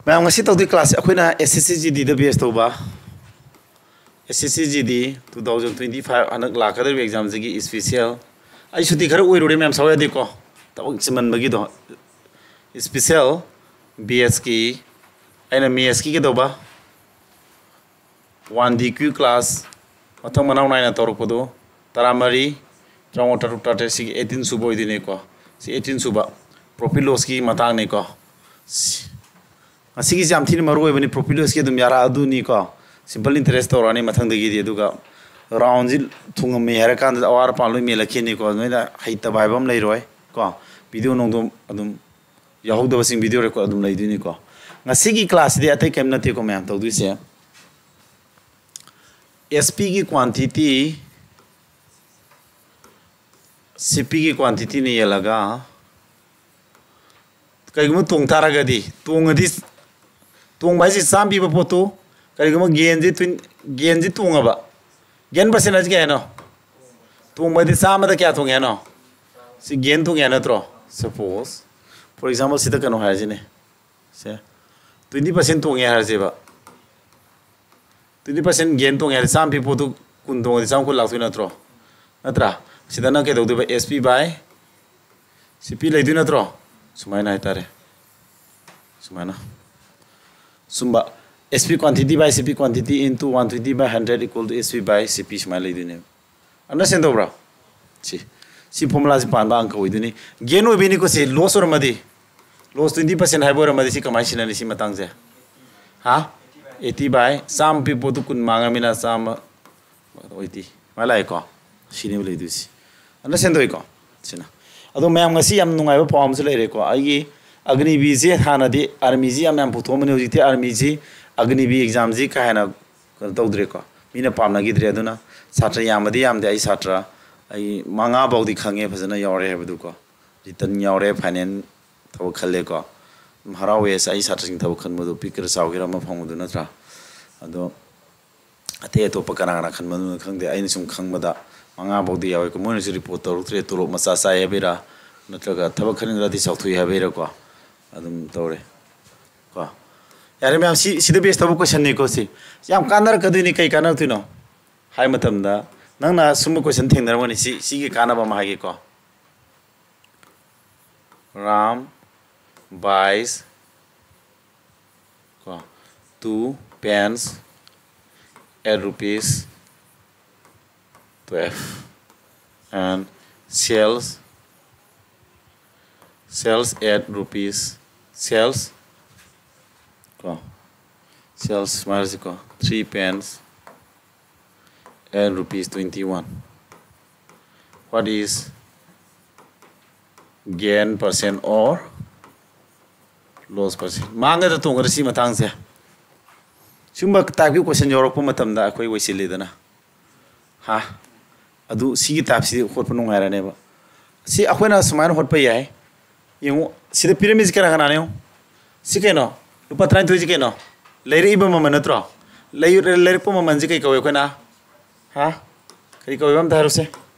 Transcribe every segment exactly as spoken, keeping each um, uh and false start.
ꯃꯌꯥꯝ, ꯉꯁꯤ ꯇꯧꯗꯣꯏ ꯀ꯭ꯂꯥꯁꯁꯦ ꯑꯩꯈꯣꯏꯅ S S C G D ꯗ ꯕꯦꯁ ꯇꯧꯕ꯫ S S C G D two thousand twenty five ꯍꯟꯗꯛ ꯂꯥꯛꯀꯗꯧꯔꯤꯕ ꯑꯦꯛꯖꯥꯝꯁꯤꯒꯤ ꯏꯁꯄꯤꯁꯦꯜ, ꯑꯩ ꯁꯨꯇꯤ ꯈꯔ ꯑꯣꯏꯔꯨꯔꯦ ꯃꯌꯥꯝ, ꯁꯥꯎ ꯌꯥꯗꯦꯀꯣ, ꯊꯕꯛ ꯆꯤꯟꯃꯟꯕꯒꯤꯗꯣ꯫ ꯏꯁꯄꯤꯁꯦꯜ ꯕꯤ ꯑꯦꯁꯀꯤ ꯑꯩꯅ ꯃꯦꯠꯁꯀꯤ ꯀꯩꯗꯧꯕ ꯋꯥꯟ ꯗꯤ ꯀ꯭ꯌꯨ ꯀ꯭ꯂꯥꯁ ꯃꯊꯪ ꯃꯅꯥꯎ ꯅꯥꯏꯅ ꯇꯧꯔꯛꯄꯗꯣ ꯇꯔꯥꯃꯔꯤ, ꯇꯔꯥꯃꯉꯥ, ꯇꯔꯨꯛ, ꯇꯔꯥꯇꯔꯦꯠ, ꯁꯤꯒꯤ eighteen ꯁꯨꯕ ꯑꯣꯏꯗꯣꯏꯅꯤꯀꯣ꯫ ꯁꯤ eighteen ꯁꯨꯕ ꯄ꯭ꯔꯣꯐꯤꯠ ꯂꯣꯁꯀꯤ ꯃꯇꯥꯡꯅꯤꯀꯣ꯫ ꯁꯤ-, ꯉꯁꯤꯒꯤꯁꯤ ꯌꯥꯝ ꯊꯤꯅ ꯃꯔꯨ ꯑꯣꯏꯕꯅꯤ꯫ ꯄ꯭ꯔꯣꯐꯤꯠ ꯂꯣꯁꯀꯤ ꯑꯗꯨꯝ ꯌꯥꯔꯛꯑꯗꯨꯅꯤꯀꯣ꯫ ꯁꯤꯝꯄꯜ ꯏꯟꯇꯔꯦꯁ ꯇꯧꯔꯛꯑꯅꯤ ꯃꯊꯪꯗꯒꯤꯗꯤ꯫ ꯑꯗꯨꯒ ꯔꯥꯎꯟꯁꯤ ꯊꯨꯡꯉꯝꯃꯦ ꯍꯥꯏꯔ ꯀꯥꯟꯗ ꯑꯋꯥꯠ ꯑꯄꯥ ꯂꯣꯏ ꯃꯦꯜꯂꯛꯈꯤꯅꯤꯀꯣ꯫ ꯅꯣꯏꯅ ꯍꯩꯇꯕ ꯍꯥꯏꯕ ꯑꯃ ꯂꯩꯔꯣꯏ ꯀꯣ꯫ ꯚꯤꯗꯤꯑꯣ ꯅꯣꯡꯗꯣ ꯑꯗꯨꯝ ꯌꯥꯎꯍꯧꯗꯕꯁꯤꯡ ꯚꯤꯗꯤꯑꯣ ꯔꯦꯀꯣꯔꯠ ꯑꯗꯨꯝ ꯂꯩꯗꯣꯏꯅꯤꯀꯣ꯫ ꯉꯁꯤꯒꯤ ꯀ꯭ꯂꯥꯁꯁꯤꯗꯤ ꯑꯇꯩ ꯀꯔꯤꯝ ꯅꯠꯇꯦꯀꯣ ꯃꯌꯥꯝ ꯇꯧꯗꯣꯏꯁꯦ꯫ S P ꯒꯤ quantity, C P ꯒꯤ quantity ꯅ ꯌꯦꯜꯂꯒ, ꯀꯩꯒꯨꯝꯕ ꯇꯣꯡ ꯇꯥꯔꯒꯗꯤ, ꯇꯣꯡꯉꯗꯤ, ꯇꯣꯡꯕ ꯍꯥꯏꯁꯦ ꯆꯥꯝꯃ ꯄꯤꯕ ꯄꯣꯠꯇꯨ, ꯀꯔꯤꯒꯨꯝꯕ ꯒꯦꯟꯁꯤ ꯇ꯭ꯋꯦꯟ-, ꯒꯦꯟꯁꯤ ꯇꯣꯡꯉꯕ, ꯒꯦꯟ ꯄꯥꯔꯁꯦꯟ ꯍꯥꯏꯁꯤ ꯀꯌꯥꯅꯣ? ꯇꯣꯡꯕ ꯍꯥꯏꯗꯤ ꯆꯥꯝꯃꯗ ꯀꯌꯥ ꯇꯣꯡꯉꯦ ꯍꯥꯏꯅꯣ? ꯁꯤ ꯒꯦꯟ ꯇꯣꯡꯉꯦ ꯍꯥꯏ ꯅꯠꯇ꯭ꯔꯣ? Suppose, for example, ꯁꯤꯗ ꯀꯩꯅꯣ ꯍꯥꯏꯔꯁꯤꯅꯦ, ꯁꯦ, twenty percent ꯇꯣꯡꯉꯦ ꯍꯥꯏꯔꯁꯦꯕ꯫ Twenty percent ꯒꯦꯟ ꯇꯣꯡꯉꯦ ꯍꯥꯏꯔꯗꯤ, ꯆꯥꯝꯃ ꯄꯤ ꯄꯣꯠꯇꯨ ꯀꯨꯟ ꯇꯣꯡꯉꯗꯤ ꯆꯥꯝꯃ ꯀꯨꯟ ꯂꯥꯛꯇꯣꯏ ꯅꯠꯇ꯭ꯔꯣ? ꯅꯠꯇ꯭ꯔꯥ? ꯁꯤꯗꯅ ꯀꯩꯗꯧꯗꯣꯏꯕ? S P by C P ꯂꯩꯗꯣꯏ ꯅꯠꯇ꯭ꯔꯣ? ꯁꯨꯃꯥꯏꯅ ꯍꯥꯏꯇꯥꯔꯦ꯫ ꯁꯨꯃꯥꯏꯅ꯫ ꯁꯨꯝꯕ, S P quantity by C P quantity into one twenty by hundred equal to S P by C P ꯁꯨꯃꯥꯏꯅ ꯂꯩꯗꯣꯏꯅꯦꯕ꯫ Understand ꯇꯧꯕ꯭ꯔꯥ? ꯁꯤ, ꯁꯤ formula ꯁꯤ ꯄꯥꯟꯕ ꯑꯪꯀ ꯑꯣꯏꯗꯣꯏꯅꯤ꯫ ꯒꯦꯟ ꯑꯣꯏꯕꯩꯅꯤꯀꯣ ꯁꯤ꯫ ꯂꯣꯁ ꯑꯣꯏꯔꯝꯃꯗꯤ, ꯂꯣꯁ twenty percent ꯍꯥꯏꯕ ꯑꯣꯏꯔꯝꯃꯗꯤ ꯁꯤ ꯀꯃꯥꯏꯅ ꯁꯤꯟꯅꯅꯤ ꯁꯤ ꯃꯇꯥꯡꯁꯦ? ꯍꯥ? Eighty by, ꯆꯥꯝꯃ ꯄꯤ ꯄꯣꯠꯇꯨ ꯀꯨꯟ ꯃꯥꯡꯉꯃꯤꯅ ꯆꯥꯝꯃ ꯑꯣꯏꯗꯤ꯫ ꯁꯨꯃꯥꯏꯅ ꯂꯥꯛꯑꯦꯀꯣ? ꯁꯤꯅꯦꯕ ꯂꯩꯗꯣꯏꯁꯤ꯫ Understand ꯇꯧꯏꯀꯣ? ꯁꯤꯅ꯫ ꯑꯗꯣ ꯃꯌꯥꯝ, ꯉꯁꯤ ꯌꯥꯝ ꯅꯨꯡꯉꯥꯏꯕ ꯄꯥꯎ ꯑꯃꯁꯨ ꯂꯩꯔꯦꯀꯣ꯫ ꯑꯩꯒꯤ ꯑꯒꯅꯤꯕꯤꯁꯦ ꯍꯥꯟꯅꯗꯤ ꯑꯥꯔꯃꯤꯁꯤ ꯌꯥꯝ ꯌꯥꯝ ꯄꯨꯊꯣꯛꯑꯝꯕꯅꯤ꯫ ꯍꯧꯖꯤꯛꯇꯤ ꯑꯥꯔꯃꯤꯁꯤ, ꯑꯒꯅꯤꯕꯤ ꯑꯦꯛꯖꯥꯝꯁꯤ ꯀꯥ ꯍꯦꯟꯅ ꯀꯩꯅꯣ ꯇꯧꯗ꯭ꯔꯦꯀꯣ꯫ ꯃꯤꯅ ꯄꯥꯝꯅꯈꯤꯗ꯭ꯔꯦ꯫ ꯑꯗꯨꯅ ꯁꯥꯇ꯭ꯔ ꯌꯥꯝꯕꯗꯤ ꯌꯥꯝꯗꯦ꯫ ꯑꯩ ꯁꯥꯇ꯭ꯔ, ꯑꯩ ꯃꯉꯥ ꯐꯥꯎꯗꯤ ꯈꯪꯉꯦ ꯐꯖꯅ ꯌꯥꯎꯔꯦ ꯍꯥꯏꯕꯗꯨꯀꯣ꯫ Written ꯌꯥꯎꯔꯦ, final ꯊꯕꯛ ꯈꯜꯂꯦꯀꯣ꯫ ꯑꯗꯨꯝ ꯍꯔꯥꯎꯋꯦ꯫ ꯑꯩ ꯁꯥꯇ꯭ꯔꯁꯤꯡ ꯊꯕꯛ ꯈꯟꯕꯗꯣ ꯄꯤꯛꯀꯦꯔꯥ ꯆꯥꯎꯒꯦꯔꯥ ꯑꯃ ꯐꯪꯕꯗꯣ ꯅꯠꯇ꯭ꯔꯥ? ꯑꯗꯣ ꯑꯇꯩ ꯑꯇꯣꯞꯄ ꯀꯅꯥ ꯀꯅꯥ ꯈꯟꯕꯅꯣ ꯈꯪꯗꯦ꯫ ꯑꯩꯅ ꯁꯨꯝ ꯈꯪꯕꯗ ꯃꯉꯥ ꯐꯥꯎꯗꯤ ꯌꯥꯎꯋꯦꯀꯣ꯫ ꯃꯣꯏꯅꯁꯨ ꯔꯤꯄꯣꯔꯠ ꯇꯧꯔꯛꯇ꯭ꯔꯦ꯫ ꯇꯣꯂꯣꯞ ꯃꯆꯥ ꯆꯥꯏ ꯍꯥꯏꯕꯩꯔꯥ, ꯅꯠꯇ꯭ꯔꯒ ꯊꯕꯛ ꯈꯟꯅꯤꯡꯗ꯭ꯔꯗꯤ ꯆꯥꯎꯊꯣꯛꯏ ꯍꯥꯏꯕꯩꯔꯥꯀꯣ꯫ ꯑꯗꯨꯝ ꯇꯧꯔꯦ ꯀꯣ꯫ ꯌꯥꯔꯦ ꯃꯌꯥꯝ, ꯁꯤ ꯁꯤꯗ ꯕꯦꯁ ꯇꯧꯕ ꯀꯣꯏꯁꯟꯅꯤꯀꯣ꯫ ꯁꯤ ꯌꯥꯝ ꯀꯥꯟꯅꯔꯛꯀꯗꯣꯏꯅꯤ꯫ ꯀꯩ ꯀꯥꯟꯅꯔꯛꯇꯣꯏꯅꯣ ꯍꯥꯏ ꯃꯇꯝꯗ, ꯅꯪꯅ ꯁꯨꯝꯕ ꯀꯣꯏꯁꯟ ꯊꯦꯡꯅꯔꯝꯒꯅꯤ꯫ ꯁꯤ ꯁꯤꯒꯤ ꯀꯥꯟꯅꯕ ꯑꯃ ꯍꯥꯏꯒꯦꯀꯣ꯫ Ram buys ꯀꯣ, two pens at rupees twelve and sells sells at rupees sells ꯀꯣ, sells ꯁꯨꯃꯥꯏꯅ ꯍꯥꯏꯔꯁꯤꯀꯣ, three pens at rupees twenty one. What is gain percent or loss percent? ꯃꯥꯡꯒꯗ ꯇꯣꯡꯒꯗ ꯁꯤ ꯃꯇꯥꯡꯁꯦ꯫ ꯁꯤꯒꯨꯝꯕ ꯇꯥꯏꯞꯀꯤ ꯀꯣꯏꯁꯟ ꯌꯧꯔꯛꯄ ꯃꯇꯝꯗ ꯑꯩꯈꯣꯏ ꯑꯣꯏꯁꯤꯜꯂꯤꯗꯅ꯫ ꯍꯥ? ꯑꯗꯨ ꯁꯤꯒꯤ ꯇꯥꯏꯞꯁꯤ ꯍꯣꯠꯄ ꯅꯨꯡꯉꯥꯏꯔꯅꯦꯕ꯫ ꯁꯤ ꯑꯩꯈꯣꯏꯅ ꯁꯨꯃꯥꯏꯅ ꯍꯣꯠꯄ ꯌꯥꯏ꯫ ꯌꯦꯡꯉꯨ, ꯁꯤꯗ ꯄꯤꯔꯝꯃꯤꯁꯤ ꯀꯅꯥ ꯀꯅꯥꯅꯣ ꯌꯦꯡꯉꯨ꯫ ꯁꯤ ꯀꯩꯅꯣ? ꯂꯨꯄꯥ ꯇꯔꯥꯅꯤꯊꯣꯏꯁꯤ ꯀꯩꯅꯣ? ꯂꯩꯔꯛꯏꯕ ꯃꯃꯜ ꯅꯠꯇ꯭ꯔꯣ? ꯂꯩ-, ꯂꯩꯔꯛꯄ ꯃꯃꯜꯁꯤ ꯀꯩ ꯀꯧꯏ ꯑꯩꯈꯣꯏꯅ? ꯍꯥ? ꯀꯔꯤ ꯀꯧꯏꯕ ꯑꯝꯇ ꯍꯥꯏꯔꯨꯁꯦ꯫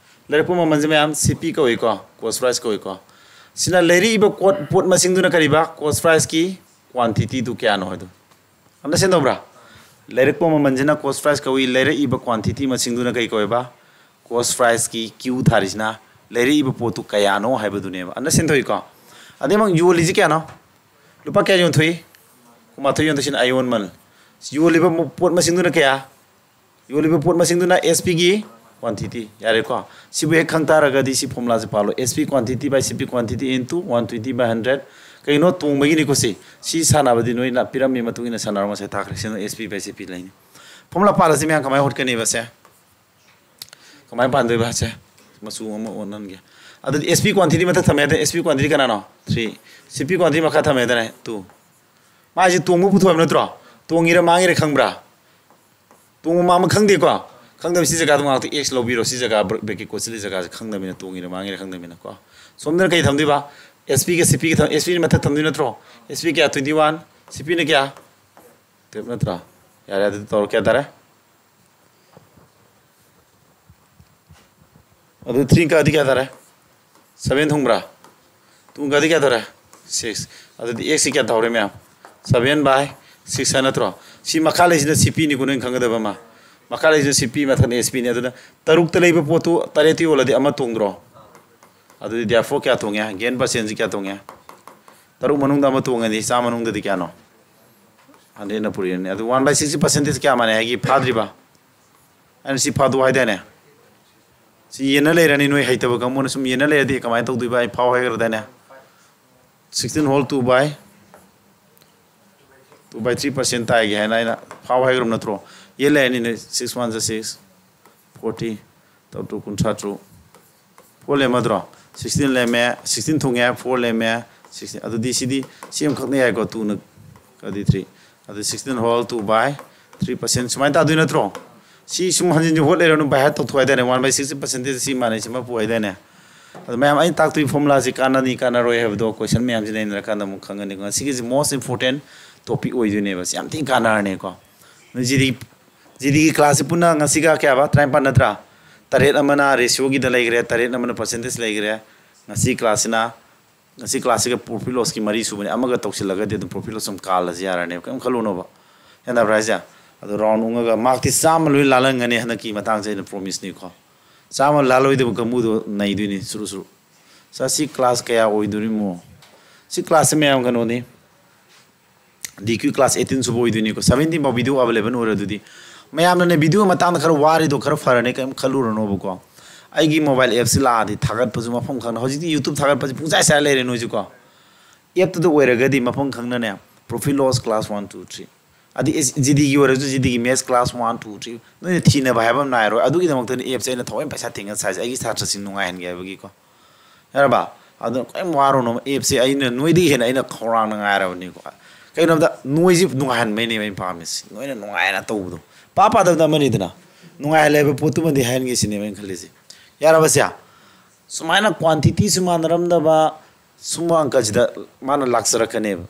ꯂꯩꯔꯛꯄ ꯃꯃꯜꯁꯤ ꯃꯌꯥꯝ ꯁꯤ ꯄꯤ ꯀꯧꯏꯀꯣ, cost price ꯀꯧꯏꯀꯣ꯫ ꯁꯤꯅ ꯂꯩꯔꯛꯏꯕ ꯄꯣꯠ, ꯄꯣꯠ ꯃꯁꯤꯡꯗꯨꯅ ꯀꯔꯤꯕ? Cost priceꯀꯤ quantityꯗꯨ ꯀꯌꯥꯅꯣ ꯍꯥꯏꯗꯣ꯫ Understand ꯇꯧꯕ꯭ꯔꯥ? ꯂꯩꯔꯛꯄ ꯃꯃꯜꯁꯤꯅ cost price ꯀꯧꯏ, ꯂꯩꯔꯛꯏꯕ quantity ꯃꯁꯤꯡꯗꯨꯅ ꯀꯔꯤ ꯀꯧꯋꯦꯕ? Cost priceꯀꯤ Q ꯊꯥꯔꯤꯁꯤꯅ ꯂꯩꯔꯛꯏꯕ ꯄꯣꯠꯇꯨ ꯀꯌꯥꯅꯣ ꯍꯥꯏꯕꯗꯨꯅꯦꯕ꯫ Understand ꯇꯧꯏꯀꯣ? ꯑꯗꯩ ꯑꯃꯨꯛ ꯌꯣꯜꯂꯤꯁꯤ ꯀꯌꯥꯅꯣ? ꯂꯨꯄꯥ ꯀꯌꯥ ꯌꯣꯟꯊꯣꯛꯏ? ꯀꯨꯟꯃꯥꯊꯣꯏ ꯌꯣꯟꯊꯣꯛꯏꯁꯤꯅ ꯑꯌꯣꯟꯃꯜ꯫ ꯌꯣꯜꯂꯤꯕ ꯃ-, ꯄꯣꯠ ꯃꯁꯤꯡꯗꯨꯅ ꯀꯌꯥ? ꯌꯣꯜꯂꯤꯕ ꯄꯣꯠ ꯃꯁꯤꯡꯗꯨꯅ S Pꯒꯤ quantity꯫ ꯌꯥꯔꯦꯀꯣ? ꯁꯤꯕꯨ ꯍꯦꯛ ꯈꯪ ꯇꯥꯔꯒꯗꯤ ꯁꯤ formulaꯁꯦ ꯄꯥꯜꯂꯣ꯫ S P quantity by C P quantity into one twenty by hundred꯫ ꯀꯩꯅꯣ ꯇꯣꯡꯕꯒꯤꯅꯤꯀꯣ ꯁꯤ꯫ ꯁꯤ ꯁꯥꯟꯅꯕꯗꯤ ꯅꯣꯏꯅ ꯄꯤꯔꯝꯃꯤ ꯃꯇꯨꯡ ꯏꯟꯅ ꯁꯥꯟꯅꯔꯣ, ꯉꯁꯥꯏ ꯇꯥꯈ꯭ꯔꯦ꯫ ꯁꯤꯅ S P by C P ꯂꯩꯅꯤ꯫ Formula ꯄꯥꯜꯂꯁꯤ ꯃꯌꯥꯝ ꯀꯃꯥꯏꯅ ꯍꯣꯠꯀꯅꯤꯕ ꯁꯦ? ꯀꯃꯥꯏꯅ ꯄꯥꯟꯗꯣꯏꯕ ꯁꯦ? ꯃꯆꯨ ꯑꯃ ꯑꯣꯟꯍꯟꯒꯦ꯫ ꯑꯗꯨꯗꯤ S P quantity ꯃꯊꯛ ꯊꯝꯃꯦ ꯍꯥꯏꯗꯅ, S P quantity ꯀꯅꯥꯅꯣ? Three꯫ C P quantity ꯃꯈꯥ ꯊꯝꯃꯦ ꯍꯥꯏꯗꯅ, two꯫ ꯃꯥꯁꯤ ꯇꯣꯡꯕ ꯄꯨꯊꯣꯛꯑꯦꯕ ꯅꯠꯇ꯭ꯔꯣ? ꯇꯣꯡꯉꯤꯔ ꯃꯥꯡꯉꯤꯔ ꯈꯪꯕ꯭ꯔꯥ? ꯇꯣꯡꯕ ꯃꯥꯡꯕ ꯈꯪꯗꯦꯀꯣ? ꯈꯪꯗꯕ ꯁꯤ ꯖꯒꯥꯗꯣ ꯉꯥꯛꯇ X ꯂꯧꯕꯤꯔꯣ꯫ ꯁꯤ ꯖꯒꯥ ꯕ꯭ꯔ-, bracket ꯀꯣꯠꯁꯤꯜꯂꯤ ꯖꯒꯥꯁꯦ ꯈꯪꯗꯕꯅꯤꯅ, ꯇꯣꯡꯉꯤꯔ ꯃꯥꯡꯉꯤꯔ ꯈꯪꯗꯕꯅꯤꯅꯀꯣ꯫ ꯁꯣꯝꯗꯅ ꯀꯩ ꯊꯝꯗꯣꯏꯕ? S Pꯒ C Pꯒ ꯊꯝ-, S Pꯅ ꯃꯊꯛ ꯊꯝꯗꯣꯏ ꯅꯠꯇ꯭ꯔꯣ? S P ꯀꯌꯥ? Twenty one꯫ C Pꯅ ꯀꯌꯥ? Twelve ꯅꯠꯇ꯭ꯔꯥ? ꯌꯥꯔꯦ, ꯑꯗꯨꯗꯤ ꯇꯧꯔꯣ꯫ ꯀꯌꯥ ꯇꯥꯔꯦ? ꯑꯗꯨ three ꯀꯛꯑꯗꯤ ꯀꯌꯥ ꯇꯥꯔꯦ? Seven ꯊꯨꯡꯕ꯭ꯔꯥ? Two ꯀꯛꯑꯗꯤ ꯀꯌꯥ ꯇꯥꯔꯦ? Six꯫ ꯑꯗꯨꯗꯤ X ꯁꯤ ꯀꯌꯥ ꯇꯧꯔꯦ ꯃꯌꯥꯝ? Seven by ꯁꯤꯛꯁ ꯍꯥꯏ ꯅꯠꯇ꯭ꯔꯣ? ꯁꯤ ꯃꯈꯥ ꯂꯩꯁꯤꯅ ꯁꯤ ꯄꯤꯅꯤꯀꯣ, ꯅꯣꯏꯅ ꯈꯪꯒꯗꯕ ꯑꯃ꯫ ꯃꯈꯥ ꯂꯩꯁꯤꯅ ꯁꯤ ꯄꯤ, ꯃꯊꯛꯅ ꯑꯦꯁ ꯄꯤꯅꯤ꯫ ꯑꯗꯨꯅ ꯇꯔꯨꯛꯇ ꯂꯩꯕ ꯄꯣꯠꯇꯨ ꯇꯔꯦꯠꯇ ꯌꯣꯜꯂꯗꯤ ꯑꯃ ꯇꯣꯡꯗ꯭ꯔꯣ? ꯑꯗꯨꯗꯤ therefore ꯀꯌꯥ ꯇꯣꯡꯉꯦ? Gain percent ꯁꯤ ꯀꯌꯥ ꯇꯣꯡꯉꯦ? ꯇꯔꯨꯛ ꯃꯅꯨꯡꯗ ꯑꯃ ꯇꯣꯡꯉꯗꯤ ꯆꯥꯝꯃ ꯃꯅꯨꯡꯗꯗꯤ ꯀꯌꯥꯅꯣ? ꯍꯟꯗ꯭ꯔꯦꯠꯅ ꯄꯨꯔꯛꯏꯅꯦ꯫ ꯑꯗꯨ one by six percentage ꯀꯌꯥ ꯃꯥꯟꯅꯩ ꯍꯥꯏꯒꯤ ꯐꯥꯗ꯭ꯔꯤꯕ? ꯑꯩꯅ ꯁꯤ ꯐꯥꯗꯣꯛꯎ ꯍꯥꯏꯗꯥꯏꯅꯦ? ꯁꯤ ꯌꯦꯟꯅ ꯂꯩꯔꯅꯤ, ꯅꯣꯏ ꯍꯩꯇꯕ ꯀꯥꯡꯕꯨꯅ ꯁꯨꯝ ꯌꯦꯟꯅ ꯂꯩꯔꯗꯤ ꯀꯃꯥꯏꯅ ꯇꯧꯗꯣꯏꯕ? ꯑꯩ ꯐꯥꯎ ꯍꯥꯏꯈ꯭ꯔꯗꯥꯏꯅꯦ? Sixteen whole two by, two by three percent ꯇꯥꯏꯒꯦ ꯍꯥꯏꯅ ꯑꯩꯅ ꯐꯥꯎ ꯍꯥꯏꯈ꯭ꯔꯕ ꯅꯠꯇ꯭ꯔꯣ? ꯌꯦꯟ ꯂꯩꯔꯅꯤ, ꯅꯣꯏ six ones are six, forty, ꯇꯔꯨꯛ ꯇꯔꯨꯛ ꯀꯨꯟꯊ꯭ꯔꯥ ꯇꯔꯨꯛ, four ꯂꯦꯝꯃꯗ꯭ꯔꯣ? Sixteen ꯂꯦꯝꯃꯦ, sixteen ꯊꯨꯡꯉꯦ, four ꯂꯦꯝꯃꯦ, sixteen꯫ ꯑꯗꯨꯗꯤ ꯁꯤꯗꯤ ꯁꯤ ꯑꯃꯈꯛꯅ ꯌꯥꯏꯀꯣ, two ꯅ ꯀꯗꯤ three꯫ ꯑꯗꯨ sixteen whole two by three percent ꯁꯨꯃꯥꯏꯅ ꯇꯥꯗꯣꯏ ꯅꯠꯇ꯭ꯔꯣ? ꯁꯤ ꯁꯨꯝ ꯍꯟꯖꯤꯟ ꯍꯟꯖꯤꯟ ꯍꯣꯠ ꯂꯩꯔꯅꯨ, by heart ꯇꯧꯊꯣꯛ ꯍꯥꯏꯗꯥꯏꯅꯦ, one by six percentage ꯁꯤ ꯃꯥꯟꯅꯩ, ꯁꯤ ꯃꯄꯨ ꯍꯥꯏꯗꯥꯏꯅꯦ꯫ ꯑꯗꯨ ꯃꯌꯥꯝ ꯑꯩꯅ ꯇꯥꯛꯇꯣꯏ formula ꯁꯤ ꯀꯥꯟꯅꯅꯤ ꯀꯥꯟꯅꯔꯣꯏ ꯍꯥꯏꯕꯗꯣ question ꯃꯌꯥꯝꯁꯤ ꯅꯩꯅꯔꯀꯥꯟꯗ ꯑꯃꯨꯛ ꯈꯪꯒꯅꯤ꯫ ꯉꯁꯤꯒꯤꯁꯤ most important topic ꯑꯣꯏꯗꯣꯏꯅꯦꯕ, ꯁꯤ ꯌꯥꯝ ꯊꯤꯅ ꯀꯥꯟꯅꯔꯅꯤꯀꯣ꯫ ꯅꯣꯏ ꯖꯤꯗꯤ, ꯖꯤꯗꯤꯒꯤ class ꯁꯤ ꯄꯨꯟꯅ ꯉꯁꯤꯒ ꯀꯌꯥꯕ? ꯇꯔꯥꯅꯤꯄꯥꯟ ꯅꯠꯇ꯭ꯔꯥ? ꯇꯔꯦꯠ ꯑꯃꯅ ratio ꯒꯤꯗ ꯂꯩꯈ꯭ꯔꯦ, ꯇꯔꯦꯠ ꯑꯃꯅ percentage ꯂꯩꯈ꯭ꯔꯦ꯫ ꯉꯁꯤ class ꯁꯤꯅ, ꯉꯁꯤ class ꯁꯤꯒ profit loss ꯀꯤ ꯃꯔꯤ ꯁꯨꯕꯅꯦ, ꯑꯃꯒ ꯇꯧꯁꯤꯜꯂꯒꯗꯤ ꯑꯗꯨꯝ profit loss ꯑꯗꯨꯝ ꯀꯥꯜꯂꯁꯤ ꯌꯥꯔꯅꯦꯕ, ꯀꯩꯝ ꯈꯜꯂꯨꯅꯣꯕ꯫ ꯒ꯭ꯌꯥꯟ ꯇꯥꯕ꯭ꯔꯥ ꯍꯥꯏꯁꯦ? ꯑꯗꯣ round ꯎꯪꯉꯒ mark ꯇꯤ ꯆꯥꯝꯃ ꯂꯣꯏ ꯂꯥꯜꯍꯟꯒꯅꯤ ꯍꯟꯗꯛꯀꯤ ꯃꯇꯥꯡꯁꯦ, ꯑꯩꯅ promise ꯅꯤꯀꯣ꯫ ꯆꯥꯝꯃ ꯂꯥꯜꯂꯣꯏꯗꯕ ꯀꯥꯡꯕꯨꯗꯣ ꯅꯩꯗꯣꯏꯅꯤ ꯆꯨꯔꯨ ꯆꯨꯔꯨ꯫ ꯁꯥꯔ, ꯁꯤ class ꯀꯌꯥ ꯑꯣꯏꯗꯣꯔꯤꯃꯣ? ꯁꯤ class ꯁꯦ ꯃꯌꯥꯝ ꯀꯩꯅꯣꯅꯤ, D Q class eighteen ꯁꯨꯕ ꯑꯣꯏꯗꯣꯏꯅꯤꯀꯣ꯫ Seventeen ꯐꯥꯎ video available ꯑꯣꯏꯔꯦ꯫ ꯑꯗꯨꯗꯤ ꯃꯌꯥꯝꯅꯅꯦ video ꯃꯇꯥꯡꯗ ꯈꯔ ꯋꯥꯔꯤꯗꯣ ꯈꯔ ꯐꯔꯅꯤ, ꯀꯩꯝ ꯈꯜꯂꯨꯔꯅꯣꯕꯀꯣ꯫ ꯑꯩꯒꯤ mobile app ꯁꯤ ꯂꯥꯛꯑꯗꯤ ꯊꯥꯒꯠꯄꯁꯨ ꯃꯐꯝ ꯈꯪꯅ, ꯍꯧꯖꯤꯛꯇꯤ YouTube ꯊꯥꯒꯠꯄꯁꯦ ꯄꯨꯡꯆꯥꯏ ꯆꯥꯏ ꯂꯩꯔꯦ ꯅꯣꯏꯁꯨꯀꯣ꯫ App ꯇꯨꯗ ꯑꯣꯏꯔꯒꯗꯤ ꯃꯐꯝ ꯈꯪꯅꯅꯦ profit loss class one, two, three, ꯑꯗꯩ ꯖꯤꯗꯤꯒꯤ ꯑꯣꯏꯔꯁꯨ ꯖꯤꯗꯤꯒꯤ maths class one, two, three, ꯅꯣꯏꯅ ꯊꯤꯅꯕ ꯍꯥꯏꯕ ꯑꯃ ꯅꯥꯏꯔꯣꯏ꯫ ꯑꯗꯨꯒꯤꯗꯃꯛꯇꯅꯤ app ꯁꯦ ꯑꯩꯅ ꯊꯋꯥꯏ ꯄꯩꯁꯥ ꯇꯤꯡꯉ ꯁꯥꯏꯁꯦ, ꯑꯩꯒꯤ ꯁꯥꯇ꯭ꯔꯁꯤꯡ ꯅꯨꯡꯉꯥꯏꯍꯟꯒꯦ ꯍꯥꯏꯕꯒꯤꯀꯣ꯫ ꯌꯥꯔꯕ? ꯑꯗꯨꯅ ꯀꯔꯤꯝ ꯋꯥꯔꯨꯅꯣ, app ꯁꯦ ꯑꯩꯅ ꯅꯣꯏꯗꯒꯤ ꯍꯦꯟꯅ ꯑꯩꯅ ꯈꯧꯔꯥꯡꯅ ꯉꯥꯏꯔꯕꯅꯤꯀꯣ꯫ ꯀꯩꯒꯤꯅꯣꯗ ꯅꯣꯏꯁꯤ ꯅꯨꯡꯉꯥꯏꯍꯟꯕꯩꯅꯦꯕ ꯑꯩꯅ ꯄꯥꯝꯃꯤꯁꯤ, ꯅꯣꯏꯅ ꯅꯨꯡꯉꯥꯏꯅ ꯇꯧꯕꯗꯣ꯫ ꯄꯥ ꯄꯥꯗꯕꯗ ꯑꯃꯅꯤꯗꯅ, ꯅꯨꯡꯉꯥꯏꯍꯜꯂꯦ ꯍꯥꯏꯕ ꯄꯣꯠꯇꯨꯃꯗꯤ ꯍꯥꯏꯍꯟꯒꯦ ꯁꯤꯅꯦꯕ ꯑꯩꯅ ꯈꯜꯂꯤꯁꯦ꯫ ꯌꯥꯔꯕꯁꯦ? ꯁꯨꯃꯥꯏꯅ quantity ꯁꯨ ꯃꯥꯟꯅꯔꯝꯗꯕ ꯁꯨꯝꯕ ꯑꯪꯀꯁꯤꯗ ꯃꯥꯅ ꯂꯥꯛꯆꯔꯛꯀꯅꯦꯕ꯫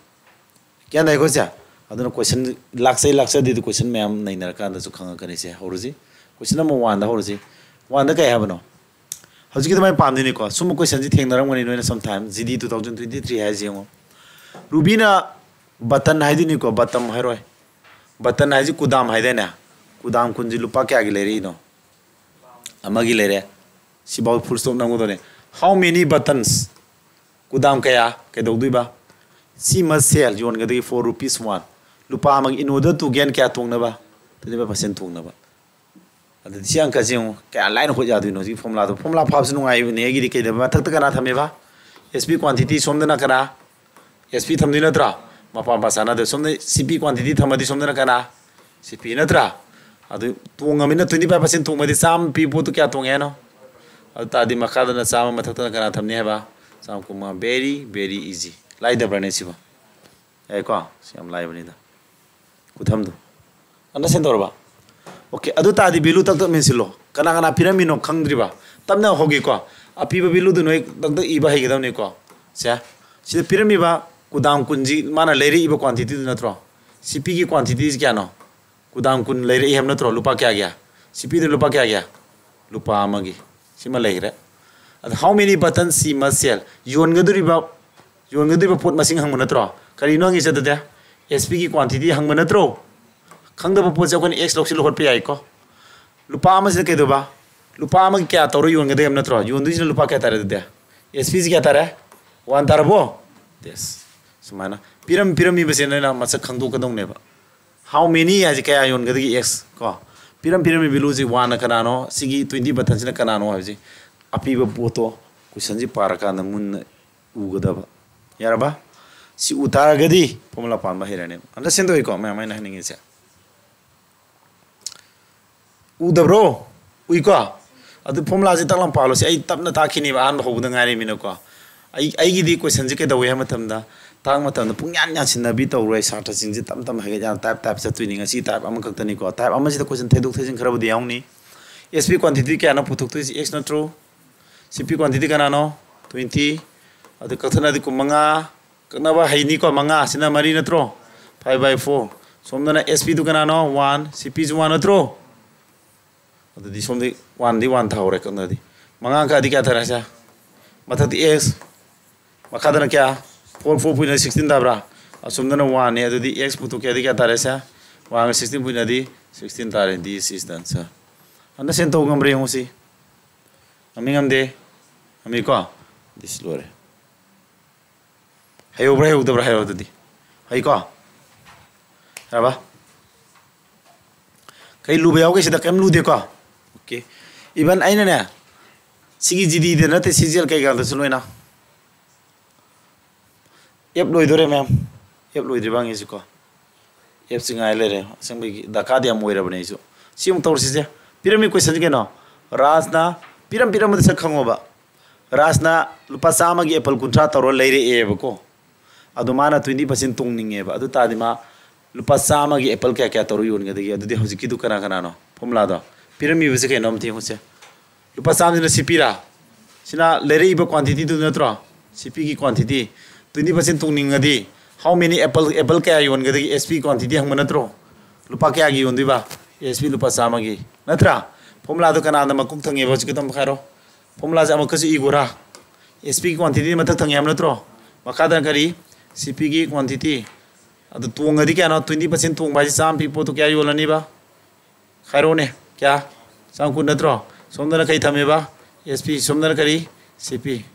ꯒ꯭ꯌꯥꯟ ꯇꯥꯏꯀꯣ ꯁꯦ? ꯑꯗꯨꯅ question ꯂꯥꯛꯆꯩ ꯂꯥꯛꯆꯗꯦꯗꯨ question ꯃꯌꯥꯝ ꯅꯩꯅꯔꯀꯥꯟꯗꯁꯨ ꯈꯪꯉꯛꯀꯅꯤ꯫ ꯁꯦ ꯍꯧꯔꯁꯤ, question number one ꯗ ꯍꯧꯔꯁꯤ꯫ One ꯗ ꯀꯩ ꯍꯥꯏꯕꯅꯣ? ꯍꯧꯖꯤꯛꯀꯤ ꯑꯗꯨꯃꯥꯏꯅ ꯄꯥꯝꯗꯣꯏꯅꯤꯀꯣ꯫ ꯁꯨꯝꯕ question ꯁꯤ ꯊꯦꯡꯅꯔꯝꯒꯅꯤ ꯅꯣꯏꯅ sometime, ꯖꯤꯗꯤ two thousand twenty three ꯍꯥꯏꯁꯤ ꯌꯦꯡꯉꯣ꯫ ꯔꯨꯕꯤꯅ ꯕꯇꯟ ꯍꯥꯏꯗꯣꯏꯅꯤꯀꯣ, ꯕꯇꯝ ꯍꯥꯏꯔꯣꯏ꯫ ꯕꯇꯟ ꯍꯥꯏꯁꯤ ꯀꯨꯗꯥꯝ ꯍꯥꯏꯗꯥꯏꯅꯦ? ꯀꯨꯗꯥꯝ ꯀꯨꯟꯁꯤ ꯂꯨꯄꯥ ꯀꯌꯥꯒꯤ ꯂꯩꯔꯛꯏꯅꯣ? ꯑꯃꯒꯤ ꯂꯩꯔꯦ꯫ ꯁꯤꯐꯥꯎ ꯐꯨꯜ ꯁ꯭ꯇꯣꯞ ꯅꯝꯒꯗꯧꯅꯦ꯫ How many buttons? ꯀꯨꯗꯥꯝ ꯀꯌꯥ ꯀꯩꯗꯧꯗꯣꯏꯕ? ꯁꯤ ꯃꯁꯦꯜ ꯌꯣꯟꯒꯗꯒꯦ for rupees one꯫ ꯂꯨꯄꯥ ꯑꯃꯒꯤ in order to gain ꯀꯌꯥ ꯇꯣꯡꯅꯕ? Twenty five percent ꯇꯣꯡꯅꯕ꯫ ꯑꯗꯨꯗꯤ ꯁꯤ ꯑꯪꯀꯁꯤ ꯌꯦꯡꯉꯨ, ꯀꯌꯥ ꯂꯥꯏꯅ ꯍꯣꯠ ꯌꯥꯗꯣꯏꯅꯣ ꯍꯧꯖꯤꯛ ꯐꯣꯔꯃꯨꯂꯥꯗꯣ꯫ ꯐꯣꯔꯃꯨꯂꯥ ꯐꯥꯕꯁꯤ ꯅꯨꯡꯉꯥꯏꯕꯅꯦ ꯑꯩꯒꯤꯗꯤ꯫ ꯀꯩꯗꯧꯕ? ꯃꯊꯛꯇ ꯀꯅꯥ ꯊꯝꯃꯦꯕ? S P quantity꯫ ꯁꯣꯝꯗꯅ ꯀꯅꯥ? S P ꯊꯝꯗꯣꯏ ꯅꯠꯇ꯭ꯔꯥ? ꯃꯄꯥ ꯃꯄꯥ ꯆꯥꯟꯅꯗꯦ꯫ ꯁꯣꯝꯗ C P quantity ꯊꯝꯃꯗꯤ ꯁꯣꯝꯗꯅ ꯀꯅꯥ? C P ꯅꯠꯇ꯭ꯔꯥ? ꯑꯗꯨ ꯇꯣꯡꯉꯃꯤꯅ twenty five percent ꯇꯣꯡꯕꯗꯤ ꯆꯥꯝꯃ ꯄꯤꯕ ꯄꯣꯠꯇꯨ ꯀꯌꯥ ꯇꯣꯡꯉꯦ ꯍꯥꯏꯅꯣ? ꯑꯗꯨ ꯇꯥꯔꯗꯤ ꯃꯈꯥꯗꯅ ꯆꯥꯝꯃ, ꯃꯊꯛꯇꯅ ꯀꯅꯥ ꯊꯝꯅꯤ ꯍꯥꯏꯕ? ꯆꯥꯝꯃ ꯀꯨꯟꯃꯉꯥ꯫ Very, very easy꯫ ꯂꯥꯏꯗꯕ꯭ꯔꯥꯅꯦ ꯁꯤꯕꯣ? ꯌꯥꯏꯀꯣ? ꯁꯤ ꯌꯥꯝ ꯂꯥꯏꯕꯅꯤꯗ꯫ ꯈꯨꯊꯝꯗꯣ꯫ Understand ꯇꯧꯔꯕ? Okay, ꯑꯗꯨ ꯇꯥꯔꯗꯤ value ꯇꯛ ꯇꯛ ꯃꯦꯟꯁꯤꯜꯂꯣ꯫ ꯀꯅꯥ ꯀꯅꯥ ꯄꯤꯔꯝꯃꯤꯅꯣ ꯈꯪꯗ꯭ꯔꯤꯕ? ꯇꯞꯅ ꯍꯧꯒꯦꯀꯣ꯫ ꯑꯄꯤꯕ value ꯗꯨ ꯅꯣꯏ ꯇꯛ ꯇꯛ ꯏꯕ ꯍꯩꯒꯗꯕꯅꯤꯀꯣ꯫ ꯁꯦ꯫ ꯁꯤꯗ ꯄꯤꯔꯝꯃꯤꯕ ꯀꯨꯗꯥꯝ ꯀꯨꯟꯁꯤ ꯃꯥꯅ ꯂꯩꯔꯛꯏꯕ quantity ꯗꯨ ꯅꯠꯇ꯭ꯔꯣ? C P ꯒꯤ quantity ꯁꯤ ꯀꯌꯥꯅꯣ? ꯀꯨꯗꯥꯝ ꯀꯨꯟ ꯂꯩꯔꯛꯏ ꯍꯥꯏꯕ ꯅꯠꯇ꯭ꯔꯣ? ꯂꯨꯄꯥ ꯀꯌꯥꯒꯤ? C P ꯗꯨ ꯂꯨꯄꯥ ꯀꯌꯥꯒꯤ? ꯂꯨꯄꯥ ꯑꯃꯒꯤ꯫ ꯁꯤꯃ ꯂꯩꯈ꯭ꯔꯦ꯫ ꯑꯗ how many buttons she must sell? ꯌꯣꯟꯒꯗꯧꯔꯤꯕ, ꯌꯣꯟꯒꯗꯧꯔꯤꯕ ꯄꯣꯠ ꯃꯁꯤꯡ ꯍꯪꯕ ꯅꯠꯇ꯭ꯔꯣ? ꯀꯔꯤꯅꯣ ꯍꯪꯉꯤꯁꯦ ꯑꯗꯨꯗꯤ? S P ꯒꯤ quantity ꯍꯪꯕ ꯅꯠꯇ꯭ꯔꯣ? ꯈꯪꯗꯕ ꯄꯣꯠꯁꯦ ꯑꯩꯈꯣꯏꯅ X ꯂꯧꯁꯤꯜꯂ ꯍꯣꯠꯄ ꯌꯥꯏꯀꯣ꯫ ꯂꯨꯄꯥ ꯑꯃꯁꯤꯗ ꯀꯩꯗꯧꯕ? ꯂꯨꯄꯥ ꯑꯃꯒꯤ ꯀꯌꯥ ꯇꯧꯔ ꯌꯣꯟꯒꯗꯒꯦ ꯍꯥꯏꯕ ꯅꯠꯇ꯭ꯔꯣ? ꯌꯣꯟꯗꯣꯏꯁꯤꯅ ꯂꯨꯄꯥ ꯀꯌꯥ ꯇꯥꯔꯦ ꯑꯗꯨꯗꯤ? S P ꯁꯤ ꯀꯌꯥ ꯇꯥꯔꯦ? One ꯇꯥꯔꯕꯣ? Yes꯫ ꯁꯨꯃꯥꯏꯅ ꯄꯤꯔꯝ ꯄꯤꯔꯝꯃꯤꯕꯁꯦ ꯅꯣꯏꯅ ꯃꯁꯛ ꯈꯪꯗꯣꯛꯀꯗꯧꯅꯦꯕ꯫ How many ꯍꯥꯏꯁꯦ ꯀꯌꯥ ꯌꯣꯟꯒꯗꯒꯦ? X ꯀꯣ꯫ ꯄꯤꯔꯝ ꯄꯤꯔꯝꯃꯤ value ꯁꯤ one ꯅ ꯀꯅꯥꯅꯣ? ꯁꯤꯒꯤ twenty button ꯁꯤꯅ ꯀꯅꯥꯅꯣ ꯍꯥꯏꯕꯁꯤ ꯑꯄꯤꯕ ꯄꯣꯠꯇꯣ question ꯁꯤ ꯄꯥꯔꯀꯥꯟꯗ ꯃꯨꯟꯅ ꯎꯒꯗꯕ꯫ ꯌꯥꯔꯕ? ꯁꯤ ꯎ ꯇꯥꯔꯒꯗꯤ ꯐꯣꯔꯃꯨꯂꯥ ꯄꯥꯟꯕ ꯍꯩꯔꯅꯦꯕ꯫ Understand ꯇꯧꯏꯀꯣ ꯃꯌꯥꯝ ꯑꯩꯅ ꯍꯥꯏꯅꯤꯡꯉꯤꯁꯦ? ꯎꯗꯕ꯭ꯔꯣ? ꯎꯏꯀꯣ? ꯑꯗꯨ ꯐꯣꯔꯃꯨꯂꯥꯁꯦ ꯇꯥꯛꯂꯝ ꯄꯥꯜꯂꯣ꯫ ꯁꯤ ꯑꯩ ꯇꯞꯅ ꯇꯥꯛꯈꯤꯅꯦꯕ, ꯑꯍꯥꯟꯕ ꯍꯧꯕꯗ ꯉꯥꯏꯔꯤꯃꯤꯅꯀꯣ꯫ ꯑꯩ, ꯑꯩꯒꯤꯗꯤ question ꯁꯤ ꯀꯩꯗꯧꯋꯦ ꯍꯥꯏꯕ ꯃꯇꯝꯗ, ꯇꯥꯛꯄ ꯃꯇꯝꯗ ꯄꯨꯡꯌꯥꯟ ꯌꯥꯟꯁꯤꯟꯅꯕꯤ ꯇꯧꯔꯣꯏ꯫ ꯁꯥꯇ꯭ꯔꯁꯤꯡꯁꯦ ꯇꯞ ꯇꯞꯅ ꯍꯥꯏꯒꯠ ꯌꯥꯅ type type ꯆꯠꯇꯣꯏꯅꯤ꯫ ꯉꯁꯤ type ꯑꯃꯈꯛꯇꯅꯤꯀꯣ꯫ Type ꯑꯃꯁꯤꯗ question ꯊꯩꯗꯣꯛ ꯊꯩꯖꯤꯟ ꯈꯔꯕꯨꯗꯤ ꯌꯥꯎꯅꯤ꯫ S P quantity ꯀꯌꯥꯅꯣ ꯄꯨꯊꯣꯛꯇꯣꯏꯁꯤ? X ꯅꯠꯇ꯭ꯔꯣ? C P quantity ꯀꯅꯥꯅꯣ? Twenty꯫ ꯑꯗꯨ ꯀꯛꯊꯠꯅꯗꯤ ꯀꯨꯟꯃꯉꯥ꯫ ꯀꯛꯅꯕ ꯍꯩꯅꯤꯀꯣ꯫ ꯃꯉꯥ ꯑꯁꯤꯅ ꯃꯔꯤ ꯅꯠꯇ꯭ꯔꯣ? Five by four꯫ ꯁꯣꯝꯗꯅ S P ꯗꯨ ꯀꯅꯥꯅꯣ? One꯫ C P ꯁꯨ one ꯅꯠꯇ꯭ꯔꯣ? ꯑꯗꯨꯗꯤ ꯁꯣꯝꯗꯤ one ꯗꯤ one ꯊꯥꯍꯧꯔꯦ ꯀꯛꯅꯗꯤ꯫ ꯃꯉꯥ ꯀꯛꯑꯗꯤ ꯀꯌꯥ ꯇꯥꯔꯦ ꯁꯦ? ꯃꯊꯛꯇꯤ X꯫ ꯃꯈꯥꯗꯅ ꯀꯌꯥ? Four, four point sixteen ꯇꯥꯕ꯭ꯔꯥ? ꯑꯁꯣꯝꯗꯅ ꯋꯥꯟꯅꯤ, ꯑꯗꯨꯗꯤ x ꯄꯨꯊꯣꯛꯀꯦ ꯍꯥꯏꯗꯤ ꯀꯌꯥ ꯇꯥꯔꯦ ꯁꯦ? ꯋꯥꯟꯒ ꯁꯤꯛꯁꯇꯤꯟ ꯄꯨꯟꯅꯗꯤ ꯁꯤꯛꯁꯇꯤꯟ ꯇꯥꯔꯦ꯫ This is the answer. Understand ꯇꯧ ꯉꯝꯕ꯭ꯔꯥ ꯌꯦꯡꯉꯨ ꯁꯤ꯫ ꯉꯝꯃꯤ ꯉꯝꯗꯦ? ꯉꯝꯃꯤꯀꯣ? This ꯂꯣꯏꯔꯦ꯫ ꯍꯩꯍꯧꯕ꯭ꯔꯥ ꯍꯩꯍꯧꯗꯕ꯭ꯔꯥ ꯍꯥꯏꯔꯣ ꯑꯗꯨꯗꯤ꯫ ꯍꯩꯀꯣ? ꯌꯥꯔꯕ? ꯀꯩ ꯂꯨꯕ ꯌꯥꯎꯒꯦ ꯁꯤꯗ? ꯀꯩꯝ ꯂꯨꯗꯦꯀꯣ? ꯑꯣꯀꯦ꯫ Even ꯑꯩꯅꯅꯦ, ꯁꯤꯒꯤ G D ꯗ ꯅꯠꯇꯦ, C G L ꯀꯩꯀꯥꯗꯁꯨ ꯂꯣꯏꯅ꯫ F ꯂꯣꯏꯗꯣꯔꯦ ꯃꯌꯥꯝ꯫ F ꯂꯣꯏꯗ꯭ꯔꯤꯕ ꯍꯪꯉꯤꯁꯤꯀꯣ꯫ F ꯁꯤ ꯉꯥꯏ ꯂꯩꯔꯦ꯫ ꯑꯁꯦꯡꯕꯒꯤ ꯗꯔꯀꯥꯔꯗꯤ ꯌꯥꯝ ꯑꯣꯏꯔꯕꯅꯦ ꯑꯩꯁꯨ꯫ ꯁꯤ ꯑꯃꯨꯛ ꯇꯧꯔꯁꯤꯁꯦ꯫ ꯄꯤꯔꯝꯃꯤ question ꯁꯤ ꯀꯩꯅꯣ? ꯔꯥꯖꯅ ꯄꯤꯔꯝ ꯄꯤꯔꯝꯕꯗ ꯁꯛ ꯈꯪꯉꯣꯕ꯫ ꯔꯥꯖꯅ ꯂꯨꯄꯥ ꯆꯥꯝꯃꯒꯤ apple ꯀꯨꯟꯊ꯭ꯔꯥ ꯇꯧꯔ ꯂꯩꯔꯛꯑꯦꯕꯀꯣ꯫ ꯑꯗꯣ ꯃꯥꯅ twenty percent ꯇꯣꯡꯅꯤꯡꯉꯦꯕ꯫ ꯑꯗꯨ ꯇꯥꯔꯗꯤ ꯃꯥ ꯂꯨꯄꯥ ꯆꯥꯝꯃꯒꯤ apple ꯀꯌꯥ ꯀꯌꯥ ꯇꯧꯔ ꯌꯣꯟꯒꯗꯒꯦ? ꯑꯗꯨꯗꯤ ꯍꯧꯖꯤꯛꯀꯤꯗꯨ ꯀꯅꯥ ꯀꯅꯥꯅꯣ? Formula ꯗꯣ꯫ ꯄꯤꯔꯝꯃꯤꯕꯁꯦ ꯀꯩꯅꯣ ꯑꯝꯇ ꯌꯦꯡꯉꯨꯁꯦ꯫ ꯂꯨꯄꯥ ꯆꯥꯝꯃꯁꯤꯅ C P ꯔꯥ? ꯁꯤꯅ ꯂꯩꯔꯛꯏꯕ quantity ꯗꯨ ꯅꯠꯇ꯭ꯔꯣ? C P ꯒꯤ quantity꯫ Twenty percent ꯇꯣꯡꯅꯤꯡꯉꯗꯤ how many apple, apple ꯀꯌꯥ ꯌꯣꯟꯒꯗꯒꯦ? S P quantity ꯍꯪꯕ ꯅꯠꯇ꯭ꯔꯣ? ꯂꯨꯄꯥ ꯀꯌꯥꯒꯤ ꯌꯣꯟꯗꯣꯏꯕ? S P ꯂꯨꯄꯥ ꯆꯥꯝꯃꯒꯤ꯫ ꯅꯠꯇ꯭ꯔꯥ? Formula ꯗꯣ ꯀꯅꯥꯅ ꯃꯀꯣꯛ ꯊꯪꯉꯦꯕ? ꯍꯧꯖꯤꯛꯀꯤꯗꯣ ꯑꯃꯨꯛ ꯍꯥꯏꯔꯣ꯫ Formula ꯁꯦ ꯑꯃꯨꯛꯀꯁꯨ ꯏꯈꯣꯔꯥ꯫ S P ꯒꯤ quantity ꯃꯊꯛ ꯊꯪꯉꯦ ꯍꯥꯏꯕ ꯅꯠꯇ꯭ꯔꯣ? ꯃꯈꯥꯗꯅ ꯀꯔꯤ? C P ꯒꯤ quantity꯫ ꯑꯗꯨ ꯇꯣꯡꯉꯗꯤ ꯀꯌꯥꯅꯣ? Twenty percent ꯇꯣꯡꯕ ꯍꯥꯏꯁꯦ ꯆꯥꯝꯃ ꯄꯤ ꯄꯣꯠꯇꯣ ꯀꯌꯥ ꯌꯣꯜꯂꯅꯤꯕ? ꯍꯥꯏꯔꯣꯅꯦ꯫ ꯀꯌꯥ? ꯆꯥꯝ ꯀꯨꯟ ꯅꯠꯇ꯭ꯔꯣ? ꯁꯣꯝꯗꯅ ꯀꯔꯤ ꯊꯝꯃꯦꯕ? S P꯫ ꯁꯣꯝꯗꯅ ꯀꯔꯤ? C P꯫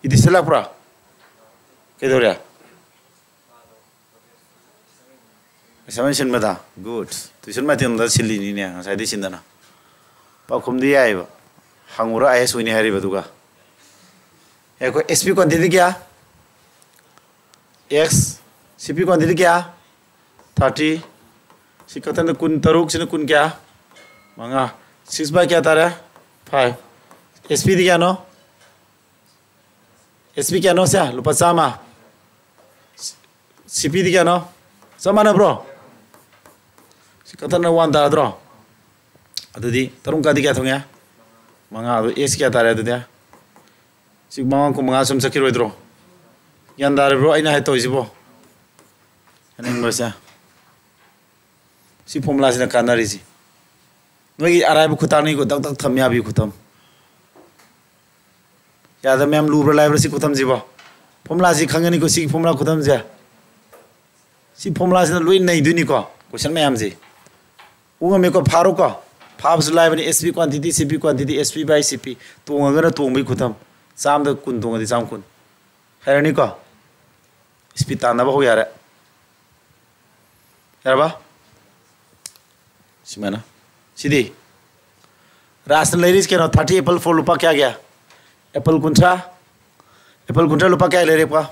Addition ꯂꯥꯛꯄ꯭ꯔꯥ? ꯀꯩꯗꯧꯔꯦ? Assignment ꯁꯤꯟꯕꯗ? Good꯫ Tuition ꯃꯇꯝꯗ ꯁꯤꯜꯂꯤꯅꯤꯅꯦ, ꯉꯁꯥꯏꯗꯩ ꯁꯤꯟꯗꯅ꯫ ꯄꯥꯎꯈꯨꯝꯗꯤ ꯌꯥꯏꯑꯕ꯫ ꯍꯪꯉꯨꯔ I S ꯑꯣꯏꯅꯤ ꯍꯥꯏꯔꯤꯕ ꯑꯗꯨꯒ꯫ ꯑꯦ, ꯑꯩꯈꯣꯏ S P quantity ꯀꯌꯥ? X꯫ C P quantity ꯀꯌꯥ? Thirty꯫ ꯁꯤ ꯀꯛꯊꯠꯅ ꯀꯨꯟ ꯇꯔꯨꯛ, ꯁꯤꯅ ꯀꯨꯟ ꯀꯌꯥ? ꯃꯉꯥ꯫ Six by ꯀꯌꯥ ꯇꯥꯔꯦ? Five꯫ S P ꯗꯤ ꯀꯌꯥꯅꯣ? S P ꯀꯌꯥꯅꯣ ꯁꯦ? ꯂꯨꯄꯥ ꯆꯥꯝꯃ꯫ C P ꯗꯤ ꯀꯌꯥꯅꯣ? ꯆꯞ ꯃꯥꯟꯅꯕ꯭ꯔꯣ? ꯁꯤ ꯀꯛꯊꯠꯅ one ꯇꯥꯗ꯭ꯔꯣ? ꯑꯗꯨꯗꯤ ꯇꯔꯨꯛ ꯀꯥꯗꯤ ꯀꯌꯥ ꯊꯣꯡꯉꯦ? ꯃꯉꯥ꯫ ꯑꯗꯨ X ꯀꯌꯥ ꯇꯥꯔꯦ ꯑꯗꯨꯗꯤ? ꯁꯤ ꯃꯉꯥ ꯀꯨꯟ ꯃꯉꯥ ꯁꯨꯝ ꯆꯠꯈꯤꯔꯣꯏꯗ꯭ꯔꯣ? ꯒ꯭ꯌꯥꯟ ꯇꯥꯔꯤꯕ꯭ꯔꯣ ꯑꯩꯅ ꯍꯥꯏ ꯇꯧꯔꯤꯁꯤꯕꯣ? ꯌꯥꯅꯤꯡꯕꯁꯦ꯫ ꯁꯤ formula ꯁꯤꯅ ꯀꯥꯟꯅꯔꯤꯁꯤ꯫ ꯅꯣꯏꯒꯤ ꯑꯔꯥꯏꯕ ꯈꯨꯊꯥꯡꯅꯤꯀꯣ, ꯗꯛ ꯗꯛ ꯊꯝ ꯌꯥꯕꯤ ꯈꯨꯊꯝ꯫ ꯌꯥꯗ ꯃꯌꯥꯝ ꯂꯨꯕ꯭ꯔꯥ ꯂꯥꯏꯕ꯭ꯔꯥ ꯁꯤ ꯈꯨꯊꯝꯁꯤꯕꯣ? Formula ꯁꯤ ꯈꯪꯒꯅꯤꯀꯣ, ꯁꯤꯒꯤ formula ꯈꯨꯊꯝꯁꯦ꯫ ꯁꯤ ꯐꯣꯔꯃꯨꯂꯥꯁꯤꯅ ꯂꯣꯏ ꯅꯩꯗꯣꯏꯅꯤꯀꯣ, ꯀꯣꯏꯁꯟ ꯃꯌꯥꯝꯁꯦ꯫ ꯎ ꯉꯝꯃꯦꯀꯣ? ꯐꯥꯔꯣꯀꯣ꯫ ꯐꯥꯕꯁꯨ ꯂꯥꯏꯕꯅꯤ꯫ S P quantity, C P quantity, S P by C P꯫ ꯇꯣꯡꯉꯒꯅ ꯇꯣꯡꯕꯒꯤ ꯈꯨꯊꯝ꯫ ꯆꯥꯝꯗ ꯀꯨꯟ ꯇꯣꯡꯉꯗꯤ ꯆꯥꯝ ꯀꯨꯟ꯫ ꯍꯩꯔꯅꯤꯀꯣ? Speed ꯇꯥꯟꯅꯕ ꯍꯧ ꯌꯥꯔꯦ꯫ ꯌꯥꯔꯕ? ꯁꯨꯃꯥꯏꯅ꯫ ꯁꯤꯗꯤ? ꯔꯥꯖꯅ ꯂꯩꯔꯤꯁꯤ ꯀꯩꯅꯣ? Thirty apple for ꯂꯨꯄꯥ ꯀꯌꯥꯒꯤ? Apple ꯀꯨꯟꯊ꯭ꯔꯥ꯫ Apple ꯀꯨꯟꯊ꯭ꯔꯥ ꯂꯨꯄꯥ ꯀꯌꯥ ꯂꯩꯔꯦꯀꯣ?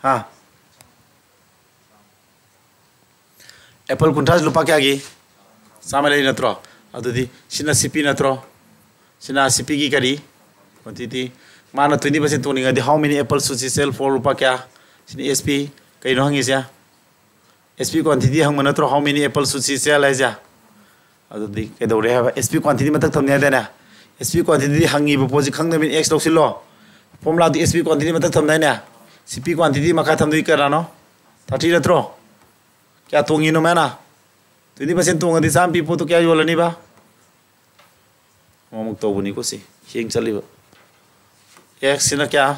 ꯍꯥ? Apple ꯀꯨꯟꯊ꯭ꯔꯥꯁꯤ ꯂꯨꯄꯥ ꯀꯌꯥꯒꯤ? ꯆꯥꯝꯃ ꯂꯩꯔꯤ ꯅꯠꯇ꯭ꯔꯣ? ꯑꯗꯨꯗꯤ ꯁꯤꯅ C P ꯅꯠꯇ꯭ꯔꯣ? ꯁꯤꯅ C P ꯒꯤ ꯀꯔꯤ? Quantity꯫ ꯃꯥꯅ twenty percent ꯇꯣꯡꯅꯤꯡꯉꯗꯤ, how many apples should she sell for ꯂꯨꯄꯥ ꯀꯌꯥ? ꯁꯤꯅ S P꯫ ꯀꯩꯅꯣ ꯍꯪꯉꯤꯁꯦ? S P quantity ꯍꯪꯕ ꯅꯠꯇ꯭ꯔꯣ? How many apples should she sell ꯍꯥꯏꯁꯦ? ꯑꯗꯨꯗꯤ ꯀꯩꯗꯧꯔꯦ ꯍꯥꯏꯕ? S P quantity ꯃꯊꯛ ꯊꯝꯅꯤ ꯍꯥꯏꯗꯥꯏꯅꯦ? S P quantity ꯍꯪꯉꯤꯕ ꯄꯣꯠꯁꯤ ꯈꯪꯗꯕꯅꯤꯅ X ꯂꯧꯁꯤꯜꯂꯣ꯫ Formula ꯗꯨ S P quantity ꯃꯊꯛ ꯊꯝꯗꯥꯏꯅꯦ? C P quantity ꯃꯈꯥ ꯊꯝꯗꯣꯏ ꯀꯅꯥꯅꯣ? Thirty ꯅꯠꯇ꯭ꯔꯣ? ꯀꯌꯥ ꯇꯣꯡꯉꯤꯅꯣ ꯃꯥꯅ? Twenty percent ꯇꯣꯡꯉꯗꯤ ꯆꯥꯝꯃ ꯄꯤ ꯄꯣꯠꯇꯣ ꯀꯌꯥ ꯌꯣꯜꯂꯅꯤꯕ? ꯑꯃꯨꯛ ꯇꯧꯕꯅꯤꯀꯣ ꯁꯤ ꯍꯦꯡ ꯆꯠꯂꯤꯕ꯫ X ꯁꯤꯅ ꯀꯌꯥ?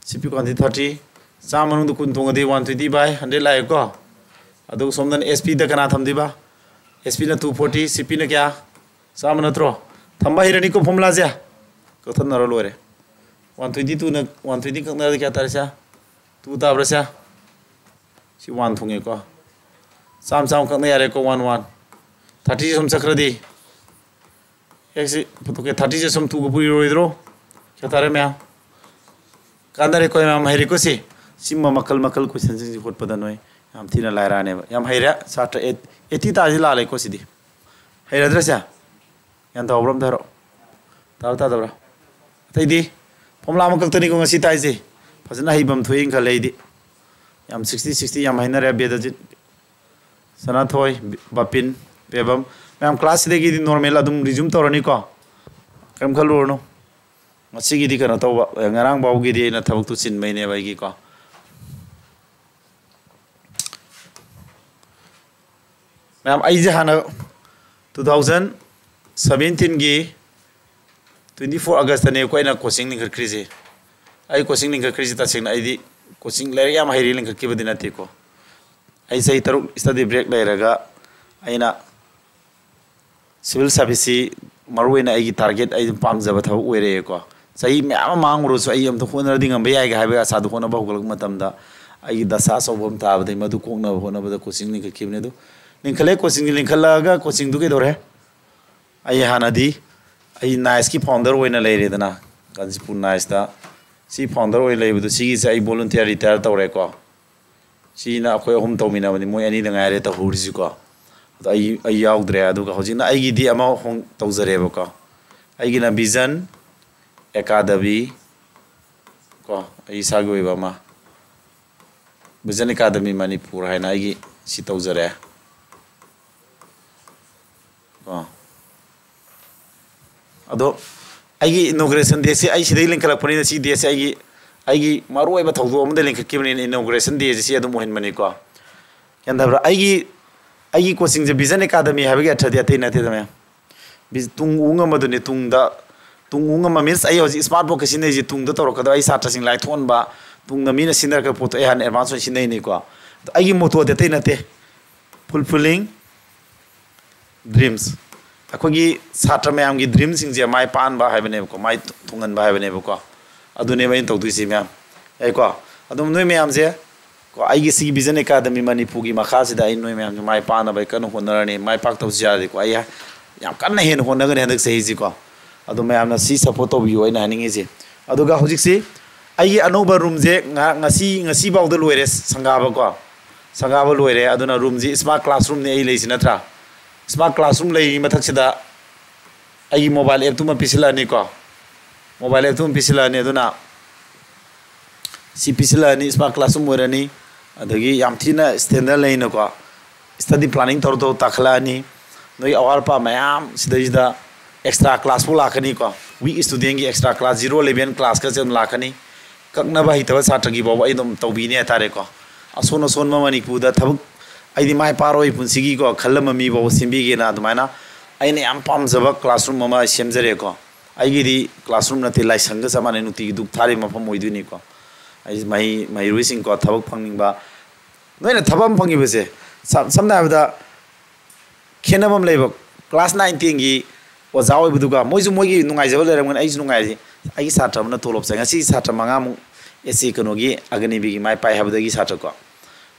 C P quantity thirty꯫ ꯆꯥꯝꯃ ꯃꯅꯨꯡꯗ ꯀꯨꯟ ꯇꯣꯡꯉꯗꯤ one twenty by hundred ꯂꯥꯛꯑꯦꯀꯣ꯫ ꯑꯗꯨꯒ ꯁꯣꯝꯗꯅ S P ꯗ ꯀꯅꯥ ꯊꯝꯗꯣꯏꯕ? S P ꯅ two forty, C P ꯅ ꯀꯌꯥ? ꯆꯥꯝꯃ ꯅꯠꯇ꯭ꯔꯣ? ꯊꯝꯕ ꯍꯩꯔꯅꯤꯀꯣ formula ꯁꯦ꯫ ꯀꯛꯊꯠꯅꯔ ꯂꯣꯏꯔꯦ꯫ One twenty two ꯅ one twenty ꯀꯛꯅꯔꯗꯤ ꯀꯌꯥ ꯇꯥꯔꯦ ꯁꯦ? Two ꯇꯥꯕ꯭ꯔꯥ ꯁꯦ? ꯁꯤ one ꯊꯨꯡꯉꯦꯀꯣ꯫ ꯆꯥꯝ ꯆꯥꯝ ꯀꯛꯅ ꯌꯥꯔꯦꯀꯣ, one one꯫ Thirty ꯁꯨꯝ ꯆꯠꯈ꯭ꯔꯗꯤ, X ꯁꯤ ꯄꯨꯊꯣꯛꯀꯦ, thirty ꯁꯦ ꯁꯨꯝ two ꯒ ꯄꯨꯔꯣꯏꯗ꯭ꯔꯣ? ꯀꯌꯥ ꯇꯥꯔꯦ ꯃꯌꯥꯝ? ꯀꯥꯟꯅꯔꯦꯀꯣ ꯃꯌꯥꯝ, ꯍꯩꯔꯦꯀꯣ ꯁꯤ꯫ ꯁꯤꯃ ꯃꯈꯜ ꯃꯈꯜ question ꯁꯤꯡꯁꯤ ꯍꯣꯠꯄꯗ ꯅꯣꯏ ꯌꯥꯝ ꯊꯤꯅ ꯂꯥꯏꯔꯛꯑꯅꯦꯕ꯫ ꯌꯥꯝ ꯍꯩꯔꯦ ꯁꯥꯇ꯭ꯔ eight, eighty ꯇꯥꯔꯗꯤ ꯂꯥꯜꯂꯦꯀꯣ ꯁꯤꯗꯤ꯫ ꯍꯩꯔꯗ꯭ꯔꯥ ꯁꯦ? ꯒ꯭ꯌꯥꯟ ꯇꯥꯍꯧꯕ꯭ꯔꯥ ꯑꯝꯇ ꯍꯥꯏꯔꯛꯑꯣ꯫ ꯇꯥꯕ꯭ꯔꯥ ꯇꯥꯗꯕ꯭ꯔꯥ? ꯑꯇꯩꯗꯤ? Formula ꯑꯃꯈꯛꯇꯅꯤꯀꯣ ꯉꯁꯤ ꯇꯥꯏꯁꯦ꯫ ꯐꯖꯅ ꯍꯩꯐꯝ ꯊꯣꯛꯑꯦꯅ ꯈꯜꯂꯦ ꯑꯩꯗꯤ꯫ ꯌꯥꯝ sixty sixty ꯌꯥꯝ ꯍꯥꯏꯅꯔꯦ꯫ ꯕꯦꯗꯖꯤꯠ, ꯁꯅꯥꯊꯣꯏ, ꯕꯥꯄꯤꯟ, ꯕꯦꯕꯝ꯫ ꯃꯌꯥꯝ class ꯁꯤꯗꯒꯤꯗꯤ normal ꯑꯗꯨꯝ resume ꯇꯧꯔꯅꯤꯀꯣ꯫ ꯀꯔꯤꯝ ꯈꯜꯂꯨꯔꯅꯨ꯫ ꯉꯁꯤꯒꯤꯗꯤ ꯀꯩꯅꯣ ꯇꯧꯕ, ꯉꯔꯥꯡ ꯐꯥꯎꯒꯤꯗꯤ ꯑꯩꯅ ꯊꯕꯛꯇꯨ ꯆꯤꯟꯕꯩꯅꯦꯕ ꯑꯩꯒꯤꯀꯣ꯫ ꯃꯌꯥꯝ, ꯑꯩꯁꯦ ꯍꯥꯟꯅ two thousand seventeen ꯒꯤ twenty four August ꯇꯅꯦꯀꯣ ꯑꯩꯅ coaching ꯂꯤꯡꯈꯠꯈ꯭ꯔꯤꯁꯦ꯫ ꯑꯩ coaching ꯂꯤꯡꯈꯠꯈ꯭ꯔꯤꯁꯦ ꯇꯁꯦꯡꯅ ꯑꯩꯗꯤ ꯀꯣꯆꯤꯡ ꯂꯥꯏꯔꯤꯛ ꯌꯥꯝ ꯍꯩꯔꯦ ꯂꯤꯡꯈꯠꯈꯤꯕꯗꯤ ꯅꯠꯇꯦꯀꯣ꯫ ꯑꯩ ꯆꯍꯤ ꯇꯔꯨꯛ study break ꯂꯩꯔꯒ ꯑꯩꯅ civil service ꯁꯤ ꯃꯔꯨꯑꯣꯏꯅ ꯑꯩꯒꯤ target, ꯑꯩ ꯑꯗꯨꯝ ꯄꯥꯝꯖꯕ ꯊꯕꯛ ꯑꯣꯏꯔꯛꯑꯦꯀꯣ꯫ ꯆꯍꯤ ꯃꯌꯥꯝ ꯑꯃ ꯃꯥꯡꯉꯨꯔꯁꯨ ꯑꯩ ꯑꯝꯇ ꯍꯣꯠꯅꯔꯗꯤ ꯉꯝꯕ ꯌꯥꯏꯒ ꯍꯥꯏꯕꯒꯤ ꯑꯁꯥꯗꯣ ꯍꯣꯠꯅꯕ ꯍꯧꯒꯠꯂꯛꯄ ꯃꯇꯝꯗ ꯑꯩꯒꯤ ꯗꯁꯥ ꯑꯆꯧꯕ ꯑꯃ ꯇꯥꯕꯗꯒꯤ ꯃꯗꯨ ꯀꯣꯛꯅꯕ ꯍꯣꯠꯅꯕꯗ ꯀꯣꯆꯤꯡ ꯂꯤꯡꯈꯠꯈꯤꯕꯅꯤ꯫ ꯑꯗꯨ ꯂꯤꯡꯈꯠꯂꯦ, ꯀꯣꯆꯤꯡꯁꯤ ꯂꯤꯡꯈꯠꯂꯛꯑꯒ ꯀꯣꯆꯤꯡꯗꯨ ꯀꯩꯗꯧꯔꯦ? ꯑꯩ ꯍꯥꯟꯅꯗꯤ ꯑꯩ ꯅꯥꯏꯁꯀꯤ founder ꯑꯣꯏꯅ ꯂꯩꯔꯦꯗꯅ, ꯀꯥꯟꯆꯤꯄꯨꯔ ꯅꯥꯏꯁꯇ꯫ ꯁꯤ founder ꯑꯣꯏꯅ ꯂꯩꯕꯗꯣ, ꯁꯤꯒꯤꯁꯦ ꯑꯩ volunteer retire ꯇꯧꯔꯦꯀꯣ꯫ ꯁꯤꯅ ꯑꯩꯈꯣꯏ ꯑꯍꯨꯝ ꯇꯧꯃꯤꯟꯅꯕꯅꯤ, ꯃꯣꯏ ꯑꯅꯤꯗ ꯉꯥꯏꯔꯦ ꯇꯧꯍꯧꯔꯤꯁꯤꯀꯣ꯫ ꯑꯗꯣ ꯑꯩ, ꯑꯩ ꯌꯥꯎꯗ꯭ꯔꯦ꯫ ꯑꯗꯨꯒ ꯍꯧꯖꯤꯛꯅ ꯑꯩꯒꯤꯗꯤ ꯑꯃ ꯍꯣꯡ ꯇꯧꯖꯔꯦꯕꯀꯣ꯫ ꯑꯩꯒꯤꯅ Vision Academy ꯀꯣ, ꯑꯩ ꯏꯁꯥꯒꯤ ꯑꯣꯏꯕ ꯑꯃ, Vision Academy ꯃꯅꯤꯄꯨꯔ ꯍꯥꯏꯅ ꯑꯩꯒꯤ ꯁꯤ ꯇꯧꯖꯔꯦ ꯀꯣ꯫ ꯑꯗꯣ ꯑꯩꯒꯤ inauguration date ꯁꯦ ꯑꯩ ꯁꯤꯗꯩ ꯂꯤꯡꯈꯠꯂꯛꯄꯅꯤꯅ, ꯁꯤ date ꯁꯦ ꯑꯩꯒꯤ, ꯑꯩꯒꯤ ꯃꯔꯨꯑꯣꯏꯕ ꯊꯧꯗꯣꯛ ꯑꯃꯗ ꯂꯤꯡꯈꯠꯈꯤꯕꯅꯤꯅ inauguration day ꯁꯦ ꯁꯤ ꯑꯗꯨꯝ ꯑꯣꯏꯍꯟꯕꯅꯤꯀꯣ꯫ ꯒ꯭ꯌꯥꯟ ꯇꯥꯕ꯭ꯔꯥ? ꯑꯩꯒꯤ, ꯑꯩꯒꯤ ꯀꯣꯆꯤꯡꯁꯦ Vision Academy ꯍꯥꯏꯕꯒꯤ ꯑꯔꯊꯗꯤ ꯑꯇꯩ ꯅꯠꯇꯦꯗ ꯃꯌꯥꯝ꯫ ꯕꯤ-, ꯇꯨꯡ ꯎ ꯉꯝꯕꯗꯨꯅꯤ꯫ ꯇꯨꯡꯗ, ꯇꯨꯡ ꯎ ꯉꯝꯕ means ꯑꯩ ꯍꯧꯖꯤꯛ smart board ꯀ ꯁꯤꯖꯤꯟꯅꯩꯁꯦ ꯇꯨꯡꯗ ꯇꯧꯔꯛꯀꯗꯕ ꯑꯩ ꯁꯥꯇ꯭ꯔꯁꯤꯡ ꯂꯥꯏꯊꯣꯛꯍꯟꯕ, ꯇꯨꯡꯗ ꯃꯤꯅ ꯁꯤꯖꯤꯟꯅꯔꯛꯄ ꯄꯣꯠꯇꯣ ꯑꯩ ꯍꯥꯟꯅ advance ꯑꯣꯏꯅ ꯁꯤꯖꯤꯟꯅꯩꯅꯤꯀꯣ꯫ ꯑꯗꯣ ꯑꯩꯒꯤ motto ꯗꯤ ꯑꯇꯩ ꯅꯠꯇꯦ, fulfilling dreams꯫ ꯑꯩꯈꯣꯏꯒꯤ ꯁꯥꯇ꯭ꯔ ꯃꯌꯥꯝꯒꯤ dream ꯁꯤꯡꯁꯦ ꯃꯥꯏ ꯄꯥꯛꯍꯟꯕ ꯍꯥꯏꯕꯅꯦꯕꯀꯣ, ꯃꯥꯏ ꯊꯨꯡꯍꯟꯕ ꯍꯥꯏꯕꯅꯦꯕꯀꯣ꯫ ꯑꯗꯨꯅꯦꯕ ꯑꯩꯅ ꯇꯧꯗꯣꯏꯁꯤ ꯃꯌꯥꯝ꯫ ꯌꯥꯏꯀꯣ? ꯑꯗꯨꯝ ꯅꯣꯏ ꯃꯌꯥꯝꯁꯦ ꯀꯣ, ꯑꯩꯒꯤ ꯁꯤꯒꯤ Vision Academy ꯃꯅꯤꯄꯨꯔꯒꯤ ꯃꯈꯥꯁꯤꯗ ꯑꯩ ꯅꯣꯏ ꯃꯌꯥꯝꯒꯤ ꯃꯥꯏ ꯄꯥꯛꯅꯕ ꯑꯩ ꯀꯟꯅ ꯍꯣꯠꯅꯔꯅꯤ꯫ ꯃꯥꯏ ꯄꯥꯛꯇꯕꯁꯨ ꯌꯥꯗꯦꯀꯣ꯫ ꯑꯩ ꯌꯥꯝ ꯀꯟꯅ ꯍꯦꯟꯅ ꯍꯣꯠꯅꯒꯅꯤ ꯍꯟꯗꯛ ꯆꯍꯤꯁꯤꯀꯣ꯫ ꯑꯗꯣ ꯃꯌꯥꯝꯅ ꯁꯤ support ꯇꯧꯕꯤꯌꯨ ꯑꯩꯅ ꯍꯥꯏꯅꯤꯡꯉꯤꯁꯦ꯫ ꯑꯗꯨꯒ ꯍꯧꯖꯤꯛꯁꯤ ꯑꯩꯒꯤ ꯑꯅꯧꯕ room ꯁꯦ ꯉ-, ꯉꯁꯤ, ꯉꯁꯤ ꯐꯥꯎꯗ ꯂꯣꯏꯔꯦ ꯁꯪꯒꯥꯕꯀꯣ꯫ ꯁꯪꯒꯥꯕ ꯂꯣꯏꯔꯦ꯫ ꯑꯗꯨꯅ room ꯁꯤ smart classroom ꯅꯤ ꯑꯩ ꯂꯩꯁꯤ ꯅꯠꯇ꯭ꯔꯥ? Smart classroom ꯂꯩꯔꯤ ꯃꯊꯛꯁꯤꯗ ꯑꯩꯒꯤ mobile app ꯇꯨꯃ ꯄꯤꯁꯤꯜꯂꯛꯑꯅꯤꯀꯣ꯫ Mobile app ꯇꯨꯃ ꯄꯤꯁꯤꯜꯂꯛꯑꯅꯤ꯫ ꯑꯗꯨꯅ ꯁꯤ ꯄꯤꯁꯤꯜꯂꯛꯑꯅꯤ, smart classroom ꯑꯣꯏꯔꯅꯤ꯫ ꯑꯗꯒꯤ ꯌꯥꯝ ꯊꯤꯅ standard ꯂꯩꯅꯀꯣ, study planning ꯇꯧꯔ ꯇꯧꯔ ꯇꯥꯈꯠꯂꯛꯑꯅꯤ꯫ ꯅꯣꯏꯒꯤ ꯑꯋꯥꯠ ꯑꯄꯥ ꯃꯌꯥꯝ ꯁꯤꯗꯩꯁꯤꯗ extra class ꯐꯥꯎ ꯂꯥꯛꯀꯅꯤꯀꯣ꯫ Weak student ꯀꯤ extra class, zero eleven class ꯀꯁꯦ ꯑꯗꯨꯝ ꯂꯥꯛꯀꯅꯤ꯫ ꯀꯛꯅꯕ ꯍꯩꯇꯕ ꯁꯥꯇ꯭ꯔꯒꯤ ꯐꯥꯎꯕ ꯑꯩ ꯑꯗꯨꯝ ꯇꯧꯕꯤꯅꯤ ꯍꯥꯏꯇꯥꯔꯦꯀꯣ꯫ ꯑꯁꯣꯟ ꯑꯁꯣꯟꯕ ꯃꯅꯤꯄꯨꯔꯗ ꯊꯕꯛ, ꯑꯩꯗꯤ ꯃꯥꯏ ꯄꯥꯛꯑꯔꯣꯏ ꯄꯨꯟꯁꯤꯒꯤꯀꯣ ꯈꯜꯂꯝꯕ ꯃꯤ ꯐꯥꯎꯕ ꯁꯦꯝꯕꯤꯒꯦꯅ ꯑꯗꯨꯃꯥꯏꯅ ꯑꯩꯅ ꯌꯥꯝ ꯄꯥꯝꯖꯕ classroom ꯑꯃ ꯁꯦꯝꯖꯔꯦꯀꯣ꯫ ꯑꯩꯒꯤꯗꯤ classroom ꯅꯠꯇꯦ, ꯂꯥꯏꯁꯪꯒ ꯆꯞ ꯃꯥꯟꯅꯩ, ꯅꯨꯡꯇꯤꯒꯤ ꯙꯨꯞ ꯊꯥꯔꯤꯕ ꯃꯐꯝ ꯑꯣꯏꯗꯣꯏꯅꯤꯀꯣ꯫ ꯑꯩ ꯃꯍꯩ ꯃꯍꯩꯔꯣꯏꯁꯤꯡꯀꯣ, ꯊꯕꯛ ꯐꯪꯅꯤꯡꯕ, ꯅꯣꯏꯅ ꯊꯕꯛ ꯑꯃ ꯐꯪꯉꯤꯕꯁꯦ, ꯁꯝ- ꯁꯝꯅ ꯍꯥꯏꯔꯕꯗ ꯈꯦꯠꯅꯕ ꯑꯃ ꯂꯩꯕ꯫ ꯀ꯭ꯂꯥꯁ ꯅꯥꯏꯟ ꯇꯦꯟꯒꯤ ꯑꯣꯖꯥ ꯑꯣꯏꯕꯗꯨꯒ, ꯃꯣꯏꯁꯨ ꯃꯣꯏꯒꯤ ꯅꯨꯡꯉꯥꯏꯖꯕ ꯂꯩꯔꯝꯒꯅꯤ, ꯑꯩꯁꯨ ꯅꯨꯡꯉꯥꯏꯔꯤ꯫ ꯑꯩꯒꯤ ꯁꯥꯇ꯭ꯔ ꯑꯃꯅ ꯇꯣꯂꯣꯞ ꯆꯪꯉꯦ, ꯉꯁꯤꯒꯤ ꯁꯥꯇ꯭ꯔ ꯃꯉꯥꯃꯨꯛ ꯑꯦꯁ ꯁꯤ ꯀꯩꯅꯣꯒꯤ ꯑꯒꯅꯤꯕꯤꯒꯤ ꯃꯥꯏ ꯄꯥꯏ ꯍꯥꯏꯕꯗꯒꯤ ꯁꯥꯇ꯭ꯔꯀꯣ,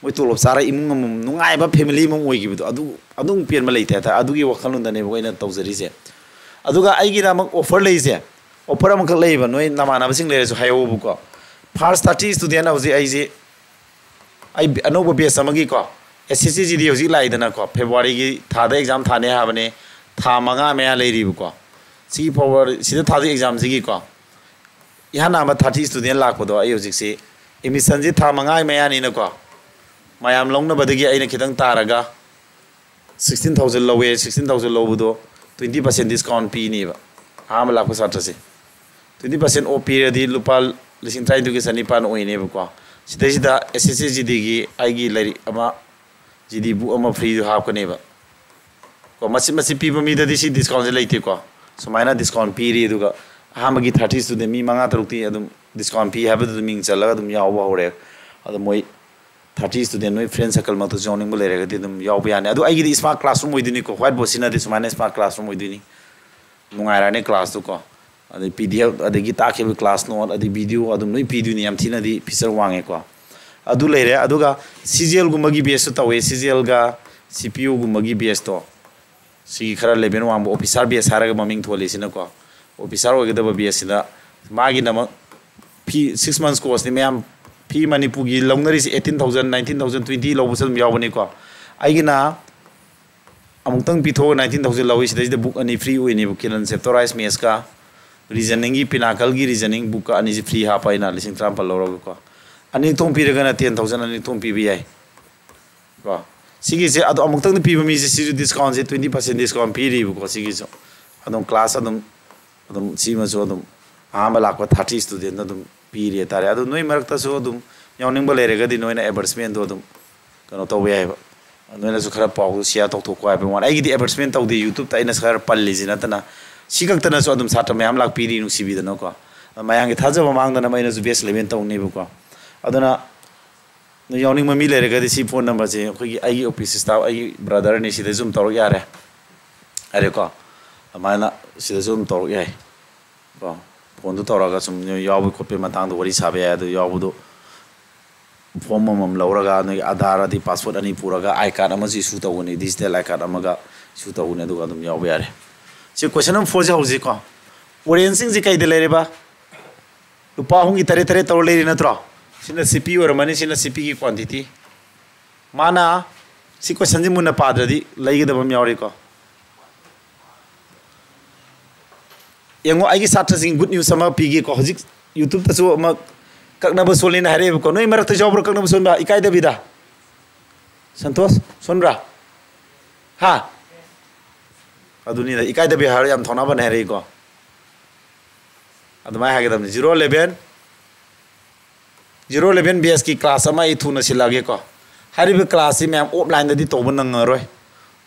ꯃꯣꯏ ꯇꯣꯂꯣꯞ ꯆꯥꯔ ꯏꯃꯨꯡ ꯑꯃꯃꯝ ꯅꯨꯡꯉꯥꯏꯕ ꯐꯦꯃꯤꯂꯤ ꯑꯃ ꯑꯣꯏꯈꯤꯕꯗꯣ, ꯑꯗꯨ ꯑꯗꯨꯝ ꯄꯦꯟꯕ ꯂꯩꯇꯦ ꯍꯥꯏꯇꯥꯔꯦ꯫ ꯑꯗꯨꯒꯤ ꯋꯥꯈꯜꯂꯣꯟꯗꯅꯦꯕ ꯑꯩꯅ ꯇꯧꯖꯔꯤꯁꯦ꯫ ꯑꯗꯨꯒ ꯑꯩꯒꯤꯅ ꯑꯃꯨꯛ ꯑꯣꯐꯔ ꯂꯩꯔꯤꯁꯦ, ꯑꯣꯐꯔ ꯑꯃꯈꯛ ꯂꯩꯌꯦꯕ, ꯅꯣꯏ ꯅꯃꯥꯟꯅꯕꯁꯤꯡ ꯂꯩꯔꯁꯨ ꯍꯥꯏꯍꯧꯕꯀꯣ꯫ ꯐꯥꯔꯁ ꯊꯥꯔꯇꯤ ꯁ꯭ꯇꯨꯗꯦꯟ ꯍꯧꯖꯤꯛ ꯑꯩꯁꯦ, ꯑꯩ ꯑꯅꯧꯕ ꯕꯦꯁ ꯑꯃꯒꯤꯀꯣ, ꯑꯦꯁ ꯑꯦꯁ ꯁꯤ ꯖꯤ ꯗꯤ ꯍꯧꯖꯤꯛ ꯂꯥꯛꯏꯗꯅꯀꯣ, ꯐꯦꯕ꯭ꯔꯨꯋꯥꯔꯤꯒꯤ ꯊꯥꯗ ꯑꯦꯛꯖꯥꯝ ꯊꯥꯅꯤ ꯍꯥꯏꯕꯅꯦ, ꯊꯥ ꯃꯉꯥ ꯃꯌꯥ ꯂꯩꯔꯤꯕꯀꯣ꯫ ꯁꯤꯒꯤ ꯐꯦꯕ꯭ꯔꯨꯋꯥꯔꯤ ꯁꯤꯗ ꯊꯥꯗꯣꯏ ꯑꯦꯛꯖꯥꯝꯁꯤꯒꯤꯀꯣ, ꯏꯍꯥꯟ ꯍꯥꯟꯕ ꯊꯥꯔꯇꯤ ꯁ꯭ꯇꯨꯗꯦꯟ ꯂꯥꯛꯄꯗꯣ, ꯑꯩ ꯍꯧꯖꯤꯛꯁꯤ ꯑꯦꯠꯃꯤꯁꯟꯁꯤ ꯊꯥ ꯃꯉꯥꯒꯤ ꯃꯌꯥꯅꯤꯅꯀꯣ, ꯃꯌꯥꯝ ꯂꯧꯅꯕꯗꯒꯤ ꯑꯩꯅ ꯈꯤꯇꯪ ꯇꯥꯔꯒ ꯁꯤꯛꯁꯇꯤꯟ ꯊꯥꯎꯖꯟ ꯂꯧꯋꯦ꯫ ꯁꯤꯛꯁꯇꯤꯟ ꯊꯥꯎꯖꯟ ꯂꯧꯕꯗꯣ ꯇ꯭ꯋꯦꯟꯇꯤ ꯄꯥꯔꯁꯦꯟ ꯗꯤꯁꯀꯥꯎꯟ ꯄꯤꯅꯦꯕ꯫ ꯑꯍꯥꯟꯕ ꯂꯥꯛꯄ ꯁꯥꯇ꯭ꯔꯁꯦ ꯇ꯭ꯋꯦꯟꯇꯤ ꯄꯥꯔꯁꯦꯟ ꯑꯣꯐ ꯄꯤꯔꯗꯤ ꯂꯨꯄꯥ ꯂꯤꯁꯤꯡ ꯇꯔꯥꯅꯤꯊꯣꯏꯒ ꯆꯅꯤꯄꯥꯟ ꯑꯣꯏꯅꯦꯕꯀꯣ꯫ ꯁꯤꯗꯩꯁꯤꯗ ꯑꯦꯁ ꯑꯦꯁ ꯁꯤ ꯖꯤ ꯗꯤꯒꯤ ꯑꯩꯒꯤ ꯂꯥꯏꯔꯤꯛ ꯑꯃ, ꯖꯤ ꯗꯤ ꯕꯨꯛ ꯑꯃ ꯐ꯭ꯔꯤꯗ ꯍꯥꯞꯀꯅꯦꯕ꯫ ꯀꯣ, ꯃꯆꯤꯠ ꯃꯆꯤꯠ ꯄꯤꯕ ꯃꯤꯗꯗꯤ ꯁꯤ ꯗꯤꯁꯀꯥꯎꯟꯁꯦ ꯂꯩꯇꯦꯀꯣ꯫ ꯁꯨꯃꯥꯏꯅ ꯗꯤꯁꯀꯥꯎꯟ ꯄꯤꯔꯤ꯫ ꯑꯗꯨꯒ ꯑꯍꯥꯟꯕꯒꯤ ꯊꯥꯔꯇꯤ ꯁ꯭ꯇꯨꯗꯦꯟ ꯃꯤ ꯃꯉꯥ ꯇꯔꯨꯛꯇꯤ ꯑꯗꯨꯝ ꯗꯤꯁꯀꯥꯎꯟ ꯄꯤ ꯍꯥꯏꯕꯗꯨꯗ ꯃꯤꯡ ꯆꯜꯂꯒ ꯑꯗꯨꯝ ꯌꯥꯎꯕ ꯍꯧꯔꯦ꯫ ꯑꯗꯣ ꯃꯣꯏ ꯊꯥꯔꯇꯤ ꯁ꯭ꯇꯨꯗꯦꯟ ꯅꯣꯏ ꯐ꯭ꯔꯦꯟ ꯁꯔꯀꯜꯃꯛꯇꯁꯨ ꯌꯥꯎꯅꯤꯡꯕ ꯂꯩꯔꯒꯗꯤ ꯑꯗꯨꯝ ꯌꯥꯎꯕ ꯌꯥꯅꯤ꯫ ꯑꯗꯣ ꯑꯩꯒꯤꯗꯤ ꯁ꯭ꯃꯥꯔꯠ ꯀ꯭ꯂꯥꯁꯔꯨꯝ ꯑꯣꯏꯗꯣꯏꯅꯤꯀꯣ, ꯋꯥꯏꯠ ꯕꯣꯔꯗ ꯁꯤꯖꯤꯟꯅꯗꯦ, ꯁꯨꯃꯥꯏꯅ ꯁ꯭ꯃꯥꯔꯠ ꯀ꯭ꯂꯥꯁꯔꯨꯝ ꯑꯣꯏꯗꯣꯏꯅꯤ꯫ ꯅꯨꯡꯉꯥꯏꯔꯅꯤ ꯀ꯭ꯂꯥꯁꯇꯨꯀꯣ꯫ ꯑꯗꯩ ꯄꯤ ꯗꯤ ꯑꯦꯐ, ꯑꯗꯒꯤ ꯇꯥꯛꯈꯤꯕ ꯀ꯭ꯂꯥꯁ ꯅꯣꯠ, ꯑꯗꯩ ꯚꯤꯗꯤꯑꯣ ꯑꯗꯨꯝ ꯂꯣꯏ ꯄꯤꯗꯣꯏꯅꯤ, ꯌꯥꯝ ꯊꯤꯅꯗꯤ ꯐꯤꯆꯔ ꯋꯥꯡꯉꯦꯀꯣ꯫ ꯑꯗꯨ ꯂꯩꯔꯦ꯫ ꯑꯗꯨꯒ ꯁꯤ ꯖꯤ ꯑꯦꯜꯒꯨꯝꯕꯒꯤ ꯕꯦꯁꯁꯨ ꯇꯧꯋꯦ, ꯁꯤ ꯖꯤ ꯑꯦꯜꯒ ꯁꯤ ꯄꯤ ꯌꯨꯒꯨꯝꯕꯒꯤ ꯕꯦꯁꯇꯣ꯫ ꯁꯤꯒꯤ ꯈꯔ ꯂꯦꯚꯦꯜ ꯋꯥꯡꯕ ꯑꯣꯐꯤꯁꯥꯔ ꯕꯦꯁ ꯍꯥꯏꯔꯒ ꯃꯃꯤꯡ ꯊꯣꯜꯂꯤꯁꯤꯅꯀꯣ, ꯑꯣꯐꯤꯁꯥꯔ ꯑꯣꯏꯒꯗꯕ ꯕꯦꯁꯁꯤꯗ ꯃꯥꯒꯤꯗꯃꯛ ꯐꯤ ꯁꯤꯛꯁ ꯃꯟꯁ ꯀꯣꯔꯁꯅꯤ ꯃꯌꯥꯝ꯫ ꯐꯤ ꯃꯅꯤꯄꯨꯔꯒꯤ ꯂꯧꯅꯔꯤꯁꯤ eighteen thousand, nineteen thousand, twenty ꯂꯧꯕꯁꯨ ꯑꯗꯨꯝ ꯌꯥꯎꯕꯅꯤꯀꯣ꯫ ꯑꯩꯒꯤꯅ ꯑꯃꯨꯛꯇꯪ ꯄꯤꯊꯣꯛꯑꯒ ꯅꯥꯏꯟꯇꯤꯟ ꯊꯥꯎꯖꯟ ꯂꯧꯏ꯫ ꯁꯤꯗꯩꯁꯤꯗ ꯕꯨꯛ ꯑꯅꯤ ꯐ꯭ꯔꯤ ꯑꯣꯏꯅꯦꯕ, ꯀꯤꯔꯟ ꯆꯦꯞꯇꯔꯋꯥꯏꯁ ꯃꯦꯠꯁꯀ ꯔꯤꯖꯅꯤꯡꯒꯤ, ꯄꯤꯅꯥꯀꯜꯒꯤ ꯔꯤꯖꯅꯤꯡ ꯕꯨꯛꯀ ꯑꯅꯤꯁꯤ ꯐ꯭ꯔꯤ ꯍꯥꯞꯄ ꯑꯩꯅ ꯂꯤꯁꯤꯡ ꯇꯔꯥꯃꯥꯄꯜ ꯂꯧꯔꯒꯀꯣ꯫ ꯑꯅꯤ ꯊꯣꯛ ꯄꯤꯔꯒꯅ ꯇꯦꯟ ꯊꯥꯎꯖꯟ ꯑꯅꯤ ꯊꯣꯛ ꯄꯤꯕ ꯌꯥꯏ ꯀꯣ꯫ ꯁꯤꯒꯤꯁꯦ ꯑꯗꯣ ꯑꯃꯨꯛꯇꯪꯗ ꯄꯤꯕ ꯃꯤꯁꯦ ꯁꯤꯁꯨ ꯗꯤꯁꯀꯥꯎꯟꯁꯦ ꯇ꯭ꯋꯦꯟꯇꯤ ꯄꯥꯔꯁꯦꯟ ꯗꯤꯁꯀꯥꯎꯟ ꯄꯤꯔꯤꯕꯀꯣ꯫ ꯁꯤꯒꯤꯁꯨ ꯑꯗꯨꯝ ꯀ꯭ꯂꯥꯁ ꯑꯗꯨꯝ, ꯑꯗꯨꯝ ꯁꯤꯃꯁꯨ ꯑꯗꯨꯝ ꯑꯍꯥꯟꯕ ꯂꯥꯛꯄ ꯊꯥꯔꯇꯤ ꯁ꯭ꯇꯨꯗꯦꯟꯗ ꯑꯗꯨꯝ ꯄꯤꯔꯤ ꯍꯥꯏꯇꯥꯔꯦ꯫ ꯑꯗꯨ ꯅꯣꯏ ꯃꯔꯛꯇꯁꯨ ꯑꯗꯨꯝ ꯌꯥꯎꯅꯤꯡꯕ ꯂꯩꯔꯒꯗꯤ ꯅꯣꯏꯅ ꯑꯦꯗꯚꯔꯇꯤꯁꯃꯦꯟꯗꯣ ꯑꯗꯨꯝ ꯀꯩꯅꯣ ꯇꯧꯕ ꯌꯥꯏꯑꯕ꯫ ꯅꯣꯏꯅꯁꯨ ꯈꯔ ꯄꯥꯎꯗꯣ ꯁꯤꯌꯥꯔ ꯇꯧꯊꯣꯛꯀꯣ ꯍꯥꯏꯕꯒꯤ ꯋꯥꯅꯤ꯫ ꯑꯩꯒꯤꯗꯤ ꯑꯦꯗꯚꯔꯇꯤꯁꯃꯦꯟ ꯇꯧꯗꯦ, ꯌꯨꯇ꯭ꯌꯨꯕꯇ ꯑꯩꯅ ꯈꯔ ꯄꯜꯂꯤꯁꯤ ꯅꯠꯇꯅ꯫ ꯁꯤ ꯈꯛꯇꯅꯁꯨ ꯑꯗꯨꯝ ꯁꯥꯇ꯭ꯔ ꯃꯌꯥꯝ ꯂꯥꯛꯄꯤꯔꯤ ꯅꯨꯡꯁꯤꯕꯤꯗꯅꯀꯣ꯫ ꯃꯌꯥꯝꯒꯤ ꯊꯥꯖꯕ ꯃꯥꯡꯗꯅꯕ ꯑꯩꯅꯁꯨ batch eleven ꯇꯧꯅꯦꯕꯀꯣ꯫ ꯑꯗꯨꯅ ꯅꯣꯏ ꯌꯥꯎꯅꯤꯡꯕ ꯃꯤ ꯂꯩꯔꯒꯗꯤ ꯁꯤ phone number ꯁꯦ ꯑꯩꯈꯣꯏꯒꯤ, ꯑꯩꯒꯤ office staff, ꯑꯩꯒꯤ brother ꯅꯤ, ꯁꯤꯗꯁꯨ ꯑꯗꯨꯝ ꯇꯧꯔꯛ ꯌꯥꯔꯦ꯫ ꯌꯥꯔꯦꯀꯣ? ꯑꯗꯨꯃꯥꯏꯅ ꯁꯤꯗꯁꯨ ꯑꯗꯨꯝ ꯇꯧꯔꯛ ꯌꯥꯏ ꯀꯣ꯫ Phone ꯗꯨ ꯇꯧꯔꯒ ꯁꯨꯝ ꯅꯣꯏ ꯌꯥꯎꯕꯒꯤ ꯈꯣꯠꯄꯒꯤ ꯃꯇꯥꯡꯗ ꯋꯥꯔꯤ ꯁꯥꯕ ꯌꯥꯏ꯫ ꯑꯗꯨ ꯌꯥꯎꯕꯗꯨ form ꯑꯃꯃꯝ ꯂꯧꯔꯒ ꯅꯣꯏꯒꯤ Aadhaar ꯑꯗꯩ passport ꯑꯅꯤ ꯄꯨꯔꯒ I card ꯑꯃꯁꯨ issue ꯇꯧꯒꯅꯤ, digital I card ꯑꯃꯒ issue ꯇꯧꯒꯅꯤ, ꯑꯗꯨꯒ ꯑꯗꯨꯝ ꯌꯥꯎꯕ ꯌꯥꯔꯦ꯫ ꯁꯤ question number four ꯁꯦ ꯍꯧꯖꯤꯛꯀꯣ꯫ Orange ꯁꯤꯡꯁꯦ ꯀꯩꯗ ꯂꯩꯔꯦꯕ? ꯂꯨꯄꯥ ꯑꯍꯨꯝꯒꯤ ꯇꯔꯦꯠ ꯇꯔꯦꯠ ꯇꯧꯔ ꯂꯩꯔꯤ ꯅꯠꯇ꯭ꯔꯣ? ꯁꯤꯅ C P ꯑꯣꯏꯔꯝꯃꯅꯤ, ꯁꯤꯅ C P ꯒꯤ quantity꯫ ꯃꯥꯅ ꯁꯤ question ꯁꯤ ꯃꯨꯟꯅ ꯄꯥꯗ꯭ꯔꯗꯤ ꯂꯩꯒꯗꯕ ꯑꯃ ꯌꯥꯎꯔꯤꯀꯣ꯫ ꯌꯦꯡꯉꯣ, ꯑꯩꯒꯤ ꯁꯥꯇ꯭ꯔꯁꯤꯡ good news ꯑꯃ ꯄꯤꯒꯦꯀꯣ꯫ ꯍꯧꯖꯤꯛ YouTube ꯇꯁꯨ ꯑꯃ ꯀꯛꯅꯕ ꯁꯣꯜꯂꯤꯅ ꯍꯥꯏꯔꯛꯑꯦꯕꯀꯣ꯫ ꯅꯣꯏ ꯃꯔꯛꯇ ꯌꯥꯎꯕ꯭ꯔꯥ ꯀꯛꯅꯕ ꯁꯣꯟꯕ? ꯏꯀꯥꯏꯗꯕꯤꯗ꯫ ꯁꯟꯇꯣꯁ, ꯁꯣꯟꯕ꯭ꯔꯥ? ꯍꯥ? ꯑꯗꯨꯅꯤꯅ, ꯏꯀꯥꯏꯗꯕꯤ ꯍꯥꯏꯔ ꯌꯥꯝ ꯊꯧꯅꯥ ꯐꯅ ꯍꯥꯏꯔꯛꯏꯀꯣ꯫ ꯑꯗꯨꯃꯥꯏꯅ ꯍꯥꯏꯒꯗꯕꯅꯤ꯫ Zero eleven, zero eleven batch ꯀꯤ class ꯑꯃ ꯑꯩ ꯊꯨꯅ ꯁꯤꯜꯂꯛꯑꯒꯦꯀꯣ꯫ ꯍꯥꯏꯔꯤꯕ class ꯁꯤ ꯃꯌꯥꯝ offline ꯗꯗꯤ ꯇꯧꯕ ꯅꯪꯉꯔꯣꯏ꯫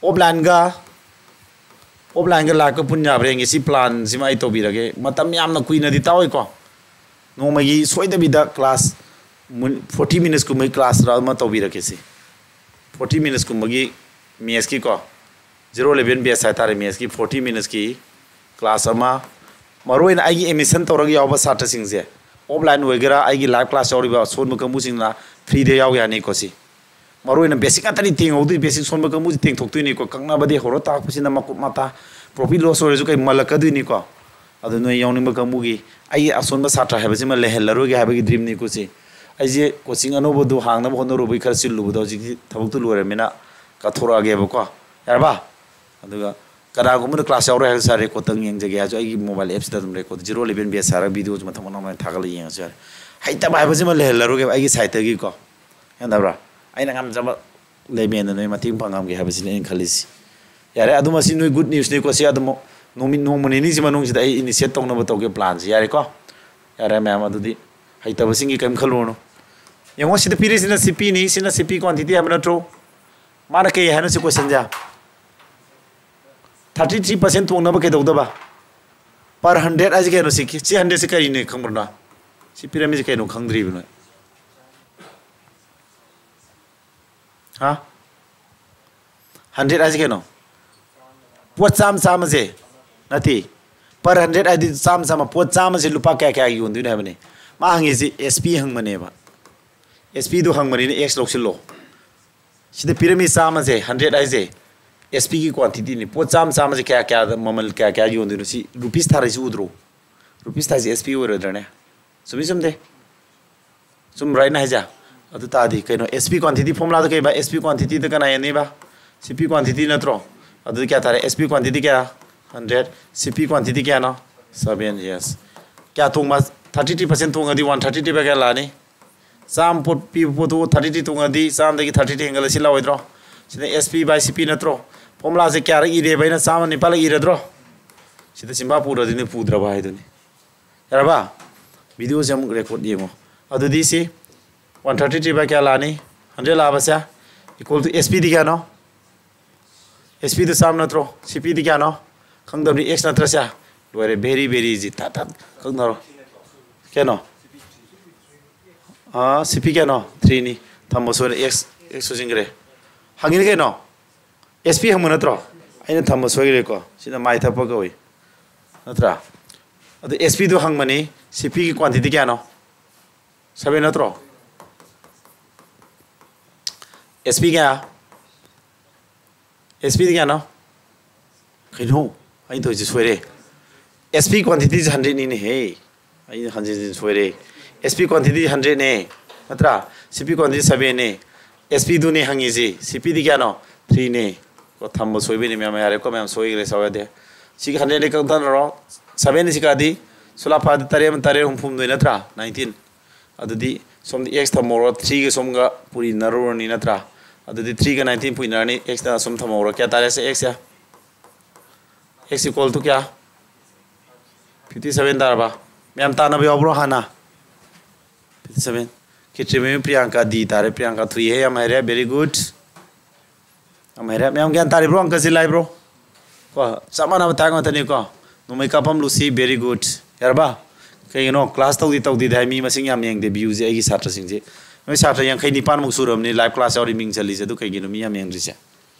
Offline ꯒ, offline ꯒ live ꯀ ꯄꯨꯟ ꯌꯥꯕ꯭ꯔꯥ ꯌꯦꯡꯒꯦ꯫ ꯁꯤ plan ꯁꯤꯃ ꯑꯩ ꯇꯧꯕꯤꯔꯒꯦ꯫ ꯃꯇꯝ ꯌꯥꯝꯅ ꯀꯨꯏꯅꯗꯤ ꯇꯥꯛꯑꯣꯏꯀꯣ꯫ ꯅꯣꯡꯃꯒꯤ ꯁꯣꯏꯗꯕꯤꯗ class moon-, forty minutes ꯀꯨꯝꯕꯒꯤ class ꯔ ꯑꯃ ꯇꯧꯕꯤꯔꯛꯀꯦ ꯁꯤ꯫ Forty minutes ꯀꯨꯝꯕꯒꯤ maths ꯀꯤꯀꯣ, zero eleven batch ꯍꯥꯏꯇꯥꯔꯦ, maths ꯀꯤ forty minutes ꯀꯤ class ꯑꯃ, ꯃꯔꯨꯑꯣꯏꯅ ꯑꯩꯒꯤ admission ꯇꯧꯔꯒ ꯌꯥꯎꯕ ꯁꯥꯇ꯭ꯔꯁꯤꯡꯁꯦ, offline ꯑꯣꯏꯒꯦꯔꯥ, ꯑꯩꯒꯤ live class ꯌꯥꯎꯔꯤꯕ ꯑꯁꯣꯟꯕ ꯀꯥꯡꯕꯨꯁꯤꯡꯅ free ꯗ ꯌꯥꯎ ꯌꯥꯅꯤꯀꯣ꯫ ꯁꯤ ꯃꯔꯨꯑꯣꯏꯅ basic ꯉꯥꯛꯇꯅꯤ ꯇꯦꯡꯍꯧꯗꯣꯏ, basic ꯁꯣꯟꯕ ꯀꯥꯡꯕꯨꯁꯤ ꯇꯦꯡꯊꯣꯛꯇꯣꯏꯅꯤꯀꯣ꯫ ꯀꯛꯅꯕꯗꯤ ꯍꯧꯔ ꯇꯥꯛꯄꯁꯤꯅ ꯃꯀꯨꯞ ꯃꯇꯥ, profit loss ꯑꯣꯏꯔꯁꯨ ꯀꯩ ꯃꯜꯂꯛꯀꯗꯣꯏꯅꯤꯀꯣ꯫ ꯑꯗꯨ ꯅꯣꯏ ꯌꯥꯎꯅꯤꯡꯕ ꯀꯥꯡꯕꯨꯒꯤ, ꯑꯩꯒꯤ ꯑꯁꯣꯟꯕ ꯁꯥꯇ꯭ꯔ ꯍꯥꯏꯕꯁꯤꯃ ꯂꯩꯍꯜꯂꯔꯣꯏꯒꯦ ꯍꯥꯏꯕꯒꯤ dream ꯅꯤꯀꯣ ꯁꯤ꯫ ꯑꯩꯁꯦ coaching ꯑꯅꯧꯕꯗꯨ ꯍꯥꯡꯅꯕ ꯍꯣꯠꯅꯔꯨꯕꯒꯤ ꯈꯔ ꯆꯤꯜꯂꯨꯕꯗꯣ ꯍꯧꯖꯤꯛꯇꯤ ꯊꯕꯛꯇꯨ ꯂꯣꯏꯔꯃꯤꯅ ꯀꯠꯊꯣꯔꯛꯑꯒꯦꯕꯀꯣ꯫ ꯌꯥꯔꯕ? ꯑꯗꯨꯒ ꯀꯅꯥꯒꯨꯝꯕꯅ class ꯌꯥꯎꯔꯣꯏ ꯍꯥꯏꯔꯁꯨ ꯁꯥꯔ record ꯇꯪ ꯌꯦꯡꯖꯒꯦ ꯍꯥꯏꯔꯁꯨ ꯑꯩꯒꯤ mobile apps ꯇ ꯑꯗꯨꯝ record, zero eleven batch ꯍꯥꯏꯔꯒ video ꯁꯨ ꯃꯊꯪ ꯃꯊꯪ ꯂꯣꯏꯅ ꯊꯥꯒꯠꯂ ꯌꯦꯡꯉꯁꯨ ꯌꯥꯔꯦ꯫ ꯍꯩꯇꯕ ꯍꯥꯏꯕꯁꯤꯃ ꯂꯩꯍꯜꯂꯔꯣꯏꯒꯦꯕ ꯑꯩꯒꯤ side ꯇꯒꯤꯀꯣ꯫ ꯒ꯭ꯌꯥꯟ ꯇꯥꯕ꯭ꯔꯥ? ꯑꯩꯅ ꯉꯝꯖꯕ ꯂꯦꯕꯦꯜꯗ ꯅꯣꯏ ꯃꯇꯦꯡ ꯄꯥꯡꯉꯝꯒꯦ ꯍꯥꯏꯕꯁꯤꯅꯤ ꯑꯩꯅ ꯈꯜꯂꯤꯁꯤ꯫ ꯌꯥꯔꯦ, ꯑꯗꯨꯃ ꯁꯤ ꯅꯣꯏ good news ꯅꯤꯀꯣ꯫ ꯁꯤ ꯑꯗꯨꯝ ꯅꯨꯃꯤꯠ, ꯅꯣꯡꯃ ꯅꯤꯅꯤꯁꯤ ꯃꯅꯨꯡꯁꯤꯗ ꯑꯩ initiate ꯇꯧꯅꯕ ꯇꯧꯒꯦ plan ꯁꯤ, ꯌꯥꯔꯦꯀꯣ? ꯌꯥꯔꯦ ꯃꯌꯥꯝ, ꯑꯗꯨꯗꯤ ꯍꯩꯇꯕꯁꯤꯡꯒꯤ ꯀꯔꯤꯝ ꯈꯜꯂꯨꯔꯅꯨ꯫ ꯌꯦꯡꯉꯣ, ꯁꯤꯗ ꯄꯤꯔꯤꯁꯤꯅ C P ꯅꯤ, ꯁꯤꯅ C P quantity ꯍꯥꯏꯕ ꯅꯠꯇ꯭ꯔꯣ? ꯃꯥꯅ ꯀꯩ ꯍꯥꯏꯅꯣ ꯁꯤ question ꯁꯦ? Thirty three percent ꯇꯣꯡꯅꯕ ꯀꯩꯗꯧꯗꯕ? Per hundred ꯍꯥꯏꯁꯦ ꯀꯩꯅꯣ? ꯁꯤ ꯁꯤ hundred ꯁꯤ ꯀꯔꯤꯅꯣ ꯈꯪꯕ꯭ꯔꯣ ꯅꯣꯏ? ꯁꯤ ꯄꯤꯔꯝꯃꯤꯁꯦ ꯀꯩꯅꯣ ꯈꯪꯗ꯭ꯔꯤꯕ ꯅꯣꯏ? ꯍꯥ? Hundred ꯍꯥꯏꯁꯦ ꯀꯩꯅꯣ? ꯄꯣꯠ ꯆꯥꯝꯃ ꯆꯥꯝꯃꯁꯦ ꯅꯠꯇꯦ꯫ Per hundred ꯍꯥꯏꯗꯤ ꯆꯥꯝꯃ ꯆꯥꯝꯃ, ꯄꯣꯠ ꯆꯥꯝꯃꯁꯦ ꯂꯨꯄꯥ ꯀꯌꯥ ꯀꯌꯥꯒꯤ ꯌꯣꯟꯗꯣꯏꯅꯣ ꯍꯥꯏꯕꯅꯤ꯫ ꯃꯥ ꯍꯪꯉꯤꯁꯤ S P ꯍꯪꯕꯅꯦꯕ꯫ S P ꯗꯣ ꯍꯪꯕꯅꯤꯅ X ꯂꯧꯁꯤꯜꯂꯣ꯫ ꯁꯤꯗ ꯄꯤꯔꯝꯃꯤ ꯆꯥꯝꯃꯁꯦ, hundred ꯍꯥꯏꯁꯦ S P ꯒꯤ quantity ꯅꯤ꯫ ꯄꯣꯠ ꯆꯥꯝꯃ ꯆꯥꯝꯃꯁꯦ ꯀꯌꯥ ꯀꯌꯥꯗ, ꯃꯃꯜ ꯀꯌꯥ ꯀꯌꯥ ꯌꯣꯟꯗꯣꯏꯅꯣ? ꯁꯤ rupees ꯊꯥꯔꯛꯏꯁꯤ ꯎꯗ꯭ꯔꯣ? Rupees ꯊꯥꯔꯤꯁꯦ S P ꯑꯣꯏꯔꯣꯏꯗ꯭ꯔꯅꯦ? ꯆꯨꯝꯃꯤ ꯆꯨꯝꯗꯦ? ꯆꯨꯝꯕ꯭ꯔꯥ ꯑꯩꯅ ꯍꯥꯏꯁꯦ? ꯑꯗꯨ ꯇꯥꯔꯗꯤ ꯀꯩꯅꯣ, S P quantity formula ꯗꯣ ꯀꯩꯕ? S P quantity ꯗ ꯀꯅꯥ ꯌꯦꯟꯅꯤꯕ? C P quantity ꯅꯠꯇ꯭ꯔꯣ? ꯑꯗꯨꯗꯤ ꯀꯌꯥ ꯇꯥꯔꯦ? S P quantity ꯀꯌꯥ? Hundred꯫ C P quantity ꯀꯌꯥꯅꯣ? Seven꯫ Yes꯫ ꯀꯌꯥ ꯇꯣꯡꯕ? Thirty three percent ꯇꯣꯡꯉꯗꯤ one thirty three ꯕꯥꯏ ꯀꯌꯥ ꯂꯥꯛꯑꯅꯤ? ꯆꯥꯝꯃ ꯄꯣꯠ ꯄꯤꯕ ꯄꯣꯠꯇꯨ thirty three ꯇꯣꯡꯉꯗꯤ ꯆꯥꯝꯃꯗꯒꯤ thirty three ꯍꯦꯟꯒꯠꯂ ꯁꯤ ꯂꯥꯛꯑꯣꯏꯗ꯭ꯔꯣ? ꯁꯤꯅ S P by C P ꯅꯠꯇ꯭ꯔꯣ? Formula ꯁꯦ ꯀꯌꯥꯔꯛ ꯏꯔꯦꯕ? ꯑꯩꯅ ꯆꯥꯝꯃ ꯅꯤꯄꯥꯜꯂꯛ ꯏꯔꯗ꯭ꯔꯣ? ꯁꯤꯗ ꯆꯤꯝꯕꯥ ꯄꯨꯔꯗꯤ ꯅꯣꯏ ꯄꯨꯗ꯭ꯔꯕ ꯍꯥꯏꯗꯨꯅꯤ꯫ ꯌꯥꯔꯕ? Video ꯁꯦ ꯑꯃꯨꯛ record ꯌꯦꯡꯉꯣ꯫ ꯑꯗꯨꯗꯤ ꯁꯤ one thirty three ꯕꯥꯏ ꯀꯌꯥ ꯂꯥꯛꯑꯅꯤ? Hundred ꯂꯥꯛꯑꯕꯁꯦ equal to S P ꯗꯤ ꯀꯌꯥꯅꯣ? S P ꯗꯨ ꯆꯥꯝꯃ ꯅꯠꯇ꯭ꯔꯣ? C P ꯗꯤ ꯀꯌꯥꯅꯣ? ꯈꯪꯗꯕꯅꯤ, X ꯅꯠꯇ꯭ꯔꯁꯦ? ꯂꯣꯏꯔꯦ, very very easy꯫ ꯊꯠ ꯊꯠ ꯈꯪꯅꯔꯣ꯫ ꯀꯩꯅꯣ? ꯑꯥ, C P ꯀꯌꯥꯅꯣ? Three ꯅꯤ꯫ ꯊꯝꯕ ꯁꯣꯏꯔꯦ, X, X ꯁꯣꯏꯁꯤꯟꯈ꯭ꯔꯦ꯫ ꯍꯪꯉꯤꯅꯤ ꯀꯩꯅꯣ? S P ꯍꯪꯕ ꯅꯠꯇ꯭ꯔꯣ? ꯑꯩꯅ ꯊꯝꯕ ꯁꯣꯏꯈ꯭ꯔꯦꯀꯣ꯫ ꯁꯤꯅ ꯃꯥꯏ ꯊꯛꯄ ꯀꯧꯏ, ꯅꯠꯇ꯭ꯔꯥ? ꯑꯗꯨ S P ꯗꯨ ꯍꯪꯕꯅꯤ, C P ꯒꯤ quantity ꯀꯌꯥꯅꯣ? Seven ꯅꯠꯇ꯭ꯔꯣ? S P ꯀꯌꯥ? S P ꯗꯤ ꯀꯌꯥꯅꯣ? ꯀꯩꯅꯣ? ꯑꯩꯅ ꯇꯧꯔꯤꯁꯦ ꯁꯣꯏꯔꯦ꯫ S P quantity ꯁꯦ hundred ꯅꯤꯅꯦꯍꯦ꯫ ꯑꯩꯅ ꯍꯟꯖꯤꯟ ꯍꯟꯖꯤꯟ ꯁꯣꯏꯔꯦ꯫ S P quantity hundred ꯅꯦ, ꯅꯠꯇ꯭ꯔꯥ? C P quantity seven ꯅꯦ꯫ S P ꯗꯨꯅꯦ ꯍꯪꯉꯤꯁꯤ꯫ C P ꯗꯤ ꯀꯌꯥꯅꯣ? Three ꯅꯦ꯫ ꯀꯣ, ꯊꯝꯕ ꯁꯣꯏꯕꯩꯅꯦ ꯃꯌꯥꯝ, ꯌꯥꯔꯦꯀꯣ ꯃꯌꯥꯝ, ꯁꯣꯏꯈ꯭ꯔꯦ, ꯁꯥꯎ ꯌꯥꯗꯦ꯫ ꯁꯤꯒꯤ hundred ꯗꯤ ꯀꯛꯊꯠꯅꯔꯣ꯫ Seven ꯁꯤ ꯀꯥꯗꯤ ꯁꯨꯂꯥ ꯐꯥꯗꯤ ꯇꯔꯦꯠ ꯑꯃ ꯇꯔꯦꯠ ꯑꯍꯨꯝ ꯐꯨꯝꯗꯣꯏ ꯅꯠꯇ꯭ꯔꯥ? Nineteen꯫ ꯑꯗꯨꯗꯤ ꯁꯣꯝꯗ X ꯊꯝꯃꯧꯔꯣ, three ꯒ ꯁꯣꯝꯒ ꯄꯨꯔꯤꯅꯔꯨꯔꯅꯤ ꯅꯠꯇ꯭ꯔꯥ? ꯑꯗꯨꯗꯤ three ꯒ nineteen ꯄꯨꯏꯅꯔꯅꯤ, X ꯇ ꯑꯁꯨꯝ ꯊꯝꯍꯧꯔꯣ꯫ ꯀꯌꯥ ꯇꯥꯔꯦ ꯁꯦ X say? X equal to ꯀꯌꯥ? Fifty seven ꯇꯥꯔꯕ? ꯃꯌꯥꯝ ꯇꯥꯅꯕ ꯌꯥꯎꯕ꯭ꯔꯣ ꯍꯥꯟꯅ? Fifty seven꯫ ꯈꯦꯇ꯭ꯔꯤꯃꯌꯨꯝ ꯄ꯭ꯔꯤꯌꯥꯡꯀꯥ D ꯇꯥꯔꯦ꯫ ꯄ꯭ꯔꯤꯌꯥꯡꯀꯥ three ꯍꯦ, ꯌꯥꯝ ꯍꯩꯔꯦ, very good꯫ ꯌꯥꯝ ꯍꯩꯔꯦ꯫ ꯃꯌꯥꯝ ꯒ꯭ꯌꯥꯟ ꯇꯥꯔꯤꯕ꯭ꯔꯣ? ꯑꯪꯀꯁꯤ ꯂꯥꯏꯕ꯭ꯔꯣ? ꯀꯣ, ꯆꯞ ꯃꯥꯟꯅꯕ type ꯉꯥꯛꯇꯅꯤꯀꯣ꯫ ꯅꯣꯡꯃꯩ ꯀꯥꯞꯐꯝ ꯂꯨꯁꯤ, very good꯫ ꯌꯥꯔꯕ? ꯀꯩꯒꯤꯅꯣ class ꯇꯧꯗꯦ ꯇꯧꯗꯦꯗꯤ ꯍꯥꯏ, ꯃꯤ ꯃꯁꯤꯡ ꯌꯥꯝ ꯌꯦꯡꯗꯦ ꯚ꯭ꯌꯨꯁꯦ ꯑꯩꯒꯤ ꯁꯥꯇ꯭ꯔꯁꯤꯡꯁꯦ? ꯅꯣꯏ ꯁꯥꯇ꯭ꯔ ꯌꯥꯡꯈꯩ ꯅꯤꯄꯥꯟꯃꯨꯛ ꯁꯨꯔꯕꯅꯤ live class ꯌꯥꯎꯔꯤ ꯃꯤꯡ ꯆꯜꯂꯤꯁꯦ, ꯑꯗꯨ ꯀꯩꯒꯤꯅꯣ ꯃꯤ ꯌꯥꯝ ꯌꯦꯡꯗ꯭ꯔꯤꯁꯦ?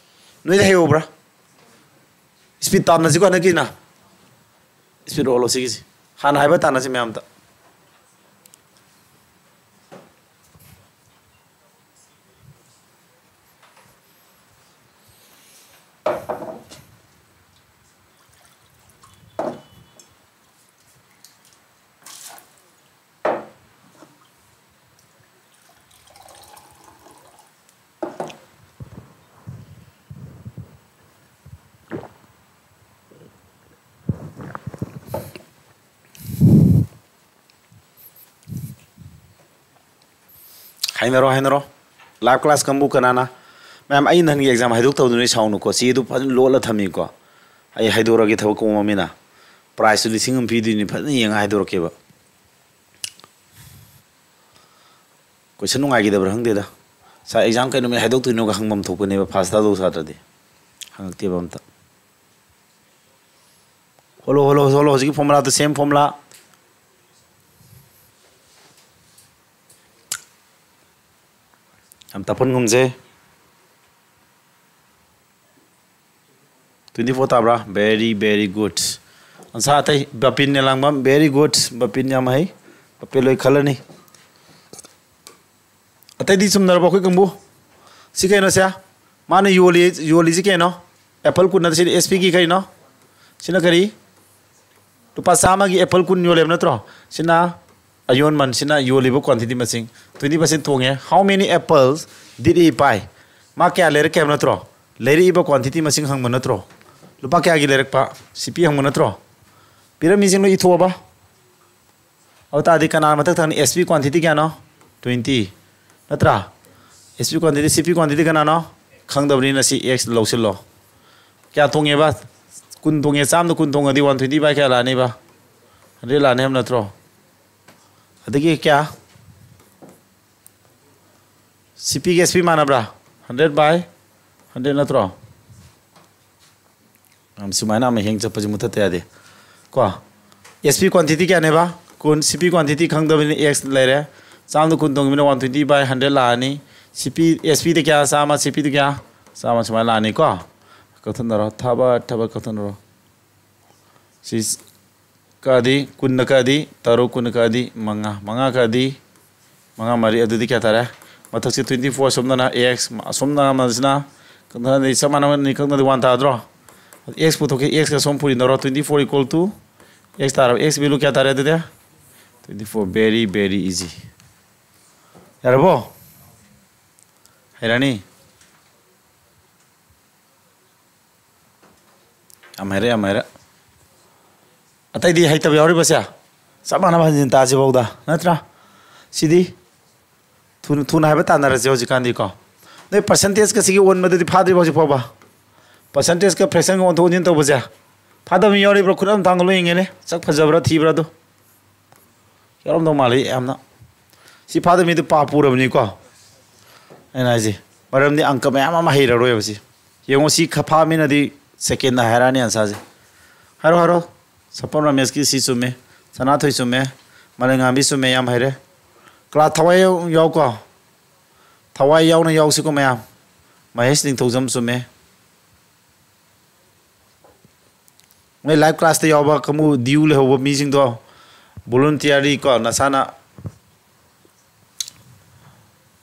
ꯅꯣꯏꯗꯤ ꯍꯩꯍꯧꯕ꯭ꯔꯥ? Speed ꯇꯥꯟꯅꯁꯤꯀꯣ ꯍꯟꯗꯛꯀꯤꯅ꯫ Speed ꯑꯣꯜꯂꯣ ꯁꯤꯒꯤꯁꯤ꯫ ꯍꯥꯟꯅ ꯍꯥꯏꯕ ꯇꯥꯟꯅꯁꯤ ꯃꯌꯥꯝꯗ꯫ ꯍꯥꯏꯅꯔꯣ, ꯍꯥꯏꯅꯔꯣ꯫ Live class ꯀꯥꯡꯕꯨ ꯀꯅꯥꯅ? ꯃꯌꯥꯝ, ꯑꯩ ꯅꯍꯥꯟꯒꯤ exam ꯍꯥꯏꯗꯣꯛꯇꯕꯗꯨ ꯅꯣꯏ ꯁꯥꯎꯅꯨꯀꯣ꯫ ꯆꯦꯗꯨ ꯐꯖꯅ ꯂꯣꯠꯂ ꯊꯝꯃꯤꯀꯣ꯫ ꯑꯩ ꯍꯥꯏꯗꯣꯔꯛꯑꯒꯦ ꯊꯕꯛ ꯀꯣꯝꯃꯃꯤꯅ꯫ Prizeꯇꯨ ꯂꯤꯁꯤꯡ ꯑꯃ ꯄꯤꯗꯣꯏꯅꯤ, ꯐꯖꯅ ꯌꯦꯡꯉ ꯍꯥꯏꯗꯣꯔꯛꯀꯦꯕ꯫ Question ꯅꯨꯡꯉꯥꯏꯈꯤꯗꯕ꯭ꯔꯥ ꯈꯪꯗꯦꯗ꯫ ꯁꯥꯔ, exam ꯀꯩ ꯅꯨꯃꯤꯠ ꯍꯥꯏꯗꯣꯛꯇꯣꯏꯅꯣꯒ ꯍꯪꯐꯝ ꯊꯣꯛꯄꯅꯦꯕ first ꯇꯥꯗꯧ ꯁꯥꯇ꯭ꯔꯗꯤ꯫ ꯍꯪꯉꯛꯇꯦꯕ ꯑꯝꯇ꯫ ꯍꯣꯂꯣ, ꯍꯣꯂꯣ, ꯍꯣꯂꯣ, ꯍꯧꯖꯤꯛꯀꯤ formulaꯗꯨ same formula꯫ ꯌꯥꯝ ꯇꯞꯍꯟꯒꯨꯝꯁꯦ꯫ Twenty four ꯇꯥꯕ꯭ꯔꯥ? Very, very good꯫ ꯑꯟꯁꯥ ꯑꯇꯩ, ꯕꯄꯤꯟ ꯅꯦꯂꯥꯡꯕꯝ, very good꯫ ꯕꯄꯤꯟ ꯌꯥꯝ ꯍꯩ꯫ ꯕꯄꯤꯟ ꯂꯣꯏ ꯈꯜꯂꯅꯤ꯫ ꯑꯇꯩꯗꯤ ꯆꯨꯝꯅꯔꯕꯣ ꯑꯩꯈꯣꯏ ꯀꯥꯡꯕꯨ? ꯁꯤ ꯀꯩꯅꯣꯁꯦ? ꯃꯥꯅ ꯌꯣꯜꯂꯤ, ꯌꯣꯜꯂꯤꯁꯤ ꯀꯩꯅꯣ? Apple ꯀꯨꯟ ꯅꯠꯇꯦ, ꯁꯤꯗꯤ S P ꯒꯤ ꯀꯩꯅꯣ? ꯁꯤꯅ ꯀꯔꯤ? ꯂꯨꯄꯥ ꯆꯥꯝꯃꯒꯤ apple ꯀꯨꯟ ꯌꯣꯜꯂꯦꯕ ꯅꯠꯇ꯭ꯔꯣ? ꯁꯤꯅ ꯑꯌꯣꯟꯃꯟ, ꯁꯤꯅ ꯌꯣꯜꯂꯤꯕ quantity ꯃꯁꯤꯡ꯫ Twenty percent ꯇꯣꯡꯉꯦ꯫ How many apples did he buy? ꯃꯥ ꯀꯌꯥ ꯂꯩꯔꯛꯀꯦ ꯍꯥꯏꯕ ꯅꯠꯇ꯭ꯔꯣ? ꯂꯩꯔꯛꯏꯕ quantity ꯃꯁꯤꯡ ꯍꯪꯕ ꯅꯠꯇ꯭ꯔꯣ? ꯂꯨꯄꯥ ꯀꯌꯥꯒꯤ ꯂꯩꯔꯛꯄ? C P ꯍꯪꯕ ꯅꯠꯇ꯭ꯔꯣ? ꯄꯤꯔꯝꯃꯤꯁꯤꯡ ꯂꯣꯏ ꯏꯊꯣꯛꯑꯕ? ꯑꯗꯨ ꯇꯥꯔꯗꯤ ꯀꯅꯥꯅ ꯃꯊꯛ ꯊꯪꯅ? S P quantity ꯀꯌꯥꯅꯣ? Twenty꯫ ꯅꯠꯇ꯭ꯔꯥ? S P quantity, C P quantity ꯀꯅꯥꯅꯣ? ꯈꯪꯗꯕꯅꯤꯅ ꯁꯤ X ꯂꯧꯁꯤꯜꯂꯣ꯫ ꯀꯌꯥ ꯇꯣꯡꯉꯦꯕ? ꯀꯨꯟ ꯇꯣꯡꯉꯦ꯫ ꯆꯥꯝꯗ ꯀꯨꯟ ꯇꯣꯡꯉꯗꯤ one twenty by ꯀꯌꯥ ꯂꯥꯛꯅꯤꯕ? Hundred ꯂꯥꯛꯅꯤ ꯍꯥꯏꯕ ꯅꯠꯇ꯭ꯔꯣ? ꯑꯗꯒꯤ ꯀꯌꯥ? C P ꯒ S P ꯃꯥꯟꯅꯕ꯭ꯔꯥ? Hundred by hundred ꯅꯠꯇ꯭ꯔꯣ? ꯌꯥꯝ ꯁꯨꯃꯥꯏꯅ ꯑꯃ ꯍꯦꯡ ꯆꯠꯄꯁꯤ ꯃꯨꯊꯠꯇ ꯌꯥꯗꯦ꯫ ꯀꯣ, S P quantity ꯀꯌꯥꯅꯦꯕ? ꯀꯨꯟ꯫ C P quantity ꯈꯪꯗꯕꯅꯤꯅ x ꯂꯩꯔꯦ꯫ ꯆꯥꯝꯗ ꯀꯨꯟ ꯇꯣꯡꯉꯤꯕꯅꯤꯅ one twenty by hundred ꯂꯥꯛꯑꯅꯤ꯫ C P, S P ꯗ ꯀꯌꯥ? ꯆꯥꯝꯃ꯫ C P ꯗ ꯀꯌꯥ? ꯆꯥꯝꯃ꯫ ꯁꯨꯃꯥꯏꯅ ꯂꯥꯛꯑꯅꯤꯀꯣ꯫ ꯀꯛꯊꯠꯅꯔꯣ꯫ ꯊꯕꯠ ꯊꯕꯠ ꯀꯛꯊꯠꯅꯔꯣ꯫ ꯁꯤ ꯀꯛꯑꯗꯤ, ꯀꯨꯟꯅ ꯀꯛꯑꯗꯤ ꯇꯔꯨꯛ, ꯀꯨꯟꯅ ꯀꯛꯑꯗꯤ ꯃꯉꯥ, ꯃꯉꯥ ꯀꯛꯑꯗꯤ ꯃꯉꯥ ꯃꯔꯤ, ꯑꯗꯨꯗꯤ ꯀꯌꯥ ꯇꯥꯔꯦ? ꯃꯊꯛꯁꯤ twenty four, ꯑꯁꯣꯝꯗꯅ x, ꯑꯁꯣꯝꯅ ꯑꯃꯁꯤꯅ ꯀꯛꯅꯗꯤ ꯆꯞ ꯃꯥꯟꯅꯕꯅꯤ, ꯀꯛꯅꯗꯤ one ꯇꯥꯗ꯭ꯔꯣ? X ꯄꯨꯊꯣꯛꯀꯦ, x ꯀ ꯁꯣꯝ ꯄꯨꯔꯤꯅꯔꯣ, twenty four equal to x ꯇꯥꯔꯕ, x value ꯀꯌꯥ ꯇꯥꯔꯦ ꯑꯗꯨꯗꯤ? Twenty four, very, very easy꯫ ꯌꯥꯔꯕꯣ? ꯍꯩꯔꯅꯤ? ꯌꯥꯝ ꯍꯩꯔꯦ, ꯌꯥꯝ ꯍꯩꯔꯦ꯫ ꯑꯇꯩꯗꯤ ꯍꯩꯇꯕ ꯌꯥꯎꯔꯤꯕꯁꯦ? ꯆꯞ ꯃꯥꯟꯅꯕ ꯍꯟꯖꯤꯟ ꯇꯥꯁꯤꯐꯧꯗ, ꯅꯠꯇ꯭ꯔꯥ? ꯁꯤꯗꯤ ꯊꯨꯅ, ꯊꯨꯅ ꯍꯥꯏꯕ ꯇꯥꯟꯅꯔꯁꯦ ꯍꯧꯖꯤꯛꯀꯥꯟꯗꯤꯀꯣ꯫ ꯅꯣꯏ percentage ꯀ ꯁꯤꯒꯤ ꯑꯣꯟꯕꯗꯨꯗꯤ ꯐꯥꯗ꯭ꯔꯤꯕꯣ ꯍꯧꯖꯤꯛ ꯐꯥꯎꯕ? Percentage ꯀ fraction ꯒ ꯑꯣꯟꯊꯣꯛ ꯑꯣꯟꯁꯤꯟ ꯇꯧꯕꯁꯦ ꯐꯥꯗꯕ ꯃꯤ ꯌꯥꯎꯔꯤꯕ꯭ꯔꯣ? ꯈꯨꯠ ꯑꯝ ꯊꯥꯡꯒꯠꯂꯣ ꯌꯦꯡꯒꯦꯅꯦ꯫ ꯁꯛ ꯐꯖꯕ꯭ꯔꯥ ꯊꯤꯕ꯭ꯔꯥ ꯑꯗꯣ꯫ ꯌꯥꯎꯔꯝꯗꯧ ꯃꯥꯜꯂꯤ ꯌꯥꯝꯅ꯫ ꯁꯤ ꯐꯥꯗꯕ ꯃꯤꯗꯨ ꯄꯥ ꯄꯨꯔꯕꯅꯤꯀꯣ꯫ ꯑꯩꯅ ꯍꯥꯏꯁꯦ, ꯃꯔꯝꯗꯤ ꯑꯪꯀ ꯃꯌꯥꯝ ꯑꯃ ꯍꯩꯔꯔꯣꯏꯕ ꯁꯤ꯫ ꯌꯦꯡꯉꯣ, ꯁꯤ ꯈ-, ꯐꯥ ꯃꯤꯅꯗꯤ second ꯗ ꯍꯥꯏꯔꯛꯑꯅꯤ answer ꯁꯦ꯫ ꯍꯥꯏꯔꯣ, ꯍꯥꯏꯔꯣ꯫ ꯁꯄꯝ ꯔꯥꯃꯦꯁꯀꯤ ꯁꯤ ꯆꯨꯝꯃꯦ꯫ ꯁꯅꯥꯊꯣꯏ ꯆꯨꯝꯃꯦ꯫ ꯃꯂꯦꯉꯥꯝꯕꯤ ꯆꯨꯝꯃꯦ, ꯌꯥꯝ ꯍꯩꯔꯦ꯫ Class ꯊꯋꯥꯏ ꯌꯥꯎ-, ꯌꯥꯎꯀꯣ꯫ ꯊꯋꯥꯏ ꯌꯥꯎꯅ ꯌꯥꯎꯁꯤꯀꯣ ꯃꯌꯥꯝ꯫ ꯃꯍꯦꯁ ꯅꯤꯡꯊꯧꯖꯝ ꯆꯨꯝꯃꯦ꯫ ꯃꯣꯏ live class ꯇ ꯌꯥꯎꯕ ꯀꯥꯡꯕꯨ, due ꯂꯩꯍꯧꯕ ꯃꯤꯁꯤꯡꯗꯣ, voluntarily ꯀꯣ, ꯅꯁꯥꯅ,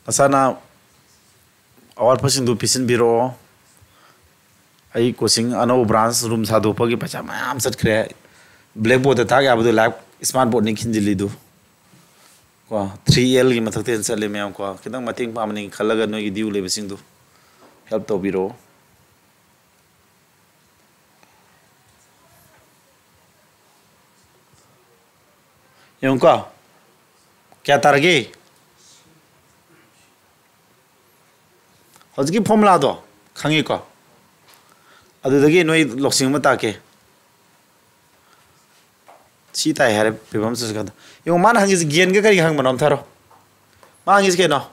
ꯅꯁꯥꯅ ꯑꯋꯥꯠꯄꯁꯤꯡꯗꯨ ꯄꯤꯁꯤꯟꯕꯤꯔꯛꯑꯣ꯫ ꯑꯩ coaching ꯑꯅꯧꯕ branch room ꯁꯥꯗꯣꯛꯄꯒꯤ ꯄꯩꯁꯥ ꯃꯌꯥꯝ ꯆꯠꯈ꯭ꯔꯦ꯫ Blackboard ꯇ ꯇꯥꯛ ꯌꯥꯕꯗꯣ live smart board ꯅꯤ ꯈꯤꯟꯖꯤꯜꯂꯤꯗꯨ꯫ ꯀꯣ, three L ꯒꯤ ꯃꯊꯛꯇ ꯍꯦꯟꯅ ꯆꯠꯂꯦ ꯃꯌꯥꯝ ꯀꯣ꯫ ꯈꯤꯇꯪ ꯃꯇꯦꯡ ꯄꯥꯡꯕꯅꯤ ꯈꯜꯂꯒ ꯅꯣꯏꯒꯤ due ꯂꯩꯕꯁꯤꯡꯗꯨ help ꯇꯧꯕꯤꯔꯛꯑꯣ꯫ ꯌꯦꯡꯉꯨꯀꯣ꯫ ꯀꯌꯥ ꯇꯥꯔꯒꯦ? ꯍꯧꯖꯤꯛꯀꯤ formula ꯗꯣ ꯈꯪꯉꯤꯀꯣ? ꯑꯗꯨꯗꯒꯤ ꯅꯣꯏ ꯂꯧꯁꯤꯡ ꯑꯃ ꯇꯥꯛꯀꯦ꯫ ꯁꯤ ꯇꯥꯏ ꯍꯥꯏꯔꯦ ꯐꯤꯕꯝ ꯁꯨꯁꯀꯟꯗ꯫ ꯌꯦꯡꯉꯣ, ꯃꯥꯅ ꯍꯪꯉꯤꯁꯦ gain ꯒ ꯀꯔꯤꯒ ꯍꯪꯕꯅꯣ ꯑꯝꯊꯥꯔꯣ? ꯃꯥ ꯍꯪꯉꯤꯁꯦ ꯀꯩꯅꯣ?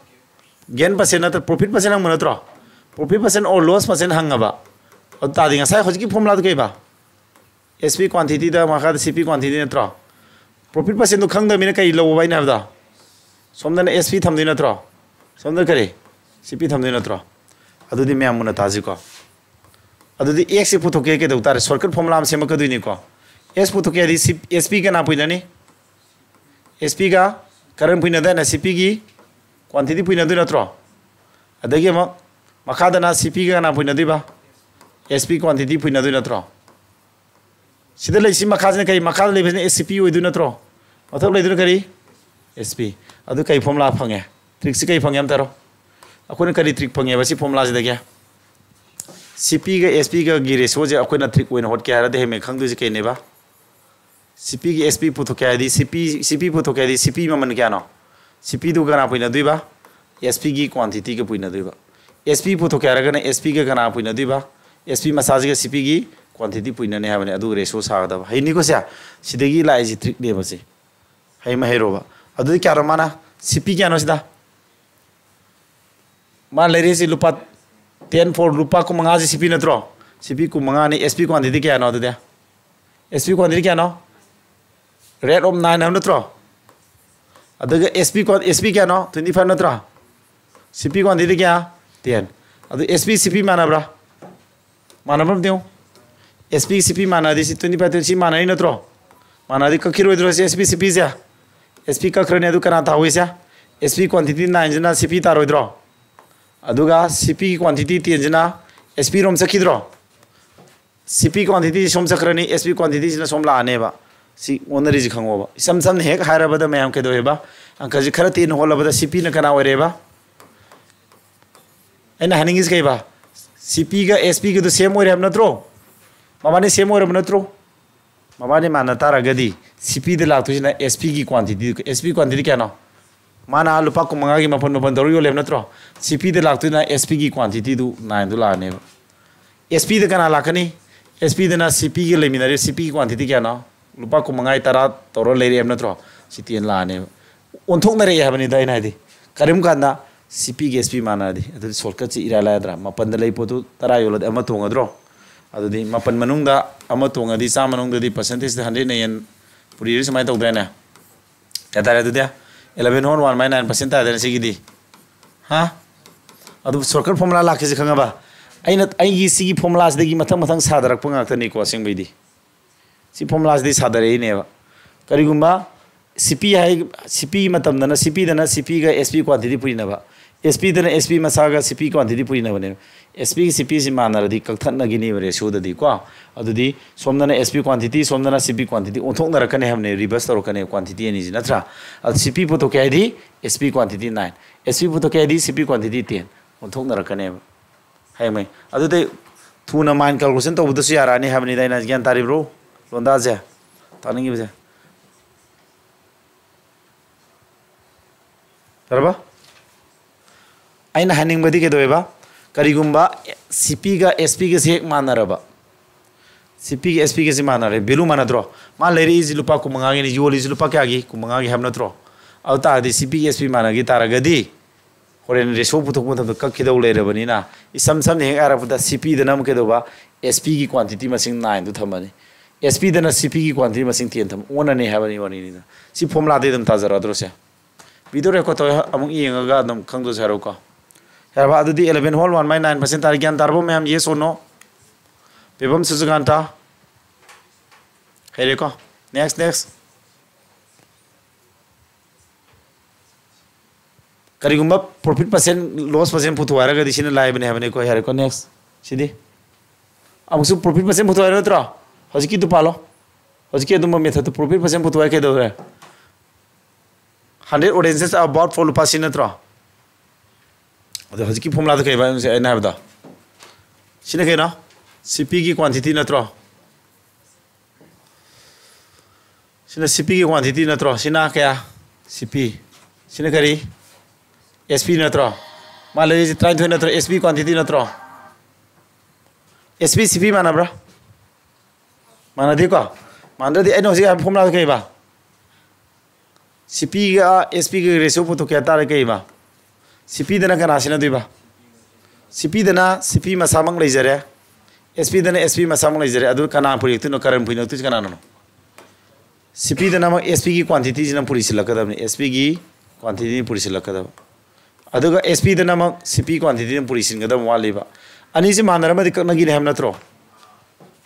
Gain percent ꯅꯠꯇ꯭ꯔ profit percent ꯍꯪꯕ ꯅꯠꯇ꯭ꯔꯣ? Profit percent or loss percent ꯍꯪꯉꯕ꯫ ꯑꯗꯨ ꯇꯥꯔꯗꯤ ꯉꯁꯥꯏ ꯍꯧꯖꯤꯛꯀꯤ formula ꯗꯨ ꯀꯩꯕ? S P quantity ꯗ ꯃꯈꯥꯗ C P quantity ꯅꯠꯇ꯭ꯔꯣ? Profit percent ꯗꯣ ꯈꯪꯗꯕꯅꯤꯅ ꯀꯔꯤ ꯂꯧꯕ ꯑꯩꯅ ꯍꯥꯏꯕꯗꯣ? ꯁꯣꯝꯗꯅ S P ꯊꯝꯗꯣꯏ ꯅꯠꯇ꯭ꯔꯣ? ꯁꯣꯝꯗ ꯀꯔꯤ? C P ꯊꯝꯗꯣꯏ ꯅꯠꯇ꯭ꯔꯣ? ꯑꯗꯨꯗꯤ ꯃꯌꯥꯝ ꯃꯨꯟꯅ ꯇꯥꯁꯤꯀꯣ꯫ ꯑꯗꯨꯗꯤ X ꯁꯤ ꯄꯨꯊꯣꯛꯀꯦ ꯀꯩꯗꯧ ꯇꯥꯔꯦ? Shortcut formula ꯑꯃ ꯁꯦꯝꯃꯛꯀꯗꯣꯏꯅꯤꯀꯣ꯫ S ꯄꯨꯊꯣꯛꯀꯦ ꯍꯥꯏꯗꯤ C-, S P ꯀꯅꯥ ꯄꯨꯏꯅꯅꯤ? S P ꯒ current ꯄꯨꯏꯅꯗꯥꯏꯅꯦ? C P ꯒꯤ quantity ꯄꯨꯏꯅꯗꯣꯏ ꯅꯠꯇ꯭ꯔꯣ? ꯑꯗꯒꯤ ꯑꯃꯨꯛ ꯃꯈꯥꯗꯅ C P ꯒ ꯀꯅꯥ ꯄꯨꯏꯅꯗꯣꯏꯕ? S P quantity ꯄꯨꯏꯅꯗꯣꯏ ꯅꯠꯇ꯭ꯔꯣ? ꯁꯤꯗ ꯂꯩꯁꯤ ꯃꯈꯥꯁꯤꯅ ꯀꯔꯤ? ꯃꯈꯥꯗ ꯂꯩꯕꯁꯤꯅ S P ꯑꯣꯏꯗꯣꯏ ꯅꯠꯇ꯭ꯔꯣ? ꯃꯊꯛ ꯂꯩꯗꯨꯅ ꯀꯔꯤ? S P꯫ ꯑꯗꯨ ꯀꯔꯤ formula ꯐꯪꯉꯦ? Trick ꯁꯤ ꯀꯔꯤ ꯐꯪꯉꯦ ꯑꯝꯇ ꯍꯥꯏꯔꯣ? ꯑꯩꯈꯣꯏꯅ ꯀꯔꯤ trick ꯐꯪꯉꯦꯕ ꯁꯤ formula ꯁꯤꯗꯒꯤ? C P ꯒ S P ꯒꯒꯤ ratio ꯁꯦ ꯑꯩꯈꯣꯏꯅ trick ꯑꯣꯏꯅ ꯍꯣꯠꯀꯦ ꯍꯥꯏꯔꯗꯤ ꯍꯌꯦꯡ ꯈꯪꯗꯣꯏꯁꯦ ꯀꯩꯅꯦꯕ? C P ꯒꯤ S P ꯄꯨꯊꯣꯛꯀꯦ ꯍꯥꯏꯔꯗꯤ, C P, C P ꯄꯨꯊꯣꯛꯀꯦ ꯍꯥꯏꯔꯗꯤ, C P ꯃꯃꯜ ꯀꯌꯥꯅꯣ? C P ꯗꯨ ꯀꯅꯥ ꯄꯨꯏꯅꯗꯣꯏꯕ? S P ꯒꯤ quantity ꯒ ꯄꯨꯏꯅꯗꯣꯏꯕ꯫ S P ꯄꯨꯊꯣꯛꯀꯦ ꯍꯥꯏꯔꯒꯅ S P ꯒ ꯀꯅꯥ ꯄꯨꯏꯅꯗꯣꯏꯕ? S P ꯃꯆꯥꯁꯤꯒ C P ꯒꯤ quantity ꯄꯨꯏꯅꯅꯤ ꯍꯥꯏꯕꯅꯤ꯫ ꯑꯗꯨ ratio ꯁꯥꯒꯗꯕ꯫ ꯍꯩꯅꯤꯀꯣ ꯁꯦ? ꯁꯤꯗꯒꯤ ꯂꯥꯛꯏꯁꯤ trick ꯅꯦꯕ ꯁꯤ꯫ ꯍꯩ ꯃꯍꯩꯔꯣꯕ꯫ ꯑꯗꯨꯗꯤ ꯀꯌꯥꯅꯣ ꯃꯥꯅ? C P ꯀꯌꯥꯅꯣ ꯁꯤꯗ? ꯃꯥ ꯂꯩꯔꯤꯁꯤ ꯂꯨꯄꯥ ten for ꯂꯨꯄꯥ ꯀꯨꯟꯃꯉꯥꯁꯤ C P ꯅꯠꯇ꯭ꯔꯣ? C P ꯀꯨꯟꯃꯉꯥꯅꯤ꯫ S P quantity ꯀꯌꯥꯅꯣ ꯑꯗꯨꯗꯤ? S P quantity ꯀꯌꯥꯅꯣ? Rate of nine ꯍꯥꯏꯕ ꯅꯠꯇ꯭ꯔꯣ? ꯑꯗꯨꯒ S P quan-, S P ꯀꯌꯥꯅꯣ? Twenty five ꯅꯠꯇ꯭ꯔꯣ? C P quantity ꯀꯌꯥ? Ten꯫ ꯑꯗꯨ S P C P ꯃꯥꯟꯅꯕ꯭ꯔꯥ? ꯃꯥꯟꯅꯕ꯭ꯔꯥ ꯑꯝꯇ ꯌꯦꯡꯉꯨ꯫ S P C P ꯃꯥꯟꯅꯔꯗꯤ ꯁꯤ twenty five, twenty ꯁꯤ ꯃꯥꯟꯅꯔꯤ ꯅꯠꯇ꯭ꯔꯣ? ꯃꯥꯟꯅꯔꯗꯤ ꯀꯛꯈꯤꯔꯣꯏꯗ꯭ꯔꯣ ꯁꯤ S P C P ꯁꯦ? S P ꯀꯛꯈ꯭ꯔꯅꯤ꯫ ꯑꯗꯨ ꯀꯅꯥ ꯇꯥꯍꯧꯏꯁꯦ? S P quantity nine ꯁꯤꯅ C P ꯇꯥꯔꯣꯏꯗ꯭ꯔꯣ? ꯑꯗꯨꯒ C P ꯒꯤ quantity ten ꯁꯤꯅ S P ꯔꯣꯝ ꯆꯠꯈꯤꯗ꯭ꯔꯣ? C P quantity ꯁꯣꯝ ꯆꯠꯈ꯭ꯔꯅꯤ, S P quantity ꯁꯤꯅ ꯁꯣꯝ ꯂꯥꯛꯑꯅꯦꯕ꯫ ꯁꯤ ꯑꯣꯟꯅꯔꯤꯁꯤ ꯈꯪꯉꯣꯕ꯫ ꯏꯁꯝ ꯁꯝꯅ ꯍꯦꯛ ꯍꯥꯏꯔꯕꯗ ꯃꯌꯥꯝ ꯀꯩꯗꯧꯋꯦꯕ? ꯑꯪꯀꯁꯤ ꯈꯔ ꯇꯦꯟꯅ ꯍꯣꯠꯂꯕꯗ C P ꯅ ꯀꯅꯥ ꯑꯣꯏꯔꯦꯕ? ꯑꯩꯅ ꯍꯥꯏꯅꯤꯡꯉꯤꯁꯤ ꯀꯩꯕ? C P ꯒ S P ꯒꯗꯨ same ꯑꯣꯏꯔꯦ ꯍꯥꯏꯕ ꯅꯠꯇ꯭ꯔꯣ? ꯃꯕꯥꯅꯤ same ꯑꯣꯏꯔꯕ ꯅꯠꯇ꯭ꯔꯣ? ꯃꯕꯥꯅꯤ ꯃꯥꯟꯅ ꯇꯥꯔꯒꯗꯤ C P ꯗ ꯂꯥꯛꯇꯣꯏꯁꯤꯅ S P ꯒꯤ quantity꯫ S P quantity ꯀꯌꯥꯅꯣ? ꯃꯥꯅ ꯂꯨꯄꯥ ꯀꯨꯟꯃꯉꯥꯒꯤ ꯃꯥꯄꯟ ꯃꯥꯄꯟ ꯇꯧꯔ ꯌꯣꯜꯂꯦꯕ ꯅꯠꯇ꯭ꯔꯣ? C P ꯗ ꯂꯥꯛꯇꯣꯏꯅ S P ꯒꯤ quantity ꯗꯨ nine ꯗꯨ ꯂꯥꯛꯑꯅꯦꯕ꯫ S P ꯗ ꯀꯅꯥ ꯂꯥꯛꯀꯅꯤ? S P ꯗꯅ C P ꯒ ꯂꯩꯃꯤꯟꯅꯔꯤ꯫ C P ꯒꯤ quantity ꯀꯌꯥꯅꯣ? ꯂꯨꯄꯥ ꯀꯨꯟꯃꯉꯥꯒꯤ ꯇꯔꯥ ꯇꯧꯔ ꯂꯩꯔꯛꯑꯦꯕ ꯅꯠꯇ꯭ꯔꯣ? ꯁꯤ ten ꯂꯥꯛꯑꯅꯦꯕ꯫ ꯑꯣꯟꯊꯣꯛꯅꯔꯛꯑꯦ ꯍꯥꯏꯕꯅꯤꯗ ꯑꯩꯅ ꯍꯥꯏꯗꯤ꯫ ꯀꯔꯤꯒꯨꯝꯕ ꯀꯥꯟꯗ C P ꯒ S P ꯃꯥꯟꯅꯔꯗꯤ ꯑꯗꯨꯗꯤ shortcut ꯁꯤ ꯏꯔꯥꯏ ꯂꯥꯏꯗ꯭ꯔꯥ? ꯃꯥꯄꯟꯗ ꯂꯩ ꯄꯣꯠꯇꯨ ꯇꯔꯥ ꯌꯣꯜꯂꯗꯤ ꯑꯃ ꯇꯣꯡꯉꯗ꯭ꯔꯣ? ꯑꯗꯨꯗꯤ ꯃꯥꯄꯟ ꯃꯅꯨꯡꯗ ꯑꯃ ꯇꯣꯡꯉꯗꯤ ꯆꯥꯝꯃ ꯃꯅꯨꯡꯗꯗꯤ percentageꯇ hundredꯅ ꯌꯦꯟ ꯄꯨꯔꯤꯔ ꯁꯨꯃꯥꯏꯅ ꯇꯧꯗ꯭ꯔꯦꯅꯦ꯫ ꯀꯌꯥ ꯇꯥꯔꯦ ꯑꯗꯨꯗꯤ? Eleven whole one by nine percent ꯇꯥꯔꯦꯅꯦ ꯁꯤꯒꯤꯗꯤ꯫ ꯍꯥ? ꯑꯗꯨ shortcut formula ꯂꯥꯛꯈꯤꯁꯦ ꯈꯪꯉꯕ? ꯑꯩꯅ, ꯑꯩꯒꯤ ꯁꯤꯒꯤ formulaꯁꯤꯗꯒꯤ ꯃꯊꯪ ꯃꯊꯪ ꯁꯥꯗꯔꯛꯄ ꯉꯥꯛꯇꯅꯤꯀꯣ ꯑꯁꯦꯡꯕꯩꯗꯤ꯫ ꯁꯤ formulaꯁꯤꯗꯤ ꯁꯥꯗꯔꯛꯏꯅꯦꯕ꯫ ꯀꯔꯤꯒꯨꯝꯕ CP ꯍꯥꯏ, CPꯒꯤ ꯃꯇꯝꯗꯅ, CPꯗꯅ CPꯒ SP quantity ꯄꯨꯔꯤꯅꯕ, SPꯗꯅ SP ꯃꯁꯥꯒ CP quantity ꯄꯨꯔꯤꯅꯕꯅꯦꯕ꯫ SPꯒ CPꯁꯤ ꯃꯥꯟꯅꯔꯗꯤ ꯀꯛꯊꯠꯅꯈꯤꯅꯦꯕ ratioꯗꯗꯤ ꯀꯣ꯫ ꯑꯗꯨꯗꯤ ꯁꯣꯝꯗꯅ SP quantity, ꯁꯣꯝꯗꯅ CP quantity ꯑꯣꯟꯊꯣꯛꯅꯔꯛꯀꯅꯤ ꯍꯥꯏꯕꯅꯦ, reverse ꯇꯧꯔꯛꯀꯅꯤ quantity ꯑꯅꯤꯁꯤ, ꯅꯠꯇ꯭ꯔꯥ? ꯑꯗꯨ CP ꯄꯨꯊꯣꯛꯀꯦ ꯍꯥꯏꯗꯤ SP quantity nine, SP ꯄꯨꯊꯣꯛꯀꯦ ꯍꯥꯏꯗꯤ CP quantity ten ꯑꯣꯟꯊꯣꯛꯅꯔꯛꯀꯅꯦꯕ꯫ ꯍꯌꯦꯡꯃꯩ ꯑꯗꯨꯗꯩ ꯊꯨꯅ mind calculation ꯇꯧꯕꯗꯁꯨ ꯌꯥꯔꯛꯑꯅꯤ ꯍꯥꯏꯕꯅꯤꯗ ꯑꯩꯅ꯫ ꯒ꯭ꯌꯥꯟ ꯇꯥꯔꯤꯕ꯭ꯔꯣ? ꯂꯣꯟꯗꯥꯁꯦ, ꯇꯥꯅꯤꯡꯉꯤꯕꯁꯦ꯫ ꯌꯥꯔꯕ? ꯑꯩꯅ ꯍꯥꯏꯅꯤꯡꯕꯗꯤ ꯀꯩꯗꯧꯋꯦꯕ? ꯀꯔꯤꯒꯨꯝꯕ CPꯒ SPꯒꯁꯦ ꯍꯦꯛ ꯃꯥꯟꯅꯔꯕ, CPꯒ SPꯒꯁꯦ ꯃꯥꯟꯅꯔꯦ, value ꯃꯥꯟꯅꯗ꯭ꯔꯣ? ꯃꯥ ꯂꯩꯔꯛꯏꯁꯤ ꯂꯨꯄꯥ ꯀꯨꯟꯃꯉꯥꯒꯤꯅꯤ, ꯌꯣꯜꯂꯤꯁꯤ ꯂꯨꯄꯥ ꯀꯌꯥꯒꯤ? ꯀꯨꯟꯃꯉꯥꯒꯤ ꯍꯥꯏꯕ ꯅꯠꯇ꯭ꯔꯣ? ꯑꯗꯨ ꯇꯥꯔꯗꯤ CPꯒ SP ꯃꯥꯟꯅꯈꯤ ꯇꯥꯔꯒꯗꯤ ꯍꯣꯔꯦꯟ ratio ꯄꯨꯊꯣꯛꯄ ꯃꯇꯝꯗ ꯀꯛꯈꯤꯗꯧ ꯂꯩꯔꯕꯅꯤꯅ, ꯏꯁꯝ ꯁꯝꯅ ꯍꯦꯛ ꯍꯥꯏꯔꯛꯄꯗ CPꯗꯅ ꯑꯃꯨꯛ ꯀꯩꯗꯧꯕ? SPꯒꯤ quantity ꯃꯁꯤꯡ nineꯗꯨ ꯊꯝꯃꯅꯤ, SPꯗꯅ CPꯒꯤ quantity ꯃꯁꯤꯡ ten ꯊꯝꯃ ꯑꯣꯟꯅꯅꯤ ꯍꯥꯏꯕꯅꯤ ꯋꯥꯔꯤꯅꯤꯗ꯫ ꯁꯤ formulaꯗꯩ ꯑꯗꯨꯝ ꯇꯥꯖꯔꯛꯑꯗ꯭ꯔꯣ ꯁꯦ? Video record ꯇꯧꯔ ꯑꯃꯨꯛ ꯌꯦꯡꯉꯒ ꯑꯗꯨꯝ ꯈꯪꯗꯣꯏꯁꯦ ꯍꯥꯏꯔꯛꯎꯀꯣ꯫ ꯌꯥꯔꯕ? ꯑꯗꯨꯗꯤ eleven whole one by nine percent ꯇꯥꯔꯦ꯫ ꯒ꯭ꯌꯥꯟ ꯇꯥꯔꯕꯣ ꯃꯌꯥꯝ? Yes or no? ꯕꯦꯕꯝ ꯁꯨꯖꯀꯥꯟꯇ? ꯍꯩꯔꯦꯀꯣ? Next, next. ꯀꯔꯤꯒꯨꯝꯕ profit percent, loss percent ꯄꯨꯊꯣꯛ ꯍꯥꯏꯔꯒꯗꯤ ꯁꯤꯅ ꯂꯥꯏꯕꯅꯦ ꯍꯥꯏꯕꯅꯤꯀꯣ꯫ ꯌꯥꯔꯦꯀꯣ? Next꯫ ꯁꯤꯗꯤ ꯑꯃꯨꯛꯁꯨ profit percent ꯄꯨꯊꯣꯛ ꯍꯥꯏꯔꯣ ꯅꯠꯇ꯭ꯔꯣ? ꯍꯧꯖꯤꯛꯀꯤꯗꯨ ꯄꯥꯜꯂꯣ꯫ ꯍꯧꯖꯤꯛꯀꯤ ꯑꯗꯨꯝꯕ methodꯇꯨ profit percent ꯄꯨꯊꯣꯛ ꯍꯥꯏ ꯀꯩꯗꯧꯔꯦ? Hundred oranges are bought for ꯂꯨꯄꯥ ꯁꯤ ꯅꯠꯇ꯭ꯔꯣ? ꯑꯗꯣ ꯍꯧꯖꯤꯛꯀꯤ formulaꯗꯨ ꯀꯩꯕ ꯑꯩꯅ ꯍꯥꯏꯕꯗꯣ? ꯁꯤꯅ ꯀꯩꯅꯣ? CPꯒꯤ quantity ꯅꯠꯇ꯭ꯔꯣ? ꯁꯤꯅ CPꯒꯤ quantity ꯅꯠꯇ꯭ꯔꯣ? ꯁꯤꯅ ꯀꯌꯥ? CP꯫ ꯁꯤꯅ ꯀꯔꯤ? SP ꯅꯠꯇ꯭ꯔꯣ? ꯃꯥ ꯂꯩꯔꯤꯁꯦ ꯇꯔꯥꯅꯤꯊꯣꯏ ꯅꯠꯇ꯭ꯔꯣ? SP quantity ꯅꯠꯇ꯭ꯔꯣ? SP CP ꯃꯥꯟꯅꯕ꯭ꯔꯥ? ꯃꯥꯟꯅꯗꯦꯀꯣ? ꯃꯥꯟꯅꯗ꯭ꯔꯗꯤ ꯑꯩꯅ ꯍꯧꯖꯤꯛ ꯍꯥꯏꯕ formulaꯗꯨ ꯀꯩꯕ? CPꯒ SPꯒ ratio ꯄꯨꯊꯣꯛꯀꯦ ꯍꯥꯏ ꯇꯥꯔꯦ ꯀꯩꯕ? CPꯗꯅ ꯀꯅꯥ ꯁꯤꯖꯤꯟꯅꯗꯣꯏꯕ? CPꯗꯅ CP ꯃꯁꯥꯃꯛ ꯂꯩꯖꯔꯦ, S P ꯗꯅ S P ꯃꯁꯥꯃꯛ ꯂꯩꯖꯔꯦ꯫ ꯑꯗꯨ ꯀꯅꯥ ꯄꯨꯔꯛꯇꯣꯏꯅꯣ? ꯀꯔꯟ ꯄꯨꯔꯛꯇꯣꯏꯁꯤ ꯀꯅꯥꯅꯣ? C P ꯗꯅ ꯑꯃꯨꯛ S P ꯒꯤ quantity ꯁꯤꯅ ꯄꯨꯔꯤꯁꯤꯜꯂꯛꯀꯗꯕꯅꯤ꯫ S P ꯒꯤ quantity ꯅꯤ ꯄꯨꯔꯤꯁꯤꯜꯂꯛꯀꯗꯕ꯫ ꯑꯗꯨꯒ S P ꯗꯅ ꯑꯃꯨꯛ C P quantity ꯅ ꯄꯨꯔꯤꯁꯤꯟꯒꯗꯕ ꯋꯥꯠꯂꯤꯕ꯫ ꯑꯅꯤꯁꯤ ꯃꯥꯟꯅꯔꯝꯃꯗꯤ ꯀꯛꯅꯈꯤꯅꯤ ꯍꯥꯏꯕ ꯅꯠꯇ꯭ꯔꯣ?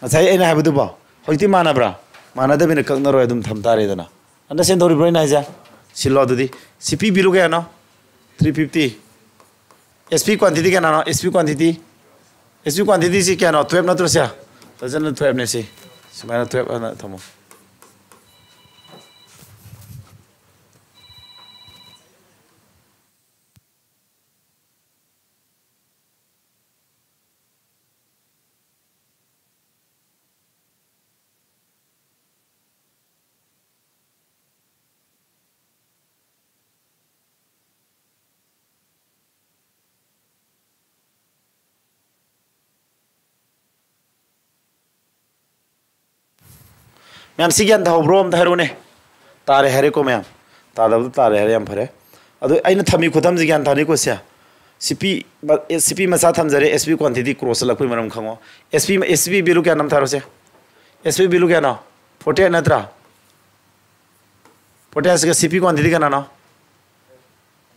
ꯉꯁꯥꯏ ꯑꯩꯅ ꯍꯥꯏꯕꯗꯨꯕꯣ? ꯍꯧꯖꯤꯛꯇꯤ ꯃꯥꯟꯅꯕ꯭ꯔꯥ? ꯃꯥꯟꯅꯗꯕꯅꯤꯅ ꯀꯛꯅꯔꯣꯏ, ꯑꯗꯨꯝ ꯊꯝ ꯇꯥꯔꯦꯗꯅ꯫ Understand ꯇꯧꯔꯤꯕ꯭ꯔꯣ ꯑꯩꯅ ꯍꯥꯏꯁꯦ? ꯁꯤꯜꯂꯣ ꯑꯗꯨꯗꯤ꯫ C P value ꯀꯌꯥꯅꯣ? Three fifty꯫ S P quantity ꯀꯌꯥꯅꯣ? S P quantity, S P quantity ꯁꯤ ꯀꯌꯥꯅꯣ? Twelve ꯅꯠꯇ꯭ꯔꯣ ꯁꯦ? ꯐꯖꯅ twelve ꯅꯦ ꯁꯤ꯫ ꯁꯨꯃꯥꯏꯅ twelve ꯑꯅ ꯊꯝꯃꯣ꯫ ꯃꯌꯥꯝ ꯁꯤ ꯒ꯭ꯌꯥꯟ ꯇꯥꯍꯧꯕ꯭ꯔꯣ? ꯑꯝꯇ ꯍꯥꯏꯔꯛꯎꯅꯦ꯫ ꯇꯥꯔꯦ ꯍꯥꯏꯔꯦꯀꯣ ꯃꯌꯥꯝ? ꯇꯥꯗꯕꯗꯣ ꯇꯥꯔꯦ ꯍꯥꯏꯔꯦ, ꯌꯥꯝ ꯐꯔꯦ꯫ ꯑꯗꯨ ꯑꯩꯅ ꯊꯝꯃꯤ ꯈꯨꯊꯝꯁꯤ ꯒ꯭ꯌꯥꯟ ꯇꯥꯅꯤꯀꯣ ꯁꯦ꯫ C P, C P ꯃꯆꯥ ꯊꯝꯖꯔꯦ, S P quantity cross ꯆꯠꯂꯛꯄꯩ ꯃꯔꯝ ꯈꯪꯉꯣ꯫ S P, S P value ꯀꯌꯥ ꯅꯝꯊꯔꯣꯁꯦ? S P value ꯀꯌꯥꯅꯣ? Forty eight ꯅꯠꯇ꯭ꯔꯥ? Forty eight ꯁꯤꯒ C P quantity ꯀꯅꯥꯅꯣ?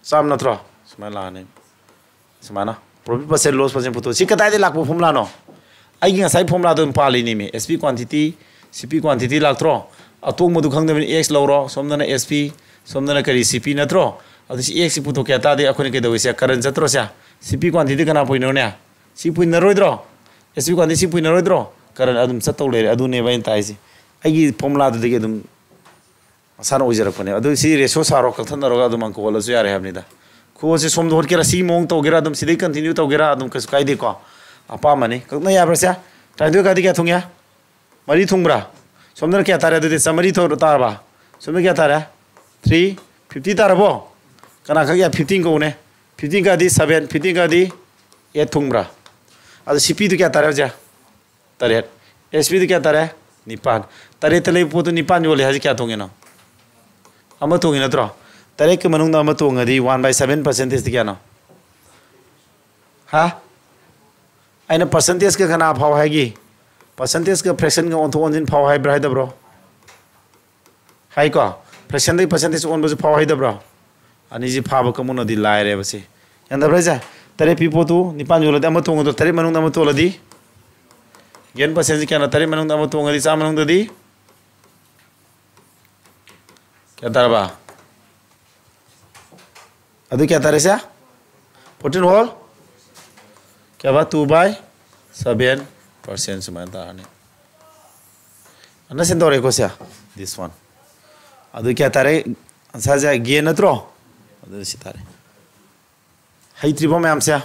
ꯆꯥꯝꯃ ꯅꯠꯇ꯭ꯔꯣ? ꯁꯨꯃꯥꯏꯅ ꯂꯥꯛꯑꯅꯤ꯫ ꯁꯨꯃꯥꯏꯅ profit percent, loss percent ꯄꯨꯊꯣꯛ꯫ ꯁꯤ ꯀꯗꯥꯏꯗꯒꯤ ꯂꯥꯛꯄ formula ꯅꯣ? ꯑꯩꯒꯤ ꯉꯁꯥꯏ formula ꯗꯣ ꯑꯗꯨꯝ ꯄꯥꯜꯂꯤꯅꯦꯃꯤ꯫ S P quantity, C P quantity ꯂꯥꯛꯇ꯭ꯔꯣ? ꯑꯇꯣꯡꯕꯗꯨ ꯈꯪꯗꯕꯅꯤ, X ꯂꯧꯔꯣ, ꯁꯣꯝꯗꯅ S P, ꯁꯣꯝꯗꯅ ꯀꯔꯤ, C P ꯅꯠꯇ꯭ꯔꯣ? ꯑꯗꯨ ꯁꯤ X ꯁꯤ ꯄꯨꯊꯣꯛꯀꯦ ꯍꯥꯏ ꯇꯥꯔꯗꯤ ꯑꯩꯈꯣꯏꯅ ꯀꯩꯗꯧꯋꯤ ꯁꯦ? ꯀꯔꯟ ꯆꯠꯇ꯭ꯔꯣ ꯁꯦ? C P quantity ꯀꯅꯥ ꯄꯨꯏꯅꯣꯅꯦ? ꯁꯤ ꯄꯨꯏꯅꯔꯣꯏꯗ꯭ꯔꯣ? S P quantity ꯁꯤ ꯄꯨꯏꯅꯔꯣꯏꯗ꯭ꯔꯣ? ꯀꯔꯟ ꯑꯗꯨꯝ ꯆꯠꯇꯧ ꯂꯩꯔꯦ꯫ ꯑꯗꯨꯅꯦꯕ ꯑꯩꯅ ꯇꯥꯏꯁꯦ꯫ ꯑꯩꯒꯤ formula ꯗꯨꯗꯒꯤ ꯑꯗꯨꯝ ꯃꯁꯥꯅ ꯑꯣꯏꯖꯔꯛꯄꯅꯦ꯫ ꯑꯗꯨ ꯁꯤ ratio ꯁꯥꯔꯣ, ꯀꯛꯊꯠꯅꯔꯒ ꯑꯗꯨꯝ ꯑꯪꯀ ꯍꯣꯠꯂꯁꯨ ꯌꯥꯔꯦ ꯍꯥꯏꯕꯅꯤꯗ꯫ ꯈꯨꯍꯣꯠꯁꯦ ꯁꯣꯝꯗ ꯍꯣꯠꯀꯦꯔꯥ, ꯁꯤ ꯃꯑꯣꯡ ꯇꯧꯒꯦꯔꯥ, ꯑꯗꯨꯝ ꯁꯤꯗꯩ continue ꯇꯧꯒꯦꯔꯥ, ꯑꯗꯨꯝ ꯀꯩꯁꯨ ꯀꯥꯏꯗꯦꯀꯣ꯫ ꯑꯄꯥꯝꯕꯅꯤ꯫ ꯀꯛꯅ ꯌꯥꯕ꯭ꯔꯥ ꯁꯦ? ꯇꯔꯥꯅꯤꯊꯣꯏ ꯀꯥꯗꯤ ꯀꯌꯥ ꯊꯨꯡꯉꯦ? ꯃꯔꯤ ꯊꯨꯡꯕ꯭ꯔꯥ? ꯁꯣꯝꯗꯅ ꯀꯌꯥ ꯇꯥꯔꯦ ꯑꯗꯨꯗꯤ? ꯆꯥꯃꯔꯤ ꯊꯣꯛ-, ꯇꯥꯔꯕ? ꯁꯣꯝꯗ ꯀꯌꯥ ꯇꯥꯔꯦ? Three fifty ꯇꯥꯔꯕꯣ? ꯀꯅꯥ ꯈꯛ ꯌꯥ? Fifteen ꯀꯧꯅꯦ꯫ Fifteen ꯀꯥꯗꯤ seven, fifteen ꯀꯥꯗꯤ eight ꯊꯨꯡꯕ꯭ꯔꯥ? ꯑꯗꯨ C P ꯗꯨ ꯀꯌꯥ ꯇꯥꯔꯦ ꯍꯧꯖꯤꯛ? ꯇꯔꯦꯠ꯫ S P ꯗꯨ ꯀꯌꯥ ꯇꯥꯔꯦ? ꯅꯤꯄꯥꯟ꯫ ꯇꯔꯦꯠꯇ ꯂꯩꯕ ꯄꯣꯠꯇꯨ ꯅꯤꯄꯥꯟ ꯌꯣꯜꯂꯦ ꯍꯥꯏꯁꯦ ꯀꯌꯥ ꯇꯣꯡꯉꯤꯅꯣ? ꯑꯃ ꯇꯣꯡꯉꯤ ꯅꯠꯇ꯭ꯔꯣ? ꯇꯔꯦꯠꯀꯤ ꯃꯅꯨꯡꯗ ꯑꯃ ꯇꯣꯡꯉꯗꯤ one by seven percentage T ꯀꯌꯥꯅꯣ? ꯍꯥ? ꯑꯩꯅ percentageꯀ ꯀꯅꯥ ꯐꯥꯎ ꯍꯥꯏꯒꯦ? Percentageꯀ fractionꯒ ꯑꯣꯟꯊꯣꯛ ꯑꯣꯟꯁꯤꯟ ꯐꯥꯎ ꯍꯥꯏꯕ꯭ꯔꯥ ꯍꯥꯏꯗꯕ꯭ꯔꯣ? ꯍꯥꯏꯀꯣ? Fractionꯗꯒꯤ percentage ꯑꯣꯟꯕꯁꯨ ꯐꯥꯎ ꯍꯥꯏꯗꯕ꯭ꯔꯣ? ꯑꯅꯤꯁꯤ ꯐꯥꯕ ꯀꯥꯡꯕꯨꯅꯗꯤ ꯂꯥꯏꯔꯦꯕ ꯁꯤ꯫ ꯒ꯭ꯌꯥꯟ ꯇꯥꯕ꯭ꯔꯥ ꯍꯥꯏꯁꯦ? ꯇꯔꯦꯠ ꯄꯤ ꯄꯣꯠꯇꯨ ꯅꯤꯄꯥꯟ ꯌꯣꯜꯂꯗꯤ ꯑꯃ ꯇꯣꯡꯉꯗ꯭ꯔꯣ? ꯇꯔꯦꯠ ꯃꯅꯨꯡꯗ ꯑꯃ ꯇꯣꯜꯂꯗꯤ? Gain percentꯁꯤ ꯀꯌꯥꯅꯣ? ꯇꯔꯦꯠ ꯃꯅꯨꯡꯗ ꯑꯃ ꯇꯣꯡꯉꯗꯤ ꯆꯥꯝ ꯃꯅꯨꯡꯗꯗꯤ? ꯒ꯭ꯌꯥꯟ ꯇꯥꯔꯕ? ꯑꯗꯨ ꯀꯌꯥ ꯇꯥꯔꯦ ꯁꯦ? Fourteen whole ꯀꯌꯥꯕ? Two by seven percent ꯁꯨꯃꯥꯏꯅ ꯇꯥꯔꯅꯤ꯫ Understand ꯇꯧꯔꯦꯀꯣ say? This one. ꯑꯗꯨ ꯀꯌꯥ ꯇꯥꯔꯦ? Answerꯁꯦ gain ꯅꯠꯇ꯭ꯔꯣ? ꯑꯗꯨ ꯁꯤ ꯇꯥꯔꯦ꯫ ꯍꯩꯇ꯭ꯔꯤꯕꯣ ꯃꯌꯥꯝꯁꯦ?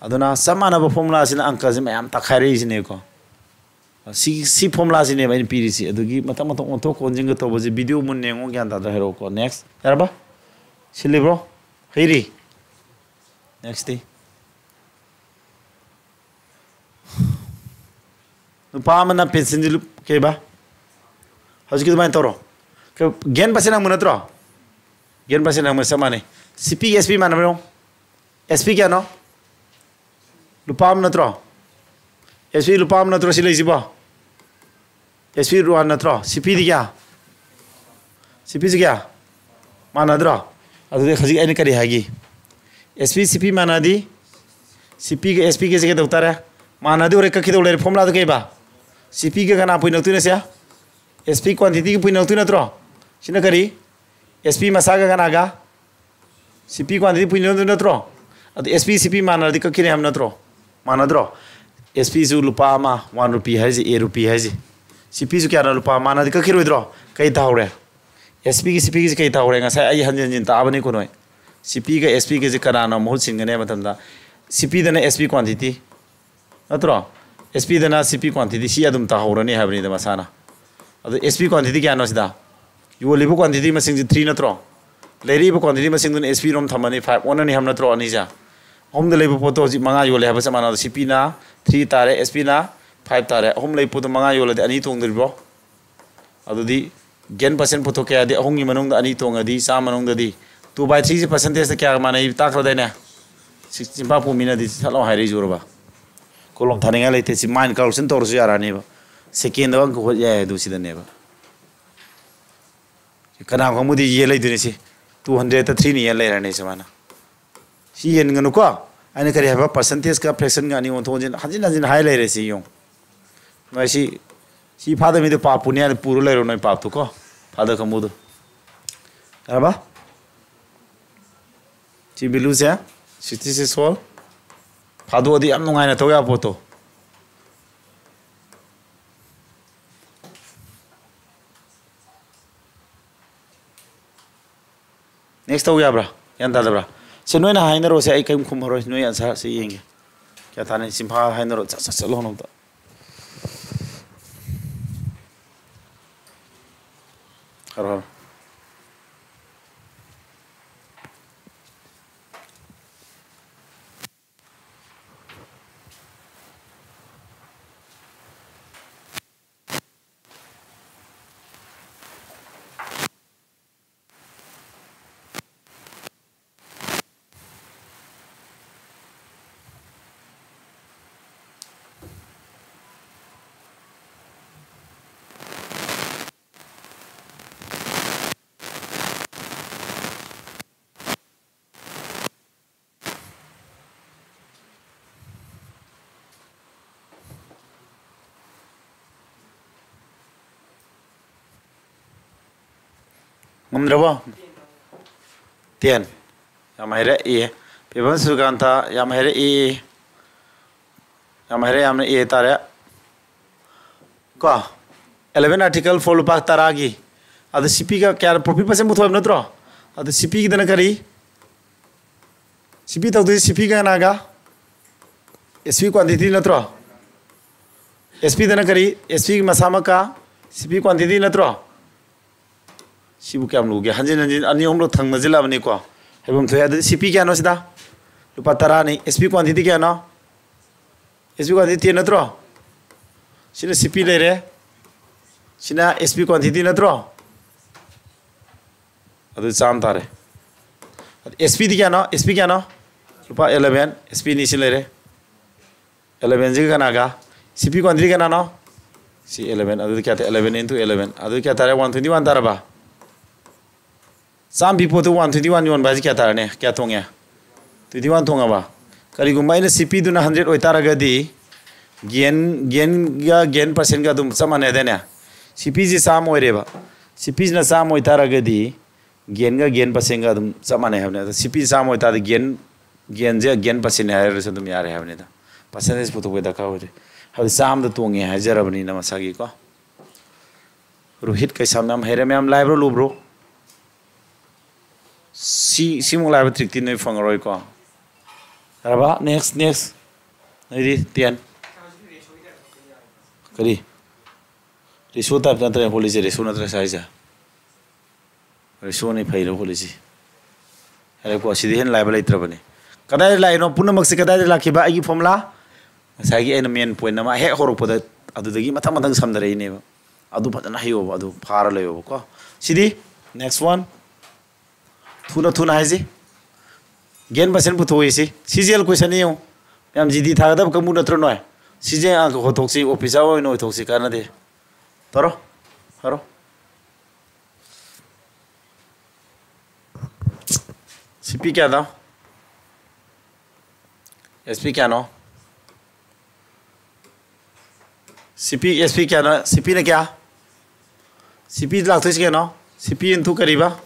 ꯑꯗꯨꯅ ꯆꯞ ꯃꯥꯟꯅꯕ formulaꯁꯤꯅ ꯑꯪꯀꯁꯦ ꯃꯌꯥꯝ ꯇꯥꯛꯈꯥꯏꯔꯛꯏꯁꯤꯅꯦꯀꯣ꯫ ꯁꯤ, ꯁꯤ formulaꯁꯤꯅꯦꯕ ꯑꯩꯅ ꯄꯤꯔꯤꯁꯤ꯫ ꯑꯗꯨꯒꯤ ꯃꯊꯪ ꯃꯊꯪ ꯑꯣꯟꯊꯣꯛ ꯑꯣꯟꯁꯤꯟꯒ ꯇꯧꯕꯁꯦ video ꯃꯨꯟꯅ ꯌꯦꯡꯉꯣ, ꯒ꯭ꯌꯥꯟ ꯇꯥꯗ꯭ꯔꯥ ꯍꯥꯏꯔꯛꯑꯣꯀꯣ꯫ Next, ꯌꯥꯔꯕ? ꯁꯤꯜꯂꯤꯕ꯭ꯔꯣ? ꯍꯩꯔꯤ? Nextꯇꯤ? ꯅꯨꯄꯥ ꯑꯃꯅ pencilꯁꯤ ꯂꯨꯞ-, ꯀꯩꯕ? ꯍꯧꯖꯤꯛꯀꯤ ꯑꯗꯨꯃꯥꯏꯅ ꯇꯧꯔꯣ꯫ ꯀꯩ-, gain percent ꯍꯪꯕ ꯅꯠꯇ꯭ꯔꯣ? Gain percent ꯍꯪꯕ ꯆꯞ ꯃꯥꯟꯅꯩ꯫ CPꯒ SP ꯃꯥꯟꯅꯕ꯭ꯔꯣ? SP ꯀꯌꯥꯅꯣ? ꯂꯨꯄꯥ ꯑꯃ ꯅꯠꯇ꯭ꯔꯣ? SP ꯂꯨꯄꯥ ꯑꯃ ꯅꯠꯇ꯭ꯔꯣ ꯁꯤ ꯂꯩꯁꯤꯕꯣ? SP one ꯅꯠꯇ꯭ꯔꯣ? CPꯗꯤ ꯀꯌꯥ? CPꯁꯤ ꯀꯌꯥ? ꯃꯥꯟꯅꯗ꯭ꯔꯣ? ꯑꯗꯨꯗꯤ ꯍꯧꯖꯤꯛ ꯑꯩꯅ ꯀꯔꯤ ꯍꯥꯏꯒꯦ? SP CP ꯃꯥꯟꯅꯗꯤ CPꯒ SPꯒꯁꯦ ꯀꯩꯗꯧ ꯇꯥꯔꯦ? ꯃꯥꯟꯅꯗꯤ ꯍꯣꯔꯦꯟ ꯀꯛꯈꯤꯗꯧ ꯂꯩꯔꯦ꯫ Formulaꯗꯨ ꯀꯩꯕ? CPꯒ ꯀꯅꯥ ꯄꯨꯏꯅꯔꯛꯇꯣꯏꯅꯣ ꯁꯦ? SP quantityꯒ ꯄꯨꯏꯅꯔꯛꯇꯣꯏ ꯅꯠꯇ꯭ꯔꯣ? ꯁꯤꯅ ꯀꯔꯤ? SP ꯃꯁꯥꯒ ꯀꯅꯥꯒ? CP quantity ꯄꯨꯏꯅꯔꯛꯇꯣꯏ ꯅꯠꯇ꯭ꯔꯣ? ꯑꯗꯨ SP CP ꯃꯥꯟꯅꯔꯗꯤ ꯀꯛꯈꯤꯅꯤ ꯍꯥꯏꯕ ꯅꯠꯇ꯭ꯔꯣ? ꯃꯥꯟꯅꯗ꯭ꯔꯣ? SPꯁꯨ ꯂꯨꯄꯥ ꯑꯃ, one rupee ꯍꯥꯏꯁꯦ, a rupee ꯍꯥꯏꯁꯦ꯫ CPꯁꯨ ꯀꯌꯥꯅꯣ? ꯂꯨꯄꯥ ꯑꯃ꯫ ꯃꯥꯟꯅꯗꯤ ꯀꯛꯈꯤꯔꯣꯏꯗ꯭ꯔꯣ? ꯀꯩ ꯇꯥꯍꯧꯔꯦ? SPꯒꯤ CPꯒꯤꯁꯦ ꯀꯩ ꯇꯥꯍꯧꯔꯦ? ꯉꯁꯥꯏ ꯑꯩ ꯍꯟꯖꯤꯟ ꯍꯟꯖꯤꯟ ꯇꯥꯛꯑꯕꯅꯤꯀꯣ ꯅꯣꯏ꯫ CPꯒ SPꯒꯁꯦ ꯀꯅꯥꯅꯣ ꯃꯍꯨꯠ ꯁꯤꯟꯒꯅꯤ ꯍꯥꯏꯕ ꯃꯇꯝꯗ, CPꯗꯅ SP quantity ꯅꯠꯇ꯭ꯔꯣ? SPꯗꯅ CP quantity, ꯁꯤ ꯑꯗꯨꯝ ꯇꯥꯍꯧꯔꯅꯤ ꯍꯥꯏꯕꯅꯤꯗ ꯃꯁꯥꯅ꯫ ꯑꯗꯣ SP quantity ꯀꯌꯥꯅꯣ ꯁꯤꯗ? ꯌꯣꯜꯂꯤꯕ quantity ꯃꯁꯤꯡꯁꯤ three ꯅꯠꯇ꯭ꯔꯣ? ꯂꯩꯔꯛꯏꯕ quantity ꯃꯁꯤꯡꯗꯨꯅ SP ꯔꯣꯝ ꯊꯝꯃꯅꯤ, five ꯑꯣꯟꯅꯅꯤ ꯍꯥꯏꯕ ꯅꯠꯇ꯭ꯔꯣ ꯑꯅꯤꯁꯦ? ꯑꯍꯨꯝꯗ ꯂꯩꯕ ꯄꯣꯠꯇꯣ ꯍꯧꯖꯤꯛ ꯃꯉꯥ ꯌꯣꯜꯂꯦ ꯍꯥꯏꯕ ꯆꯞ ꯃꯥꯟꯅꯕ꯫ CPꯅ three ꯇꯥꯔꯦ, SPꯅ five ꯇꯥꯔꯦ꯫ ꯑꯍꯨꯝ ꯂꯩꯕ ꯄꯣꯠꯇꯣ ꯃꯉꯥ ꯌꯣꯜꯂꯗꯤ ꯑꯅꯤ ꯇꯣꯡꯗꯣꯔꯤꯕ꯭ꯔꯣ? ꯑꯗꯨꯗꯤ gain percent ꯄꯨꯊꯣꯛꯀꯦ ꯍꯥꯏꯔꯗꯤ ꯑꯍꯨꯝꯒꯤ ꯃꯅꯨꯡꯗ ꯑꯅꯤ ꯇꯣꯡꯉꯗꯤ ꯆꯥꯝꯃ ꯃꯅꯨꯡꯗꯗꯤ two by threeꯁꯤ percentageꯇ ꯀꯌꯥꯒ ꯃꯥꯟꯅꯩ ꯇꯥꯛꯈ꯭ꯔꯗꯥꯏꯅꯦ? Six, ꯆꯤꯝꯐꯥ ꯄꯨ ꯃꯤꯅꯗꯤ ꯁꯠ ꯂꯥꯎ ꯍꯥꯏꯔꯛꯏ ꯖꯨꯔꯕ꯫ ꯀꯣꯂꯣꯝ ꯊꯥꯅꯤꯡꯉꯥꯏ ꯂꯩꯇꯦ꯫ ꯁꯤ ꯃꯥꯏꯟ ꯀꯥꯜꯀꯨꯂꯦꯁꯟ ꯇꯧꯔꯁꯨ ꯌꯥꯔꯛꯑꯅꯦꯕ꯫ ꯁꯦꯀꯦꯟꯗ ꯑꯃ ꯈꯛ ꯍꯣꯠ ꯌꯥꯏ꯫ ꯑꯗꯨ ꯁꯤꯗꯅꯦꯕ꯫ ꯀꯅꯥꯒꯨꯝꯕꯗꯤ ꯌꯦꯟ ꯂꯩꯗꯣꯏꯅꯤ꯫ ꯁꯤ ꯇꯨ ꯍꯟꯗ꯭ꯔꯦꯗꯇ ꯊ꯭ꯔꯤꯅ ꯌꯦꯟ ꯂꯩꯔꯅꯤ ꯁꯨꯃꯥꯏꯅ꯫ ꯁꯤ ꯌꯦꯟꯒꯅꯨꯀꯣ꯫ ꯑꯩꯅ ꯀꯔꯤ ꯍꯥꯏꯕ? ꯄꯥꯔꯁꯦꯟꯇꯦꯖꯀ ꯐ꯭ꯔꯦꯛꯁꯟꯒ ꯑꯅꯤ ꯑꯣꯟꯊꯣꯛ ꯑꯣꯟꯁꯤꯟ ꯍꯟꯖꯤꯟ ꯍꯟꯖꯤꯟ ꯍꯥꯏ ꯂꯩꯔꯦ꯫ ꯁꯤ ꯌꯦꯡꯉꯨ꯫ ꯅꯣꯏ ꯁꯤ, ꯁꯤ ꯐꯥꯗꯕ ꯃꯤꯗꯣ ꯄꯥꯞ ꯄꯨꯅꯤ ꯍꯥꯏꯅ ꯄꯨꯔ ꯂꯩꯔꯣ, ꯅꯣꯏ ꯄꯥꯞꯇꯨ ꯀꯣ꯫ ꯐꯥꯗ ꯀꯥꯡꯕꯨꯗꯨ꯫ ꯌꯥꯔꯕ? ꯁꯤ ꯚꯦꯂꯨꯁꯦ ꯁꯤꯛꯁꯇꯤ ꯁꯤꯛꯁ ꯐꯣꯜ꯫ ꯐꯥꯗꯣꯛꯑꯗꯤ ꯌꯥꯝ ꯅꯨꯡꯉꯥꯏꯅ ꯇꯧ ꯌꯥꯕ ꯄꯣꯠꯇꯣ꯫ ꯅꯦꯛꯁ ꯇꯧ ꯌꯥꯕ꯭ꯔꯥ? ꯒ꯭ꯌꯥꯟ ꯇꯥꯗꯕ꯭ꯔꯥ? ꯁꯤ ꯅꯣꯏꯅ ꯍꯥꯏꯅꯔꯣꯁꯦ, ꯑꯩ ꯀꯔꯤꯝ ꯈꯨꯝꯃꯔꯣꯏ꯫ ꯅꯣꯏ ꯑꯟꯁꯥꯔꯁꯦ ꯌꯦꯡꯒꯦ꯫ ꯀꯌꯥ ꯇꯥꯅꯤ? ꯁꯤꯝꯐꯥ ꯍꯥꯏꯅꯔꯣ꯫ ꯁꯠ ꯁꯠ ꯆꯠꯂꯣ ꯑꯝꯇ꯫ ꯍꯥꯏꯔꯣ, ꯍꯥꯏꯔꯣ꯫ ꯉꯝꯗ꯭ꯔꯕꯣ? ꯇꯦꯟ꯫ ꯌꯥꯝ ꯍꯩꯔꯦ, ꯑꯦ꯫ ꯄꯦꯕꯝ ꯁꯨꯔꯀꯥꯟꯇ, ꯌꯥꯝ ꯍꯩꯔꯦ, ꯑꯦ꯫ ꯌꯥꯝ ꯍꯩꯔꯦ, ꯌꯥꯝꯅ ꯑꯦ ꯇꯥꯔꯦ꯫ ꯀꯣ? ꯑꯦꯂꯦꯚꯦꯟ ꯑꯥꯔꯇꯤꯀꯜ ꯐꯣꯔ ꯂꯨꯄꯥ ꯇꯔꯥꯒꯤ꯫ ꯑꯗꯨ ꯁꯤ ꯄꯤꯒ ꯀꯌꯥ ꯄ꯭ꯔꯣꯐꯤꯠ ꯄꯥꯔꯁꯦꯟ ꯄꯨꯊꯣꯛꯑꯦꯕ ꯅꯠꯇ꯭ꯔꯣ? ꯑꯗꯨ ꯁꯤ ꯄꯤꯒꯤꯗꯅ ꯀꯔꯤ? ꯁꯤ ꯄꯤ ꯇꯧꯗꯣꯏꯁꯤ ꯁꯤ ꯄꯤ ꯀꯅꯥꯒ? ꯑꯦꯁ ꯄꯤ ꯀ꯭ꯋꯥꯟꯇꯤꯇꯤ ꯅꯠꯇ꯭ꯔꯣ? ꯑꯦꯁ ꯄꯤꯗꯅ ꯀꯔꯤ? ꯑꯦꯁ ꯄꯤꯒꯤ ꯃꯁꯥꯃꯛꯀ ꯁꯤ ꯄꯤ ꯀ꯭ꯋꯥꯟꯇꯤꯇꯤ ꯅꯠꯇ꯭ꯔꯣ? ꯁꯤꯕꯨ ꯀꯌꯥꯝ ꯂꯨꯒꯦ? ꯍꯟꯖꯤꯟ ꯍꯟꯖꯤꯟ ꯑꯅꯤ ꯑꯍꯨꯝꯂꯛ ꯊꯪꯅꯁꯤꯜꯂꯛꯑꯕꯅꯤꯀꯣ꯫ ꯍꯥꯏꯐꯝ ꯊꯣꯛꯑꯦ꯫ ꯑꯗꯨꯗꯤ ꯁꯤ ꯄꯤ ꯀꯌꯥꯅꯣ ꯁꯤꯗ? ꯂꯨꯄꯥ ꯇꯔꯥꯅꯤ꯫ ꯑꯦꯁ ꯄꯤ ꯀ꯭ꯋꯥꯟꯇꯤꯇꯤ ꯀꯌꯥꯅꯣ? ꯑꯦꯁ ꯄꯤ ꯀ꯭ꯋꯥꯟꯇꯤꯇꯤ ꯇꯦꯟ ꯅꯠꯇ꯭ꯔꯣ? ꯁꯤꯅ ꯁꯤ ꯄꯤ ꯂꯩꯔꯦ꯫ ꯁꯤꯅ ꯑꯦꯁ ꯄꯤ ꯀ꯭ꯋꯥꯟꯇꯤꯇꯤ ꯅꯠꯇ꯭ꯔꯣ? ꯑꯗꯨ ꯆꯥꯝꯃ ꯇꯥꯔꯦ꯫ ꯑꯦꯁ ꯄꯤꯗꯤ ꯀꯌꯥꯅꯣ? ꯑꯦꯁ ꯄꯤ ꯀꯌꯥꯅꯣ? ꯂꯨꯄꯥ ꯑꯦꯂꯦꯚꯦꯟ꯫ ꯑꯦꯁ ꯄꯤ ꯑꯅꯤ ꯁꯤ ꯂꯩꯔꯦ꯫ ꯑꯦꯂꯦꯚꯦꯟꯁꯤꯒ ꯀꯅꯥꯒ? ꯁꯤ ꯄꯤ ꯀ꯭ꯋꯥꯟꯇꯤꯇꯤ ꯀꯅꯥꯅꯣ? ꯁꯤ ꯑꯦꯂꯦꯚꯦꯟ꯫ ꯑꯗꯨꯗꯤ ꯀꯌꯥ ꯇꯥꯏ? Eleven into eleven. ꯑꯗꯨꯗꯤ ꯀꯌꯥ ꯇꯥꯔꯦ? ꯋꯥꯟ ꯇ꯭ꯋꯦꯟꯇꯤ ꯋꯥꯟ ꯇꯥꯔꯕ? ꯆꯥꯝꯃ ꯄꯤ ꯄꯣꯠꯇꯨ ꯋꯥꯟ ꯇ꯭ꯋꯦꯟꯇꯤ ꯋꯥꯟ ꯌꯣꯟꯕ ꯍꯥꯏꯁꯦ ꯀꯌꯥ ꯇꯥꯔꯅꯤ? ꯀꯌꯥ ꯇꯣꯡꯉꯦ? ꯇ꯭ꯋꯦꯟꯇꯤ ꯋꯥꯟ ꯇꯣꯡꯉꯕ? ꯀꯔꯤꯒꯨꯝꯕ ꯑꯩꯅ ꯁꯤ ꯄꯤꯗꯨꯅ ꯍꯟꯗ꯭ꯔꯦꯠ ꯑꯣꯏꯇꯥꯔꯒꯗꯤ, ꯒꯦꯟ, ꯒꯦꯟꯒ ꯒꯦꯟ ꯄꯥꯔꯁꯦꯟꯒ ꯑꯗꯨꯝ ꯆꯞ ꯃꯥꯟꯅꯩꯗꯅꯦ? ꯁꯤ ꯄꯤꯁꯤ ꯆꯥꯝꯃ ꯑꯣꯏꯔꯦꯕ꯫ ꯁꯤ ꯄꯤꯁꯤꯅ ꯆꯥꯝꯃ ꯑꯣꯏꯇꯥꯔꯒꯗꯤ, ꯒꯦꯟꯒ ꯒꯦꯟ ꯄꯥꯔꯁꯦꯟꯒ ꯑꯗꯨꯝ ꯆꯞ ꯃꯥꯟꯅꯩ ꯍꯥꯏꯕꯅꯦ꯫ ꯑꯗꯣ ꯁꯤ ꯄꯤꯁꯤ ꯆꯥꯝꯃ ꯑꯣꯏꯇꯥꯔꯗꯤ, ꯒꯦꯟ, ꯒꯦꯟꯁꯦ ꯒꯦꯟ ꯄꯥꯔꯁꯦꯟꯅꯤ ꯍꯥꯏꯔꯁꯨ ꯑꯗꯨꯝ ꯌꯥꯔꯦ ꯍꯥꯏꯕꯅꯤꯗ꯫ ꯄꯥꯔꯁꯦꯟꯇꯦꯖ ꯄꯨꯊꯣꯛꯄꯩ ꯗꯔꯀꯥꯔ ꯑꯣꯏꯗꯦ꯫ ꯍꯥꯏꯕꯗꯤ ꯆꯥꯝꯃꯗ ꯇꯣꯡꯉꯦ ꯍꯥꯏꯖꯔꯕꯅꯤꯅ ꯃꯁꯥꯒꯤꯀꯣ꯫ ꯔꯣꯍꯤꯠ ꯀꯩꯁꯥꯝ ꯌꯥꯝ ꯍꯩꯔꯦ ꯃꯌꯥꯝ, ꯂꯥꯏꯕ꯭ꯔꯣ ꯂꯨꯕ꯭ꯔꯣ? ꯁꯤ, ꯁꯤꯃꯨꯛ ꯂꯥꯏꯕ ꯇ꯭ꯔꯤꯛꯇꯤ ꯅꯣꯏ ꯐꯪꯉꯔꯣꯏꯀꯣ꯫ ꯌꯥꯔꯕ? Next, next꯫ ꯅꯣꯏꯗꯤ ꯇꯦꯟ꯫ ꯀꯔꯤ? ꯔꯤꯁꯣ ꯇꯥꯏꯞ ꯅꯠꯇ꯭ꯔꯦ ꯍꯣꯠꯂꯤꯁꯦ, ꯔꯤꯁꯣ ꯅꯠꯇ꯭ꯔꯦ ꯁꯥꯏꯁꯦ꯫ ꯔꯤꯁꯣꯅꯤ ꯐꯩꯔꯣ ꯍꯣꯠꯂꯤꯁꯤ꯫ ꯌꯥꯔꯦꯀꯣ, ꯁꯤꯗꯤ ꯍꯦꯟꯅ ꯂꯥꯏꯕ ꯂꯩꯇ꯭ꯔꯕꯅꯤ꯫ ꯀꯗꯥꯏꯗ ꯂꯥꯛꯏꯅꯣ? ꯄꯨꯝꯅꯃꯛꯁꯤ ꯀꯗꯥꯏꯗ ꯂꯥꯛꯈꯤꯕ? ꯑꯩꯒꯤ ꯐꯣꯔꯃꯨꯂꯥ ꯉꯁꯥꯏꯒꯤ ꯑꯩꯅ ꯃꯦꯟ ꯄꯣꯏꯟ ꯑꯃ ꯍꯦꯛ ꯍꯧꯔꯛꯄꯗ ꯑꯗꯨꯗꯒꯤ ꯃꯊꯪ ꯃꯊꯪ ꯁꯝꯅꯔꯛꯏꯅꯦꯕ꯫ ꯑꯗꯨ ꯐꯖꯅ ꯍꯩꯌꯣꯕ, ꯑꯗꯨ ꯐꯥꯔ ꯂꯩꯌꯣꯕꯀꯣ꯫ ꯁꯤꯗꯤ next one꯫ ꯊꯨꯅ ꯊꯨꯅ ꯍꯥꯏꯁꯤ꯫ ꯒꯦꯟ ꯄꯥꯔꯁꯦꯟ ꯄꯨꯊꯣꯛꯏꯁꯤ꯫ ꯁꯤ ꯖꯤ ꯑꯦꯜ ꯀꯣꯏꯁꯟꯅꯤ ꯌꯦꯡꯉꯨ꯫ ꯃꯌꯥꯝ ꯖꯤ ꯗꯤ ꯊꯥꯒꯗꯕ ꯀꯥꯡꯕꯨ ꯅꯠꯇ꯭ꯔꯣ ꯅꯣꯏ? ꯁꯤ ꯖꯤ ꯑꯦꯜ ꯑꯣꯏꯊꯣꯛꯁꯤ, ꯑꯣꯐꯤꯁꯥꯔ ꯑꯣꯏꯅ ꯑꯣꯏꯊꯣꯛꯁꯤ, ꯀꯥꯟꯅꯗꯦ꯫ ꯇꯧꯔꯣ, ꯇꯧꯔꯣ꯫ ꯁꯤ ꯄꯤ ꯀꯌꯥꯅꯣ? ꯑꯦꯁ ꯄꯤ ꯀꯌꯥꯅꯣ? ꯁꯤ ꯄꯤ, ꯑꯦꯁ ꯄꯤ ꯀꯌꯥꯅꯣ? ꯁꯤ ꯄꯤꯅ ꯀꯌꯥ? ꯁꯤ ꯄꯤ ꯂꯥꯛꯇꯣꯏꯁꯤ ꯀꯩꯅꯣ? ꯁꯤ ꯄꯤ ꯏꯟꯇꯨ ꯀꯔꯤꯕ?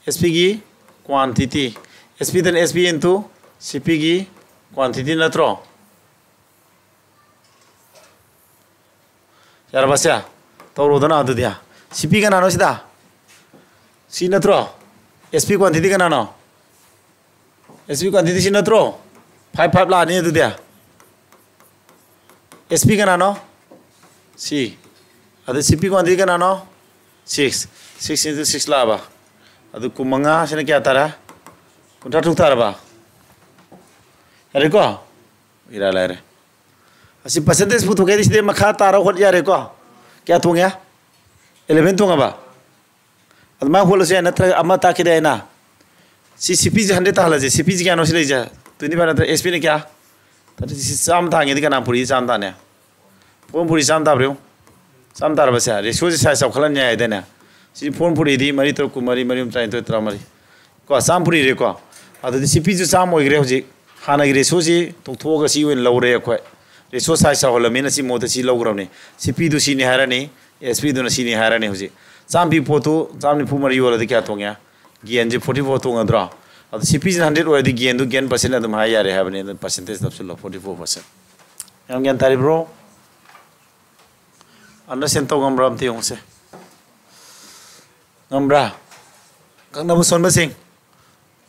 ꯑꯦꯁ ꯄꯤꯒꯤ ꯀ꯭ꯋꯥꯟꯇꯤꯇꯤ꯫ ꯑꯦꯁ ꯄꯤꯗꯅ ꯑꯦꯁ ꯄꯤ ꯏꯟꯇꯨ ꯁꯤ ꯄꯤꯒꯤ ꯀ꯭ꯋꯥꯟꯇꯤꯇꯤ ꯅꯠꯇ꯭ꯔꯣ? ꯌꯥꯔꯕ ꯁꯦ? ꯇꯧꯔꯣꯗꯅ ꯑꯗꯨꯗꯤ꯫ ꯁꯤ ꯄꯤ ꯀꯅꯥꯅꯣ ꯁꯤꯗ? ꯁꯤ ꯅꯠꯇ꯭ꯔꯣ? ꯑꯦꯁ ꯄꯤ ꯀ꯭ꯋꯥꯟꯇꯤꯇꯤ ꯀꯅꯥꯅꯣ? ꯑꯦꯁ ꯄꯤ ꯀ꯭ꯋꯥꯟꯇꯤꯇꯤ ꯁꯤ ꯅꯠꯇ꯭ꯔꯣ? ꯐꯥꯏꯚ ꯐꯥꯏꯚ ꯂꯥꯛꯑꯅꯤ ꯑꯗꯨꯗꯤ꯫ ꯑꯦꯁ ꯄꯤ ꯀꯅꯥꯅꯣ? ꯁꯤ꯫ ꯑꯗꯨ ꯁꯤ ꯄꯤ ꯀ꯭ꯋꯥꯟꯇꯤꯇꯤ ꯀꯅꯥꯅꯣ? ꯁꯤꯛꯁ꯫ ꯁꯤꯛꯁ ꯏꯟꯇꯨ ꯁꯤꯛꯁ ꯂꯥꯛꯑꯕ? ꯑꯗꯨ ꯀꯨꯟꯃꯉꯥ ꯁꯤꯅ ꯀꯌꯥ ꯇꯥꯔꯦ? ꯀꯨꯟꯊ꯭ꯔꯥ ꯇꯔꯨꯛ ꯇꯥꯔꯕ? ꯌꯥꯔꯦꯀꯣ? ꯏꯔꯥꯏ ꯂꯥꯏꯔꯦ꯫ ꯑꯁꯤ ꯄꯥꯔꯁꯦꯟꯇꯦꯖ ꯄꯨꯊꯣꯛꯀꯦꯗꯤ ꯁꯤꯗꯩ ꯃꯈꯥ ꯇꯥꯔ ꯍꯣꯠ ꯌꯥꯔꯦꯀꯣ? ꯀꯌꯥ ꯇꯣꯡꯉꯦ? ꯑꯦꯂꯦꯚꯦꯟ ꯇꯣꯡꯉꯕ? ꯑꯗꯨꯃꯥꯏꯅ ꯍꯣꯠꯂꯁꯨ ꯌꯥꯏ, ꯅꯠꯇ꯭ꯔꯒ ꯑꯃ ꯇꯥꯛꯈꯤꯗꯦ ꯑꯩꯅ꯫ ꯁꯤ ꯁꯤ ꯄꯤꯁꯦ ꯍꯟꯗ꯭ꯔꯦꯠ ꯇꯥꯍꯜꯂꯁꯦ꯫ ꯁꯤ ꯄꯤꯁꯦ ꯀꯌꯥꯅꯣ ꯁꯤ ꯂꯩꯁꯦ? ꯇ꯭ꯋꯦꯟꯇꯤ ꯐꯥꯏꯚ ꯅꯠꯇ꯭ꯔ? ꯑꯦꯁ ꯄꯤꯅ ꯀꯌꯥ? ꯑꯗꯨꯗꯤ ꯁꯤ ꯆꯥꯝꯃ ꯊꯥꯡꯒꯦꯗꯤ ꯀꯅꯥ ꯄꯨꯔꯤ ꯆꯥꯝꯃ ꯊꯥꯅꯦ? ꯐꯣꯔ ꯄꯨꯔꯤ ꯆꯥꯝꯃ ꯊꯥꯕ꯭ꯔꯣ? ꯆꯥꯝꯃ ꯊꯥꯔꯕꯁꯦ ꯔꯦꯁꯤꯌꯣꯁꯦ ꯁꯥꯏꯖ ꯆꯥꯎꯈꯠꯍꯟ ꯌꯥꯏ ꯍꯥꯏꯗꯅꯦ? ꯁꯤ ꯐꯣꯔ ꯄꯨꯔꯤꯗꯤ ꯃꯔꯤ ꯇꯔꯨꯛ ꯀꯨꯟ ꯃꯔꯤ ꯃꯔꯤ ꯑꯍꯨꯝ ꯇꯔꯥꯅꯤꯊꯣꯏ ꯇꯔꯥꯃꯔꯤ꯫ ꯀꯣ, ꯆꯥꯝꯃ ꯄꯨꯔꯤꯔꯦꯀꯣ꯫ ꯑꯗꯨꯗꯤ ꯁꯤ ꯄꯤꯁꯨ ꯆꯥꯝꯃ ꯑꯣꯏꯈ꯭ꯔꯦ ꯍꯧꯖꯤꯛ꯫ ꯍꯥꯟꯅꯒꯤ ꯔꯦꯁꯤꯌꯣꯁꯤ ꯇꯣꯛꯊꯣꯛꯑꯒ ꯁꯤ ꯑꯣꯏꯅ ꯂꯧꯔꯦ ꯑꯩꯈꯣꯏ꯫ ꯔꯦꯁꯤꯌꯣ ꯁꯥꯏꯖ ꯆꯥꯎꯍꯜꯂꯝꯃꯤꯅ ꯁꯤ ꯃꯍꯨꯠꯇ ꯁꯤ ꯂꯧꯈ꯭ꯔꯕꯅꯤ꯫ ꯁꯤ ꯄꯤꯗꯨ ꯁꯤꯅꯤ ꯍꯥꯏꯔꯅꯤ, ꯑꯦꯁ ꯄꯤꯗꯨꯅ ꯁꯤꯅꯤ ꯍꯥꯏꯔꯅꯤ꯫ ꯍꯧꯖꯤꯛ ꯆꯥꯝꯃ ꯄꯤ ꯄꯣꯠꯇꯨ ꯆꯥꯝꯃ ꯅꯤꯐꯨ ꯃꯔꯤ ꯌꯣꯜꯂꯗꯤ ꯀꯌꯥ ꯇꯣꯡꯉꯦ? ꯒꯦꯟꯁꯦ ꯐꯣꯔꯇꯤ ꯐꯣꯔ ꯇꯣꯡꯉꯗ꯭ꯔꯣ? ꯑꯗꯣ ꯁꯤ ꯄꯤꯁꯤꯅ ꯍꯟꯗ꯭ꯔꯦꯠ ꯑꯣꯏꯔꯗꯤ ꯒꯦꯟꯗꯨ ꯒꯦꯟ ꯄꯥꯔꯁꯦꯟ ꯑꯗꯨꯝ ꯍꯥꯏ ꯌꯥꯔꯦ ꯍꯥꯏꯕꯅꯤ꯫ ꯑꯗꯨ ꯄꯥꯔꯁꯦꯟꯇꯦꯖ ꯇꯞꯁꯤꯜꯂꯣ, ꯐꯣꯔꯇꯤ ꯐꯣꯔ ꯄꯥꯔꯁꯦꯟ꯫ ꯌꯥꯝ ꯒ꯭ꯌꯥꯟ ꯇꯥꯔꯤꯕ꯭ꯔꯣ? ꯑꯟꯗꯔꯁꯇꯦꯟ ꯇꯧ ꯉꯝꯕ꯭ꯔꯥ ꯑꯝꯇ ꯌꯦꯡꯉꯨꯁꯦ꯫ ꯉꯝꯕ꯭ꯔꯥ? ꯀꯛꯅꯕ ꯁꯣꯟꯕꯁꯤꯡ,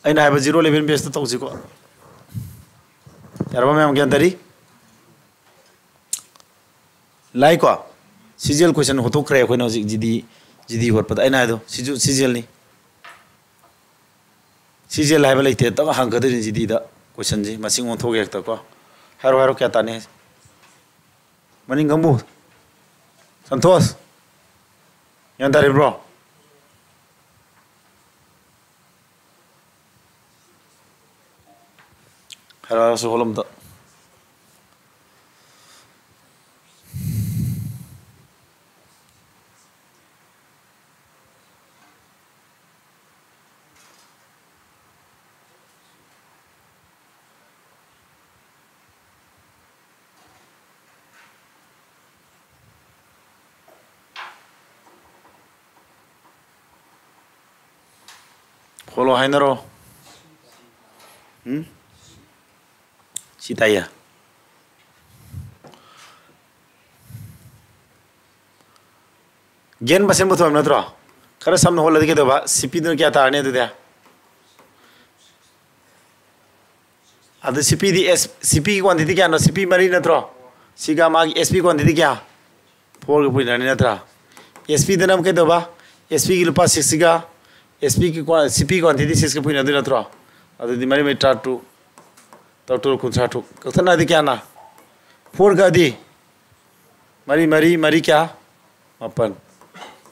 ꯑꯩꯅ ꯍꯥꯏꯕ ꯖꯤꯔꯣ ꯏꯂꯦꯚꯦꯟ ꯕꯦꯁꯇ ꯇꯧꯁꯤꯀꯣ꯫ ꯌꯥꯔꯕ ꯃꯌꯥꯝ? ꯒ꯭ꯌꯥꯟ ꯇꯥꯔꯤ? ꯂꯥꯏꯀꯣ? ꯁꯤꯖꯦꯜ ꯀꯣꯏꯁꯟ ꯍꯣꯠꯇꯣꯛꯈ꯭ꯔꯦ ꯑꯩꯈꯣꯏꯅ ꯍꯧꯖꯤꯛ ꯖꯤꯗꯤ, ꯖꯤꯗꯤ ꯍꯣꯠꯄꯗ꯫ ꯑꯩꯅ ꯍꯥꯏꯗꯣ ꯁꯤꯁꯨ ꯁꯤꯖꯦꯜꯅꯤ꯫ ꯁꯤꯖꯦꯜ ꯍꯥꯏꯕ ꯂꯩꯇꯦ, ꯇꯛ ꯍꯪꯒꯗꯣꯏꯅꯤ ꯖꯤꯗꯤꯗ ꯀꯣꯏꯁꯟꯁꯤ꯫ ꯃꯁꯤꯡ ꯑꯣꯟꯊꯣꯛꯀꯦ ꯍꯦꯛꯇꯀꯣ꯫ ꯍꯥꯏꯔꯣ, ꯍꯥꯏꯔꯣ, ꯀꯌꯥ ꯇꯥꯅꯤ? ꯃꯅꯤꯡ ꯈꯪꯕꯨ? ꯁꯟꯇꯣꯁ? ꯒ꯭ꯌꯥꯟ ꯇꯥꯔꯤꯕ꯭ꯔꯣ? ꯍꯥꯏꯔꯛꯑꯁꯨ ꯍꯣꯜ ꯑꯝꯇ꯫ ꯍꯣꯜꯂꯣ ꯍꯥꯏꯅꯔꯣ꯫ ꯎꯝ? ꯁꯤ ꯇꯥꯏꯌꯦ꯫ ꯒꯦꯟ ꯃꯁꯦꯟ ꯄꯨꯊꯣꯛꯑꯕ ꯅꯠꯇ꯭ꯔꯣ? ꯈꯔ ꯁꯝꯅ ꯍꯣꯠꯂꯗꯤ ꯀꯩꯗꯧꯕ? ꯁꯤ ꯄꯤꯗꯨꯅ ꯀꯌꯥ ꯇꯥꯔꯅꯤ ꯑꯗꯨꯗꯤ? ꯑꯗꯨ ꯁꯤ ꯄꯤꯗꯤ ꯑꯦꯁ, ꯁꯤ ꯄꯤꯒꯤ ꯀ꯭ꯋꯥꯟꯇꯤꯇꯤ ꯀꯌꯥꯅꯣ? ꯁꯤ ꯄꯤ ꯃꯔꯤ ꯅꯠꯇ꯭ꯔꯣ? ꯁꯤꯒ ꯃꯥꯒꯤ ꯑꯦꯁ ꯄꯤ ꯀ꯭ꯋꯥꯟꯇꯤꯇꯤ ꯀꯌꯥ? ꯐꯣꯔꯒ ꯄꯨꯏꯅꯔꯅꯤ ꯅꯠꯇ꯭ꯔꯥ? ꯑꯦꯁ ꯄꯤꯗꯅ ꯑꯃꯨꯛ ꯀꯩꯗꯧꯕ? ꯑꯦꯁ ꯄꯤꯒꯤ ꯂꯨꯄꯥ ꯁꯤꯛꯁꯁꯤꯒ ꯑꯦꯁ ꯄꯤꯒꯤ ꯀ꯭ꯋꯥ-, ꯁꯤ ꯄꯤ ꯀ꯭ꯋꯥꯟꯇꯤꯇꯤ ꯁꯤꯛꯁꯀ ꯄꯨꯏꯅꯗꯣꯏ ꯅꯠꯇ꯭ꯔꯣ? ꯑꯗꯨꯗꯤ ꯃꯔꯤ ꯃꯔꯤ ꯇꯔꯥꯇꯔꯨꯛ, ꯇꯔꯨꯛ ꯇꯔꯨꯛ ꯀꯨꯟꯊ꯭ꯔꯥ ꯇꯔꯨꯛ꯫ ꯀꯛꯊꯠꯅꯔꯗꯤ ꯀꯌꯥꯅ? ꯐꯣꯔꯒꯗꯤ? ꯃꯔꯤ ꯃꯔꯤ ꯃꯔꯤ ꯀꯌꯥ? ꯃꯥꯄꯟ꯫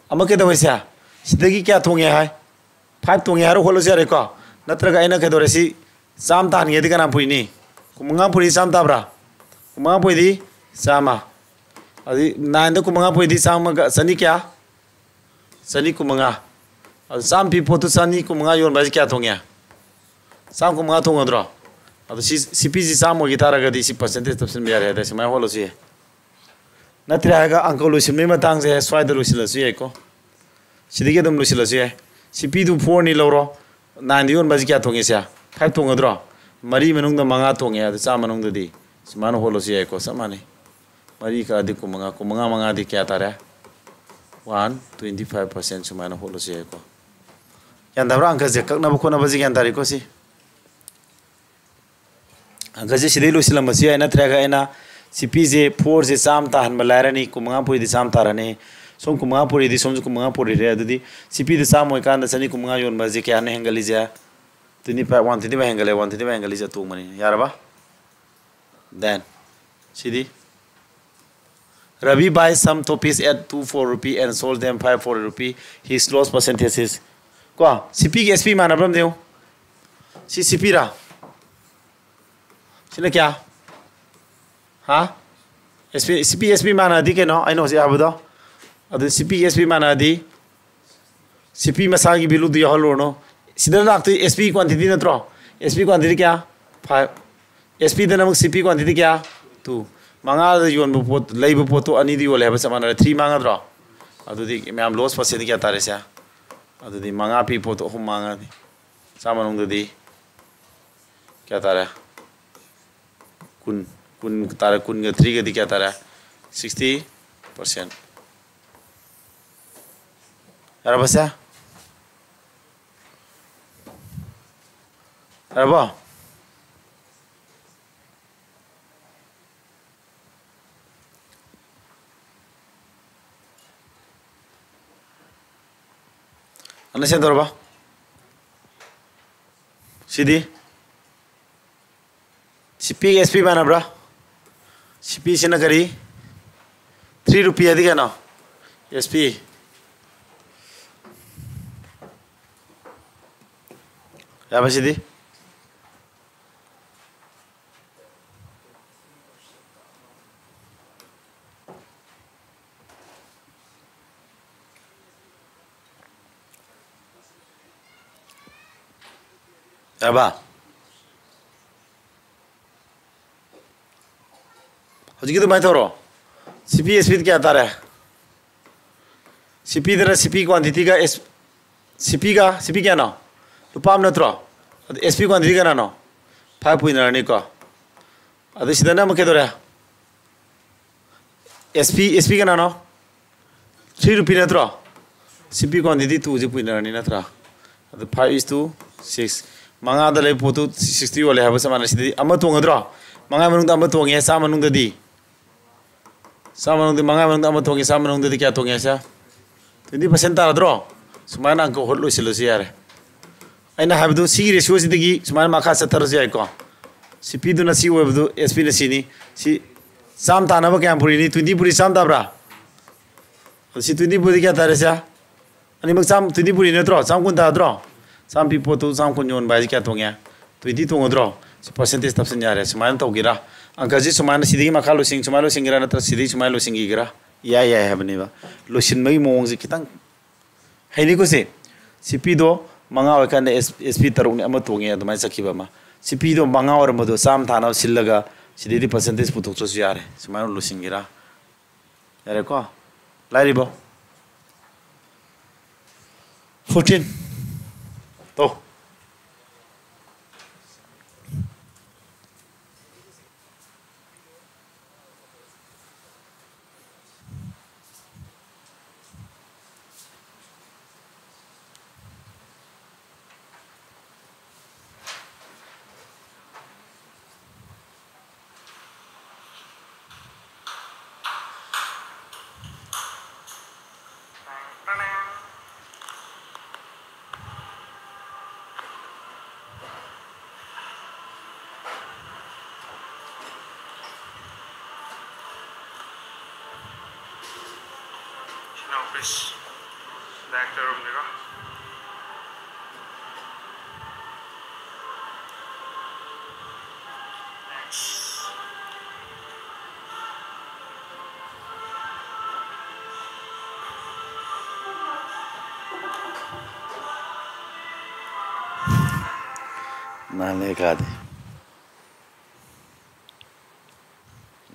ꯑꯃ ꯀꯩꯗꯧꯋꯦꯁꯦ? ꯁꯤꯗꯒꯤ ꯀꯌꯥ ꯇꯣꯡꯉꯦ ꯍꯥꯏ? ꯐꯥꯏꯚ ꯇꯣꯡꯉꯦ ꯍꯥꯏꯔꯣ, ꯍꯣꯠꯂꯁꯨ ꯌꯥꯔꯦꯀꯣ? ꯅꯠꯇ꯭ꯔꯒ ꯑꯩꯅ ꯀꯩꯗꯧꯔꯦ? ꯁꯤ ꯆꯥꯝꯃ ꯇꯥꯍꯟꯒꯦꯗꯤ ꯀꯅꯥ ꯄꯨꯏꯅꯤ? ꯀꯨꯟꯃꯉꯥ ꯄꯨꯔꯤ ꯆꯥꯝꯃ ꯇꯥꯕ꯭ꯔꯥ? ꯀꯨꯟꯃꯉꯥ ꯄꯨꯔꯤꯗꯤ ꯆꯥꯝꯃ꯫ ꯑꯗꯨꯗꯤ nineꯗ ꯀꯨꯟꯃꯉꯥ ꯄꯨꯔꯤꯗꯤ ꯆꯥꯝꯃꯒ, ꯆꯅꯤ ꯀꯌꯥ? ꯆꯅꯤ ꯀꯨꯟꯃꯉꯥ꯫ ꯑꯗꯨ ꯆꯥꯝꯃ ꯄꯤ ꯄꯣꯠꯇꯨ ꯆꯅꯤ ꯀꯨꯟꯃꯉꯥ ꯌꯣꯟꯕ ꯍꯥꯏꯁꯦ ꯀꯌꯥ ꯊꯣꯡꯉꯦ? ꯆꯥꯝꯃ ꯀꯨꯟꯃꯉꯥ ꯊꯣꯡꯒꯗ꯭ꯔꯣ? ꯑꯗꯨ ꯁꯤ, ꯁꯤ ꯄꯤꯁꯤ ꯆꯥꯝꯃ ꯑꯣꯏꯈꯤ ꯇꯥꯔꯒꯗꯤ ꯁꯤ percentage ꯇꯞꯁꯤꯟꯕ ꯌꯥꯔꯦ ꯍꯥꯏꯇꯥꯔꯦ꯫ ꯁꯨꯃꯥꯏꯅ ꯍꯣꯠꯂꯁꯨ ꯌꯥꯏ꯫ ꯅꯠꯇ꯭ꯔꯦ ꯍꯥꯏꯔꯒ ꯑꯪꯀ ꯂꯣꯏꯁꯤꯟꯕꯒꯤ ꯃꯇꯥꯡꯁꯦ ꯁ꯭ꯋꯥꯏꯗ ꯂꯣꯏꯁꯤꯜꯂꯁꯨ ꯌꯥꯏꯀꯣ꯫ ꯁꯤꯗꯒꯤ ꯑꯗꯨꯝ ꯂꯣꯏꯁꯤꯜꯂꯁꯨ ꯌꯥꯏ꯫ ꯁꯤ ꯄꯤꯗꯨ fourꯅꯤ ꯂꯧꯔꯣ꯫ Nineꯗ ꯌꯣꯟꯕ ꯍꯥꯏꯁꯤ ꯀꯌꯥ ꯊꯣꯡꯉꯦ ꯁꯦ? Five ꯊꯣꯡꯒꯗ꯭ꯔꯣ? ꯃꯔꯤ ꯃꯅꯨꯡꯗ ꯃꯉꯥ ꯊꯣꯡꯉꯦ꯫ ꯑꯗꯨ ꯆꯥꯝꯃ ꯃꯅꯨꯡꯗꯗꯤ ꯁꯨꯃꯥꯏꯅ ꯍꯣꯠꯂꯁꯨ ꯌꯥꯏꯀꯣ꯫ ꯆꯞ ꯃꯥꯟꯅꯩ꯫ ꯃꯔꯤ ꯀꯛꯑꯗꯤ ꯀꯨꯟꯃꯉꯥ, ꯀꯨꯟꯃꯉꯥ ꯃꯉꯥꯗꯤ ꯀꯌꯥ ꯇꯥꯔꯦ? One twenty five percent ꯁꯨꯃꯥꯏꯅ ꯍꯣꯠꯂꯁꯨ ꯌꯥꯏꯀꯣ꯫ ꯒ꯭ꯌꯥꯟ ꯇꯥꯕ꯭ꯔꯥ? ꯑꯪꯀꯁꯦ ꯀꯛꯅꯕ ꯈꯣꯠꯅꯕꯁꯦ ꯒ꯭ꯌꯥꯟ ꯇꯥꯔꯦꯀꯣ ꯁꯤ? ꯑꯪꯀꯁꯦ ꯁꯤꯗꯩ ꯂꯣꯏꯁꯤꯜꯂꯝꯕꯁꯨ ꯌꯥꯏ, ꯅꯠꯇ꯭ꯔꯒ ꯑꯩꯅ ꯁꯤ ꯄꯤꯁꯦ fourꯁꯦ ꯆꯥꯝꯃ ꯇꯥꯍꯟꯕ ꯂꯥꯏꯔꯅꯤ, ꯀꯨꯟꯃꯉꯥ ꯄꯨꯔꯤꯗꯤ ꯆꯥꯝꯃ ꯇꯥꯔꯅꯤ꯫ ꯁꯣꯝ ꯀꯨꯟꯃꯉꯥ ꯄꯨꯔꯤꯗꯤ ꯁꯣꯝꯁꯨ ꯀꯨꯟꯃꯉꯥ ꯄꯨꯔꯤꯔꯦ꯫ ꯑꯗꯨꯗꯤ ꯁꯤ ꯄꯤꯗ ꯆꯥꯝꯃ ꯑꯣꯏꯀꯥꯟꯗ ꯆꯅꯤ ꯀꯨꯟꯃꯉꯥ ꯌꯣꯟꯕꯁꯦ ꯀꯌꯥꯅ ꯍꯦꯟꯒꯠꯂꯤꯁꯦ? Twenty five, one twenty five ꯍꯦꯟꯒꯠꯂꯦ, one twenty five ꯍꯦꯟꯒꯠꯂꯤꯁꯦ ꯑꯇꯣꯡꯕꯅꯤ꯫ ꯌꯥꯔꯕ? Then CD Ravi buy some topis at two four rupee and sold them five forty rupee. His loss percentage is, ꯀꯣ, ꯁꯤ ꯄꯤꯒꯤ S P ꯃꯥꯟꯅꯕ꯭ꯔꯥ ꯑꯝꯗ ꯌꯦꯡꯉꯨ꯫ ꯁꯤ ꯁꯤ ꯄꯤꯔꯥ? ꯁꯤꯅ ꯀꯌꯥ? ꯍꯥ? S P, ꯁꯤ ꯄꯤ S P ꯃꯥꯟꯅꯗꯤ ꯀꯩꯅꯣ ꯑꯩꯅ ꯍꯧꯖꯤꯛ ꯍꯥꯏꯕꯗꯣ? ꯑꯗꯨ ꯁꯤ ꯄꯤꯒꯤ S P ꯃꯥꯟꯅꯗꯤ ꯁꯤ ꯄꯤ ꯃꯁꯥꯒꯤ valueꯗꯨ ꯌꯥꯎꯍꯜꯂꯨꯔꯅꯨ꯫ ꯁꯤꯗ ꯂꯥꯛꯇꯣꯏ S P quantity ꯅꯠꯇ꯭ꯔꯣ? S P quantity ꯀꯌꯥ? Five꯫ S Pꯗꯅ ꯑꯃꯨꯛ C P quantity ꯀꯌꯥ? Two꯫ ꯃꯉꯥꯗ ꯌꯣꯟꯕ ꯄꯣꯠ, ꯂꯩꯕ ꯄꯣꯠꯇꯣ ꯑꯅꯤꯗ ꯌꯣꯜꯂꯦ ꯍꯥꯏꯕ ꯆꯞ ꯃꯥꯟꯅꯔꯦ꯫ Three ꯃꯥꯡꯒꯗ꯭ꯔꯣ? ꯑꯗꯨꯗꯤ ꯃꯌꯥꯝ loss percentꯗꯤ ꯀꯌꯥ ꯇꯥꯔꯦ ꯁꯦ? ꯑꯗꯨꯗꯤ ꯃꯉꯥ ꯄꯤ ꯄꯣꯠꯇꯣ ꯑꯍꯨꯝ ꯃꯥꯡꯉꯅꯤ꯫ ꯆꯥꯝꯃ ꯃꯅꯨꯡꯗꯗꯤ ꯀꯌꯥ ꯇꯥꯔꯦ? ꯀꯨꯟ꯫ ꯀꯨꯟ ꯇꯥꯔꯦ꯫ ꯀꯨꯟꯒ threeꯒꯗꯤ ꯀꯌꯥ ꯇꯥꯔꯦ? Sixty percent꯫ ꯌꯥꯔꯕ ꯁꯦ? ꯌꯥꯔꯕꯣ? ꯑꯅ ꯁꯦꯝꯗꯧꯔꯕ? ꯁꯤꯗꯤ? C P S P ꯃꯥꯟꯅꯕ꯭ꯔꯥ? C Pꯁꯤꯅ ꯀꯔꯤ? Three rupee ꯍꯥꯏꯗꯤ ꯀꯩꯅꯣ? S P꯫ ꯌꯥꯕ ꯁꯤꯗꯤ? ꯑꯕ, ꯍꯧꯖꯤꯛꯀꯤ ꯑꯗꯨꯃꯥꯏꯅ ꯇꯧꯔꯣ꯫ ꯁꯤ ꯄꯤ ꯑꯦꯁ ꯄꯤ ꯀꯌꯥ ꯇꯥꯔꯦ? ꯁꯤ ꯄꯤꯗꯅ ꯁꯤ ꯄꯤ ꯀ꯭ꯋꯥꯟꯇꯤꯇꯤꯒ ꯑꯦꯁ, ꯁꯤ ꯄꯤꯒ, ꯁꯤ ꯄꯤ ꯀꯌꯥꯅꯣ? ꯂꯨꯄꯥ ꯑꯃ ꯅꯠꯇ꯭ꯔꯣ? ꯑꯗꯨ ꯑꯦꯁ ꯄꯤ ꯀ꯭ꯋꯥꯟꯇꯤꯇꯤ ꯀꯌꯥꯅꯣ? ꯐꯥꯏꯚ ꯄꯨꯏꯅꯔꯅꯤꯀꯣ꯫ ꯑꯗꯨ ꯁꯤꯗꯅ ꯑꯃꯨꯛ ꯀꯩꯗꯧꯔꯦ? ꯑꯦꯁ ꯄꯤ, ꯑꯦꯁ ꯄꯤ ꯀꯅꯥꯅꯣ? ꯊ꯭ꯔꯤ ꯔꯨꯄꯤ ꯅꯠꯇ꯭ꯔꯣ? ꯁꯤ ꯄꯤ ꯀ꯭ꯋꯥꯟꯇꯤꯇꯤ ꯇꯨꯁꯦ ꯄꯨꯏꯅꯔꯅꯤ ꯅꯠꯇ꯭ꯔꯥ? ꯑꯗꯨ five is to six, ꯃꯉꯥꯗ ꯂꯩꯕ ꯄꯣꯠꯇꯨ ꯁꯤꯛꯁꯇꯤ ꯌꯣꯜꯂꯦ ꯍꯥꯏꯕ ꯆꯞ ꯃꯥꯟꯅꯩ꯫ ꯁꯤꯗꯤ ꯑꯃ ꯇꯣꯡꯒꯗ꯭ꯔꯣ? ꯃꯉꯥ ꯃꯅꯨꯡꯗ ꯑꯃ ꯇꯣꯡꯉꯦ, ꯆꯥꯝꯃ ꯃꯅꯨꯡꯗꯗꯤ, ꯆꯥꯝꯃ ꯃꯅꯨꯡꯗ, ꯃꯉꯥ ꯃꯅꯨꯡꯗ ꯑꯃ ꯇꯣꯡꯉꯦ, ꯆꯥꯝꯃ ꯃꯅꯨꯡꯗꯗꯤ ꯀꯌꯥ ꯇꯣꯡꯉꯦ ꯍꯥꯏꯁꯦ? Twenty percent ꯇꯥꯔꯗ꯭ꯔꯣ? ꯁꯨꯃꯥꯏꯅ ꯑꯪꯀ ꯍꯣꯠ ꯂꯣꯏꯁꯤꯜꯂꯁꯨ ꯌꯥꯔꯦ꯫ ꯑꯩꯅ ꯍꯥꯏꯕꯗꯨ ꯁꯤꯒꯤ ꯔꯦꯁꯤꯑꯣꯁꯤꯗꯒꯤ ꯁꯨꯃꯥꯏꯅ ꯃꯈꯥ ꯆꯠꯊꯔꯁꯨ ꯌꯥꯏꯀꯣ꯫ ꯁꯤ ꯄꯤꯗꯨꯅ ꯁꯤ ꯑꯣꯏꯕꯗꯨ ꯑꯦꯁ ꯄꯤꯅ ꯁꯤꯅꯤ꯫ ꯁꯤ ꯆꯥꯝꯃ ꯇꯥꯅꯕ ꯀꯌꯥꯝ ꯄꯨꯔꯤꯅꯤ? Twenty ꯄꯨꯔꯤ, ꯆꯥꯝꯃ ꯇꯥꯕ꯭ꯔꯥ? ꯑꯗꯨ ꯁꯤ twenty ꯄꯨꯔꯤ ꯀꯌꯥ ꯇꯥꯔꯦ ꯁꯦ? ꯑꯅꯤꯃꯛ ꯆꯥꯝꯃ, twenty ꯄꯨꯔꯤ ꯅꯠꯇ꯭ꯔꯣ? ꯆꯥꯝꯃ ꯀꯨꯟ ꯇꯥꯗ꯭ꯔꯣ? ꯆꯥꯝꯃ ꯄꯤ ꯄꯣꯠꯇꯨ ꯆꯥꯝꯃ ꯀꯨꯟ ꯌꯣꯟꯕ ꯍꯥꯏꯁꯦ ꯀꯌꯥ ꯇꯣꯡꯉꯦ? Twenty ꯇꯣꯡꯒꯗ꯭ꯔꯣ? ꯁꯤ percentage ꯇꯞꯁꯤꯟ ꯌꯥꯔꯦ꯫ ꯁꯨꯃꯥꯏꯅ ꯇꯧꯒꯦꯔꯥ? ꯑꯪꯀꯁꯤ ꯁꯨꯃꯥꯏꯅ ꯁꯤꯗꯒꯤ ꯃꯈꯥ ꯂꯣꯏꯁꯤꯟ, ꯁꯨꯃꯥꯏꯅ ꯂꯣꯏꯁꯤꯟꯒꯦꯔꯥ, ꯅꯠꯇ꯭ꯔ ꯁꯤꯗꯒꯤ ꯁꯨꯃꯥꯏꯅ ꯂꯣꯏꯁꯤꯟꯈꯤꯒꯦꯔꯥ? ꯏꯌꯥ ꯌꯥꯏ ꯍꯥꯏꯕꯅꯦꯕ꯫ ꯂꯣꯏꯁꯤꯟꯕꯒꯤ ꯃꯑꯣꯡꯁꯦ ꯈꯤꯇꯪ ꯍꯩꯅꯤꯀꯣ ꯁꯤ꯫ ꯁꯤ ꯄꯤꯗꯣ ꯃꯉꯥ ꯑꯣꯏꯔꯀꯥꯟꯗ ꯑꯦꯁ, ꯑꯦꯁ ꯄꯤ ꯇꯔꯨꯛꯅꯤ, ꯑꯃ ꯇꯣꯡꯉꯦ, ꯑꯗꯨꯃꯥꯏꯅ ꯆꯠꯈꯤꯕ ꯑꯃ꯫ ꯁꯤ ꯄꯤꯗꯣ ꯃꯉꯥ ꯑꯣꯏꯔꯝꯕꯗꯣ ꯆꯥꯝꯃ ꯊꯥꯅꯕ ꯁꯤꯜꯂꯒ ꯁꯤꯗꯩꯗꯤ percentage ꯄꯨꯊꯣꯛꯇ꯭ꯔꯁꯨ ꯌꯥꯔꯦ꯫ ꯁꯨꯃꯥꯏꯅ ꯂꯣꯏꯁꯤꯟꯒꯦꯔꯥ? ꯌꯥꯔꯦꯀꯣ? ꯂꯥꯏꯔꯤꯕꯣ? Fourteen꯫ ꯇꯧ꯫ ꯁꯤꯅ office, director roomꯅꯤꯀꯣ꯫ Next. ꯅꯥꯜꯂꯦ ꯀꯥꯗꯤ꯫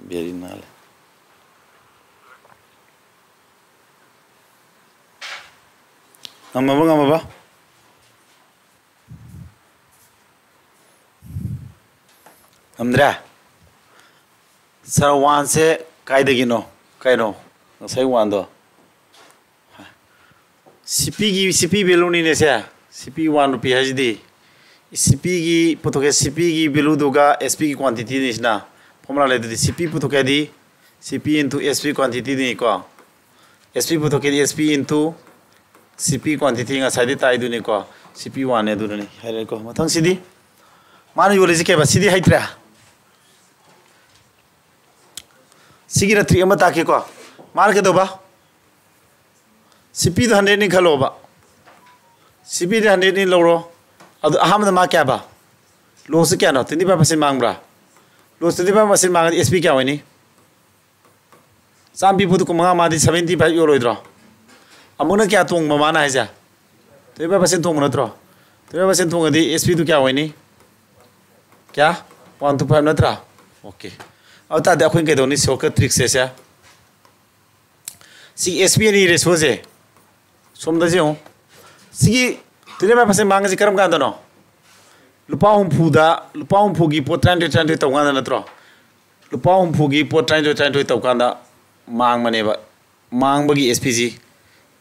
ꯕꯦꯔꯤ ꯅꯥꯜꯂꯦ꯫ ꯉꯝꯃꯕ, ꯉꯝꯃꯕ? ꯉꯝꯗ꯭ꯔꯦ? ꯁꯥꯔ, ꯋꯥꯟꯁꯦ ꯀꯥꯏꯗꯒꯤꯅꯣ? ꯀꯩꯅꯣ? ꯉꯁꯥꯏ ꯋꯥꯟꯗꯣ? ꯁꯤ ꯄꯤꯒꯤ, ꯁꯤ ꯄꯤ ꯚꯦꯂꯨꯅꯤꯅꯦ ꯁꯦ꯫ ꯁꯤ ꯄꯤ ꯋꯥꯟ ꯔꯨꯄꯤ ꯍꯥꯏꯁꯤꯗꯤ꯫ ꯁꯤ ꯄꯤꯒꯤ ꯄꯨꯊꯣꯛꯀꯦ, ꯁꯤ ꯄꯤꯒꯤ ꯚꯦꯂꯨꯗꯨꯒ ꯑꯦꯁ ꯄꯤꯒꯤ ꯀ꯭ꯋꯥꯟꯇꯤꯇꯤꯅꯤꯁꯤꯅ ꯐꯣꯔꯃꯨꯂꯥ ꯂꯩꯗꯨꯗꯤ, ꯁꯤ ꯄꯤ ꯄꯨꯊꯣꯛꯀꯦ ꯍꯥꯏꯗꯤ ꯁꯤ ꯄꯤ into S P ꯀ꯭ꯋꯥꯟꯇꯤꯇꯤꯅꯤꯀꯣ꯫ S P ꯄꯨꯊꯣꯛꯀꯦꯗꯤ S P into ꯁꯤ ꯄꯤ ꯀ꯭ꯋꯥꯟꯇꯤꯇꯤ ꯉꯁꯥꯏꯗꯤ ꯇꯥꯏꯗꯨꯅꯤꯀꯣ꯫ ꯁꯤ ꯄꯤ ꯋꯥꯟꯅꯦ ꯑꯗꯨꯅꯅꯤ ꯍꯥꯏꯔꯦꯀꯣ꯫ ꯃꯊꯪꯁꯤꯗꯤ ꯃꯥꯅ ꯌꯣꯜꯂꯤꯁꯤ ꯀꯩꯕ? ꯁꯤꯗꯤ ꯍꯩꯇ꯭ꯔꯦ꯫ ꯁꯤꯒꯤꯅ ꯇ꯭ꯔꯤꯛ ꯑꯃ ꯇꯥꯛꯀꯦꯀꯣ꯫ ꯃꯥꯅ ꯀꯩꯗꯧꯕ? ꯁꯤ ꯄꯤꯗꯣ ꯍꯟꯗ꯭ꯔꯦꯠꯅꯤ ꯈꯜꯂꯣꯕ꯫ ꯁꯤ ꯄꯤꯗꯤ ꯍꯟꯗ꯭ꯔꯦꯠꯅꯤ ꯂꯧꯔꯣ꯫ ꯑꯗꯨ ꯑꯍꯥꯟꯕꯗ ꯃꯥ ꯀꯌꯥꯕ? ꯂꯣꯁꯁꯤ ꯀꯌꯥꯅꯣ? ꯇ꯭ꯋꯦꯟꯇꯤ ꯐꯥꯏꯚ ꯄꯥꯔꯁꯦꯟ ꯃꯥꯡꯕ꯭ꯔꯥ? ꯂꯣꯁ ꯇ꯭ꯋꯦꯟꯇꯤ ꯐꯥꯏꯚ ꯄꯥꯔꯁꯦꯟ ꯃꯥꯡꯉꯗꯤ ꯑꯦꯁ ꯄꯤ ꯀꯌꯥ ꯑꯣꯏꯅꯤ? ꯆꯥꯝꯃ ꯄꯤ ꯄꯣꯠꯇꯨ ꯀꯨꯟꯃꯉꯥ ꯃꯥꯗꯤ ꯁꯚꯦꯟꯇꯤ ꯐꯥꯏꯚ ꯌꯣꯜꯂꯣꯏꯗ꯭ꯔꯣ? ꯑꯃꯨꯛꯅ ꯀꯌꯥ ꯇꯣꯡꯕ ꯃꯥꯅ ꯍꯥꯏꯁꯦ? ꯇ꯭ꯋꯦꯟꯇꯤ ꯐꯥꯏꯚ ꯄꯥꯔꯁꯦꯟ ꯇꯣꯡꯕ ꯅꯠꯇ꯭ꯔꯣ? ꯇ꯭ꯋꯦꯟꯇꯤ ꯐꯥꯏꯚ ꯄꯥꯔꯁꯦꯟ ꯇꯣꯡꯉꯗꯤ ꯑꯦꯁ ꯄꯤꯗꯨ ꯀꯌꯥ ꯑꯣꯏꯅꯤ? ꯀꯌꯥ? ꯋꯥꯟ ꯇꯨ ꯐꯥꯏꯚ ꯅꯠꯇ꯭ꯔꯥ? ꯑꯣꯀꯦ꯫ ꯑꯗꯨ ꯇꯥꯔꯗꯤ ꯑꯩꯈꯣꯏꯅ ꯀꯩꯗꯧꯅꯤ? ꯁꯣꯔꯠꯀꯠ ꯇ꯭ꯔꯤꯛꯁꯦ ꯁꯦ꯫ ꯁꯤ ꯑꯦꯁ ꯄꯤ ꯑꯅꯤ ꯔꯦꯁꯤꯌꯣꯁꯦ ꯁꯣꯝꯗ ꯌꯦꯡꯉꯨ꯫ ꯁꯤꯒꯤ ꯇ꯭ꯋꯦꯟꯇꯤ ꯐꯥꯏꯚ ꯄꯥꯔꯁꯦꯟ ꯃꯥꯡꯉꯤꯁꯤ ꯀꯔꯝ ꯀꯥꯟꯗꯅꯣ? ꯂꯨꯄꯥ ꯍꯨꯝꯐꯨꯗ, ꯂꯨꯄꯥ ꯍꯨꯝꯐꯨꯒꯤ ꯄꯣꯠ ꯇꯔꯥꯅꯤꯊꯣꯏ ꯇꯔꯥꯅꯤꯊꯣꯏ ꯇꯧꯀꯥꯟꯗ ꯅꯠꯇ꯭ꯔꯣ? ꯂꯨꯄꯥ ꯍꯨꯝꯐꯨꯒꯤ ꯄꯣꯠ ꯇꯔꯥꯅꯤꯊꯣꯏ ꯇꯔꯥꯅꯤꯊꯣꯏ ꯇꯧꯀꯥꯟꯗ ꯃꯥꯡꯕꯅꯦꯕ꯫ ꯃꯥꯡꯕꯒꯤ ꯑꯦꯁ ꯄꯤ ꯖꯤ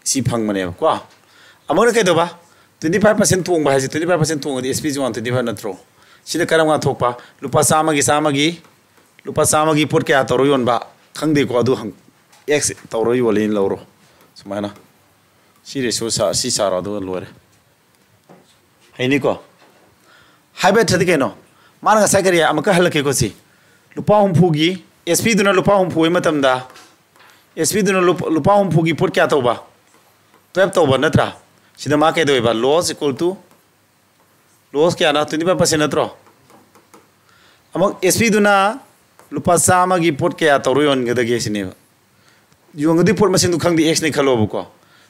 ꯁꯤ ꯐꯪꯕꯅꯦꯕꯀꯣ꯫ ꯑꯃꯅ ꯀꯩꯗꯧꯕ? ꯇ꯭ꯋꯦꯟꯇꯤ ꯐꯥꯏꯚ ꯄꯥꯔꯁꯦꯟ ꯇꯣꯡꯕ ꯍꯥꯏꯁꯦ, ꯇ꯭ꯋꯦꯟꯇꯤ ꯐꯥꯏꯚ ꯄꯥꯔꯁꯦꯟ ꯇꯣꯡꯉꯗꯤ ꯑꯦꯁ ꯄꯤ ꯖꯤ ꯋꯥꯟ ꯇ꯭ꯋꯦꯟꯇꯤ ꯐꯥꯏꯚ ꯅꯠꯇ꯭ꯔꯣ? ꯁꯤꯅ ꯀꯔꯝ ꯀꯥꯟ ꯊꯣꯛꯄ? ꯂꯨꯄꯥ ꯆꯥꯝꯃꯒꯤ, ꯆꯥꯝꯃꯒꯤ, ꯂꯨꯄꯥ ꯆꯥꯝꯃꯒꯤ ꯄꯣꯠ ꯀꯌꯥ ꯇꯧꯔ ꯌꯣꯟꯕ? ꯈꯪꯗꯦꯀꯣ, ꯑꯗꯨ ꯍꯪ-, ꯑꯦꯛꯁ ꯇꯧꯔ ꯌꯣꯜꯂꯤꯅ ꯂꯧꯔꯣ꯫ ꯁꯨꯃꯥꯏꯅ ꯁꯤ ꯔꯦꯁꯤꯌꯣ ꯁꯥ-, ꯁꯤ ꯁꯥꯔꯣ, ꯑꯗꯨꯒ ꯂꯣꯏꯔꯦ꯫ ꯍꯩꯅꯤꯀꯣ? ꯍꯥꯏꯕ ꯅꯠꯇ꯭ꯔꯗꯤ ꯀꯩꯅꯣ? ꯃꯥꯅ ꯉꯁꯥꯏ ꯀꯔꯤ? ꯑꯃꯨꯛꯀ ꯍꯜꯂꯛꯀꯦꯀꯣ ꯁꯤ꯫ ꯂꯨꯄꯥ ꯍꯨꯝꯐꯨꯒꯤ, ꯑꯦꯁ ꯄꯤꯗꯨꯅ ꯂꯨꯄꯥ ꯍꯨꯝꯐꯨ ꯑꯣꯏꯕ ꯃꯇꯝꯗ, ꯑꯦꯁ ꯄꯤꯗꯨꯅ ꯂꯨꯄꯥ, ꯂꯨꯄꯥ ꯍꯨꯝꯐꯨꯒꯤ ꯄꯣꯠ ꯀꯌꯥ ꯇꯧꯕ? ꯇꯨꯌꯦꯜꯐ ꯇꯧꯕ ꯅꯠꯇ꯭ꯔꯥ? ꯁꯤꯗ ꯃꯥ ꯀꯩꯗꯧꯋꯦꯕ? Loss equal to, loss ꯀꯌꯥꯅ? ꯇ꯭ꯋꯦꯟꯇꯤ ꯐꯥꯏꯚ ꯄꯥꯔꯁꯦꯟ ꯅꯠꯇ꯭ꯔꯣ? ꯑꯃꯨꯛ ꯑꯦꯁ ꯄꯤꯗꯨꯅ ꯂꯨꯄꯥ ꯆꯥꯝꯃꯒꯤ ꯄꯣꯠ ꯀꯌꯥ ꯇꯧꯔ ꯌꯣꯟꯒꯗꯒꯦ ꯁꯤꯅꯦꯕ꯫ ꯌꯣꯟꯒꯗꯣꯏ ꯄꯣꯠ ꯃꯁꯤꯡꯗꯨ ꯈꯪꯗꯦ, ꯑꯦꯛꯁꯅꯤ ꯈꯜꯂꯣꯕꯀꯣ꯫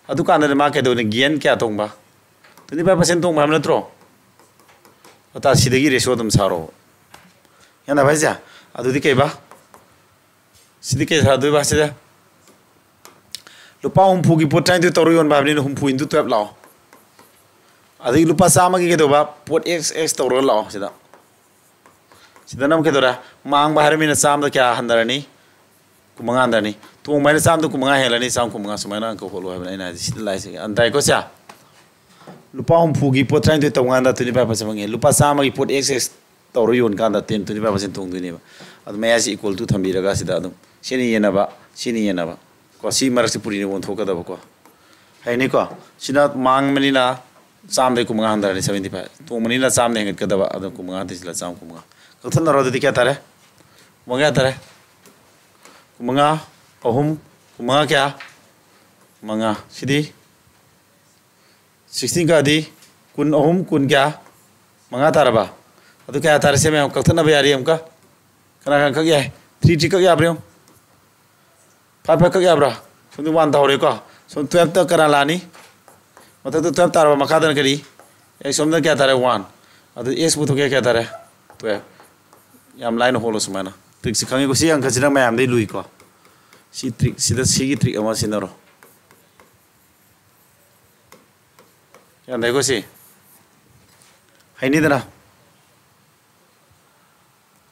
ꯑꯗꯨꯀꯥꯟꯗꯗꯤ ꯃꯥ ꯀꯩꯗꯧꯅꯤ? ꯒꯦꯟ ꯀꯌꯥ ꯇꯣꯡꯕ? ꯇ꯭ꯋꯦꯟꯇꯤ ꯐꯥꯏꯚ ꯄꯥꯔꯁꯦꯟ ꯇꯣꯡꯕ ꯍꯥꯏꯕ ꯅꯠꯇ꯭ꯔꯣ? ꯑꯇꯥ ꯁꯤꯗꯒꯤ ꯔꯦꯁꯤꯑꯣ ꯑꯗꯨꯝ ꯁꯥꯔꯣ꯫ ꯒ꯭ꯌꯥꯟ ꯇꯥꯕ ꯍꯥꯏꯁꯦ? ꯑꯗꯨꯗꯤ ꯀꯩꯕ? ꯁꯤꯗꯤ ꯀꯩ ꯁꯥꯗꯣꯏꯕ ꯁꯤꯗ? ꯂꯨꯄꯥ ꯍꯨꯝꯐꯨꯒꯤ ꯄꯣꯠ ꯇꯔꯥꯅꯤꯊꯣꯏ ꯇꯧꯔ ꯌꯣꯟꯕ ꯍꯥꯏꯕꯅꯤꯅ ꯍꯨꯝꯐꯨ into twelve ꯂꯥꯛꯑꯣ꯫ ꯑꯗꯒꯤ ꯂꯨꯄꯥ ꯆꯥꯝꯃꯒꯤ ꯀꯩꯗꯧꯕ? ꯄꯣꯠ X X ꯇꯧꯔꯒ ꯂꯥꯛꯑꯣ ꯁꯤꯗ꯫ ꯁꯤꯗꯅ ꯑꯃꯨꯛ ꯀꯩꯗꯧꯔꯦ? ꯃꯥꯡꯕ ꯍꯥꯏꯔꯃꯤꯅ ꯆꯥꯝꯃꯗ ꯀꯌꯥ ꯍꯟꯊꯔꯅꯤ? ꯀꯨꯟꯃꯉꯥ ꯍꯟꯊꯔꯅꯤ꯫ ꯇꯣꯡꯕ ꯍꯥꯏꯅ ꯆꯥꯝꯃꯗ ꯀꯨꯟꯃꯉꯥ ꯍꯦꯜꯂꯅꯤ, ꯆꯥꯝꯃ ꯀꯨꯟꯃꯉꯥ ꯁꯨꯃꯥꯏꯅ ꯑꯪꯀ ꯍꯣꯠꯂꯣ ꯍꯥꯏꯕꯅꯤ ꯑꯩꯅ ꯍꯥꯏꯁꯦ꯫ ꯁꯤꯗ ꯂꯥꯛꯏꯁꯦ꯫ ꯒ꯭ꯌꯥꯟ ꯇꯥꯏꯀꯣ ꯁꯦ? ꯂꯨꯄꯥ ꯍꯨꯝꯐꯨꯒꯤ ꯄꯣꯠ ꯇꯔꯥꯅꯤꯊꯣꯏ ꯇꯧꯀꯥꯟꯗ twenty five percent ꯐꯪꯉꯦ꯫ ꯂꯨꯄꯥ ꯆꯥꯝꯃꯒꯤ ꯄꯣꯠ X X ꯇꯧꯔ ꯌꯣꯟꯀꯥꯟꯗ ten, twenty five percent ꯇꯣꯡꯗꯣꯏꯅꯦꯕ꯫ ꯑꯗꯨ ꯃꯌꯥꯏꯁꯤ equal to ꯊꯝꯕꯤꯔꯒ ꯁꯤꯗ ꯑꯗꯨꯝ ꯁꯤꯅ ꯌꯦꯟꯅꯕ, ꯁꯤꯅ ꯌꯦꯟꯅꯕ꯫ ꯀꯣ, ꯁꯤ ꯃꯔꯛꯁꯦ ꯄꯨꯔꯤꯅ ꯑꯣꯟꯊꯣꯛꯀꯗꯕꯀꯣ꯫ ꯍꯩꯅꯤꯀꯣ? ꯁꯤꯅ ꯃꯥꯡꯕꯅꯤꯅ ꯆꯥꯝꯃꯗꯩ ꯀꯨꯟꯃꯉꯥ ꯍꯟꯊꯔꯅꯤ, seventy five꯫ ꯇꯣꯡꯕꯅꯤꯅ ꯆꯥꯝꯃꯗ ꯍꯦꯟꯒꯠꯀꯗꯕ, ꯑꯗꯨ ꯀꯨꯟꯃꯉꯥ ꯍꯟꯊꯁꯤꯜꯂ ꯆꯥꯝꯃ ꯀꯨꯟꯃꯉꯥ꯫ ꯀꯛꯊꯠꯅꯔꯣ ꯑꯗꯨꯗꯤ ꯀꯌꯥ ꯇꯥꯔꯦ? ꯀꯨꯟꯃꯉꯥ ꯀꯌꯥ ꯇꯥꯔꯦ? ꯀꯨꯟꯃꯉꯥ, ꯑꯍꯨꯝ, ꯀꯨꯟꯃꯉꯥ ꯀꯌꯥ? ꯃꯉꯥ꯫ ꯁꯤꯗꯤ sixteen ꯀꯛꯑꯗꯤ ꯀꯨꯟ ꯑꯍꯨꯝ, ꯀꯨꯟ ꯀꯌꯥ? ꯃꯉꯥ ꯇꯥꯔꯕ? ꯑꯗꯨ ꯀꯌꯥ ꯇꯥꯔꯦ? ꯁꯦ ꯃꯌꯥꯝ ꯀꯛꯊꯠꯅꯕ ꯌꯥꯔꯤ ꯑꯃꯨꯛꯀ꯫ ꯀꯅꯥ ꯀꯅꯥ ꯀꯛ ꯌꯥꯏ? Three three ꯀꯛ ꯌꯥꯕ꯭ꯔꯥ ꯌꯦꯡꯉꯨ꯫ Five five ꯀꯛ ꯌꯥꯕ꯭ꯔꯥ? ꯁꯣꯝꯗ one ꯇꯧꯍꯧꯔꯦꯀꯣ꯫ ꯁꯣꯝ twelve ꯇ ꯀꯅꯥ ꯂꯥꯛꯑꯅꯤ? ꯃꯊꯛꯇ twelve ꯇꯥꯔꯕ, ꯃꯈꯥꯗꯅ ꯀꯔꯤ? X ꯁꯣꯝꯗ ꯀꯌꯥ ꯇꯥꯔꯦ? One꯫ ꯑꯗꯨ X ꯄꯨꯊꯣꯛꯀꯦ ꯀꯌꯥ ꯇꯥꯔꯦ? Twelve꯫ ꯌꯥꯝ ꯂꯥꯏꯅ ꯍꯣꯠꯂꯣ ꯁꯨꯃꯥꯏꯅ꯫ Trick ꯁꯤ ꯈꯪꯉꯤꯀꯣ? ꯁꯤ ꯑꯪꯀꯁꯤꯅ ꯃꯌꯥꯝꯗꯩ ꯂꯨꯏꯀꯣ꯫ ꯁꯤ trick ꯁꯤꯗ, ꯁꯤꯒꯤ trick ꯑꯃ ꯁꯤꯖꯤꯟꯅꯔꯣ꯫ ꯒ꯭ꯌꯥꯟ ꯇꯥꯏꯀꯣ ꯁꯤ? ꯍꯩꯅꯤꯗꯅ?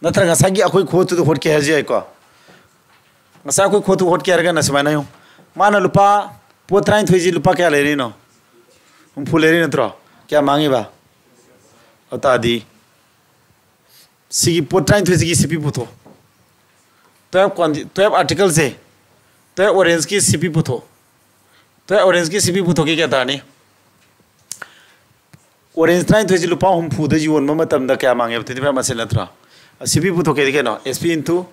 ꯅꯠꯇ꯭ꯔꯒ ꯉꯁꯥꯏꯒꯤ ꯑꯩꯈꯣꯏ ꯈꯨꯍꯣꯠꯇꯨꯗ ꯍꯣꯠꯀꯦ ꯍꯥꯏꯔꯁꯨ ꯌꯥꯏꯀꯣ꯫ ꯉꯁꯥꯏ ꯑꯩꯈꯣꯏ ꯈꯨꯍꯣꯠꯇꯨ ꯍꯣꯠꯀꯦ ꯍꯥꯏꯔꯒꯅ ꯁꯨꯃꯥꯏꯅ ꯌꯦꯡꯉꯨ꯫ ꯃꯥꯅ ꯂꯨꯄꯥ, ꯄꯣꯠ ꯇꯔꯥꯅꯤꯊꯣꯏꯁꯤ ꯂꯨꯄꯥ ꯀꯌꯥ ꯂꯩꯔꯤꯅꯣ? ꯍꯨꯝꯐꯨ ꯂꯩꯔꯤ ꯅꯠꯇ꯭ꯔꯣ? ꯀꯌꯥ ꯃꯥꯡꯉꯤꯕ? ꯑꯗꯨ ꯇꯥꯔꯗꯤ ꯁꯤꯒꯤ ꯄꯣꯠ ꯇꯔꯥꯅꯤꯊꯣꯏꯁꯤꯒꯤ ꯁꯤ ꯄꯤ ꯄꯨꯊꯣꯛ꯫ Twelve quanti-, twelve article ꯁꯦ, twelve orange ꯀꯤ ꯁꯤ ꯄꯤ ꯄꯨꯊꯣꯛ꯫ Twelve orange ꯀꯤ ꯁꯤ ꯄꯤ ꯄꯨꯊꯣꯛꯀꯦ ꯀꯌꯥ ꯇꯥꯔꯅꯤ? Orange ꯇꯔꯥꯅꯤꯊꯣꯏꯁꯤ ꯂꯨꯄꯥ ꯍꯨꯝꯐꯨꯗ ꯌꯣꯟꯕ ꯃꯇꯝꯗ ꯀꯌꯥ ꯃꯥꯡꯉꯦꯕ? Twenty five percent ꯅꯠꯇ꯭ꯔꯣ? ꯑ, ꯁꯤ ꯄꯤ ꯄꯨꯊꯣꯛꯀꯦꯗꯤ ꯀꯩꯅꯣ? S P into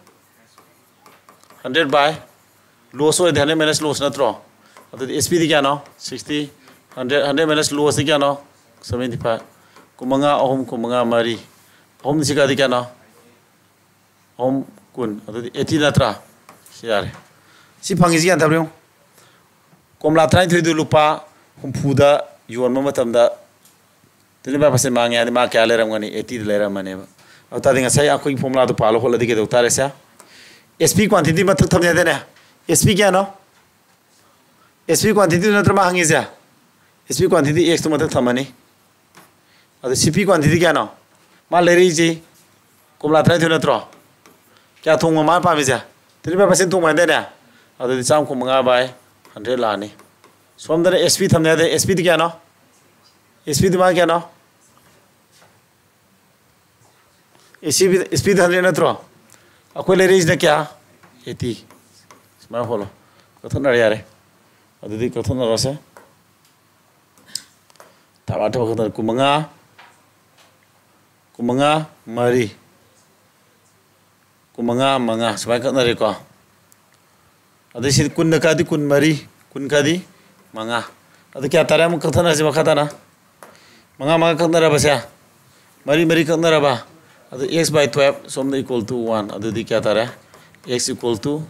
hundred by loss ꯑꯣꯏꯔꯗꯤ hundred minus loss ꯅꯠꯇ꯭ꯔꯣ? ꯑꯗꯨꯗꯤ S P ꯗꯤ ꯀꯌꯥꯅꯣ? Sixty꯫ Hundred, hundred minus loss T ꯀꯌꯥꯅꯣ? Seventy five꯫ ꯀꯨꯟꯃꯉꯥ, ꯑꯍꯨꯝ, ꯀꯨꯟꯃꯉꯥ, ꯃꯔꯤ꯫ ꯑꯍꯨꯝ ꯁꯤ ꯀꯗꯤ ꯀꯌꯥꯅꯣ? ꯑꯍꯨꯝ, ꯀꯨꯟ꯫ ꯑꯗꯨꯗꯤ eighty ꯅꯠꯇ꯭ꯔꯥ? ꯁꯤ ꯌꯥꯔꯦ꯫ ꯁꯤ ꯐꯪꯉꯤꯁꯤ ꯒ꯭ꯌꯥꯟ ꯇꯥꯕ꯭ꯔꯥ ꯌꯦꯡꯉꯨ꯫ ꯀꯣꯝꯂꯥ ꯇꯔꯥꯅꯤꯊꯣꯏꯗꯨ ꯂꯨꯄꯥ ꯍꯨꯝꯐꯨꯗ ꯌꯣꯟꯕ ꯃꯇꯝꯗ Twenty five percent ꯃꯥꯡꯉꯦ ꯍꯥꯏꯗꯤ ꯃꯥ ꯀꯌꯥ ꯂꯩꯔꯝꯒꯅꯤ? Eighty ꯗ ꯂꯩꯔꯝꯃꯅꯦꯕ꯫ ꯑꯗꯨ ꯇꯥꯔꯗꯤ ꯉꯁꯥꯏ ꯑꯩꯈꯣꯏꯒꯤ formula ꯗꯨ ꯄꯥꯜꯂꯣ ꯍꯣꯠꯂꯗꯤ ꯀꯩꯗꯧ ꯇꯥꯔꯦ ꯁꯦ? S P quantity ꯃꯊꯛ ꯊꯝꯅꯤ ꯍꯥꯏꯗꯥꯏꯅꯦ? S P ꯀꯌꯥꯅꯣ? S P quantity ꯗꯨ ꯅꯠꯇ꯭ꯔꯣ ꯃꯥ ꯍꯪꯉꯤꯁꯦ? S P quantity X two ꯃꯊꯛ ꯊꯝꯃꯅꯤ꯫ ꯑꯗꯨ C P quantity ꯀꯌꯥꯅꯣ? ꯃꯥ ꯂꯩꯔꯛꯏꯁꯤ ꯀꯣꯝꯂꯥ ꯇꯔꯥꯅꯤꯊꯣꯏ ꯅꯠꯇ꯭ꯔꯣ? ꯀꯌꯥ ꯊꯣꯡꯕ ꯃꯥꯅ ꯄꯥꯝꯃꯤꯁꯦ? Twenty five percent ꯊꯣꯡꯕ ꯍꯥꯏꯗꯥꯏꯅꯦ? ꯑꯗꯨꯗꯤ ꯆꯥꯝꯃ ꯀꯨꯟꯃꯉꯥ by hundred ꯂꯥꯛꯑꯅꯤ꯫ ꯁꯣꯝꯗꯅ S P ꯊꯝꯅꯤ ꯍꯥꯏꯗꯥꯏ? S P ꯗꯤ ꯀꯌꯥꯅꯣ? S P ꯗꯤ ꯃꯥ ꯀꯌꯥꯅꯣ? S P, S P ꯗꯤ hundred ꯅꯠꯇ꯭ꯔꯣ? ꯑꯩꯈꯣꯏ ꯂꯩꯔꯛꯏꯁꯤꯅ ꯀꯌꯥ? Eighty꯫ ꯁꯨꯃꯥꯏꯅ ꯍꯣꯠꯂꯣ꯫ ꯀꯛꯊꯠꯅꯔꯦ ꯌꯥꯔꯦ꯫ ꯑꯗꯨꯗꯤ ꯀꯛꯊꯠꯅꯔꯣꯁꯦ꯫ ꯊꯥ ꯊꯕꯛ ꯈꯛꯇ ꯀꯨꯟꯃꯉꯥ, ꯀꯨꯟꯃꯉꯥ, ꯃꯔꯤ, ꯀꯨꯟꯃꯉꯥ, ꯃꯉꯥ ꯁꯨꯃꯥꯏꯅ ꯀꯛꯅꯔꯦꯀꯣ꯫ ꯑꯗꯩ ꯁꯤꯗꯤ ꯀꯨꯟꯗ ꯀꯛꯑꯗꯤ ꯀꯨꯟꯃꯔꯤ, ꯀꯨꯟ ꯀꯛꯑꯗꯤ ꯃꯉꯥ꯫ ꯑꯗꯨ ꯀꯌꯥ ꯇꯥꯔꯦ? ꯑꯃꯨꯛ ꯀꯛꯊꯠꯅꯔꯁꯤ ꯃꯈꯥ ꯇꯥꯅ꯫ ꯃꯉꯥ ꯃꯉꯥ ꯀꯛꯅꯔꯕꯁꯦ? ꯃꯔꯤ ꯃꯔꯤ ꯀꯛꯅꯔꯕ? ꯑꯗꯨ x by twelve ꯁꯣꯝꯗ equal to one꯫ ꯑꯗꯨꯗꯤ ꯀꯌꯥ ꯇꯥꯔꯦ? X equal to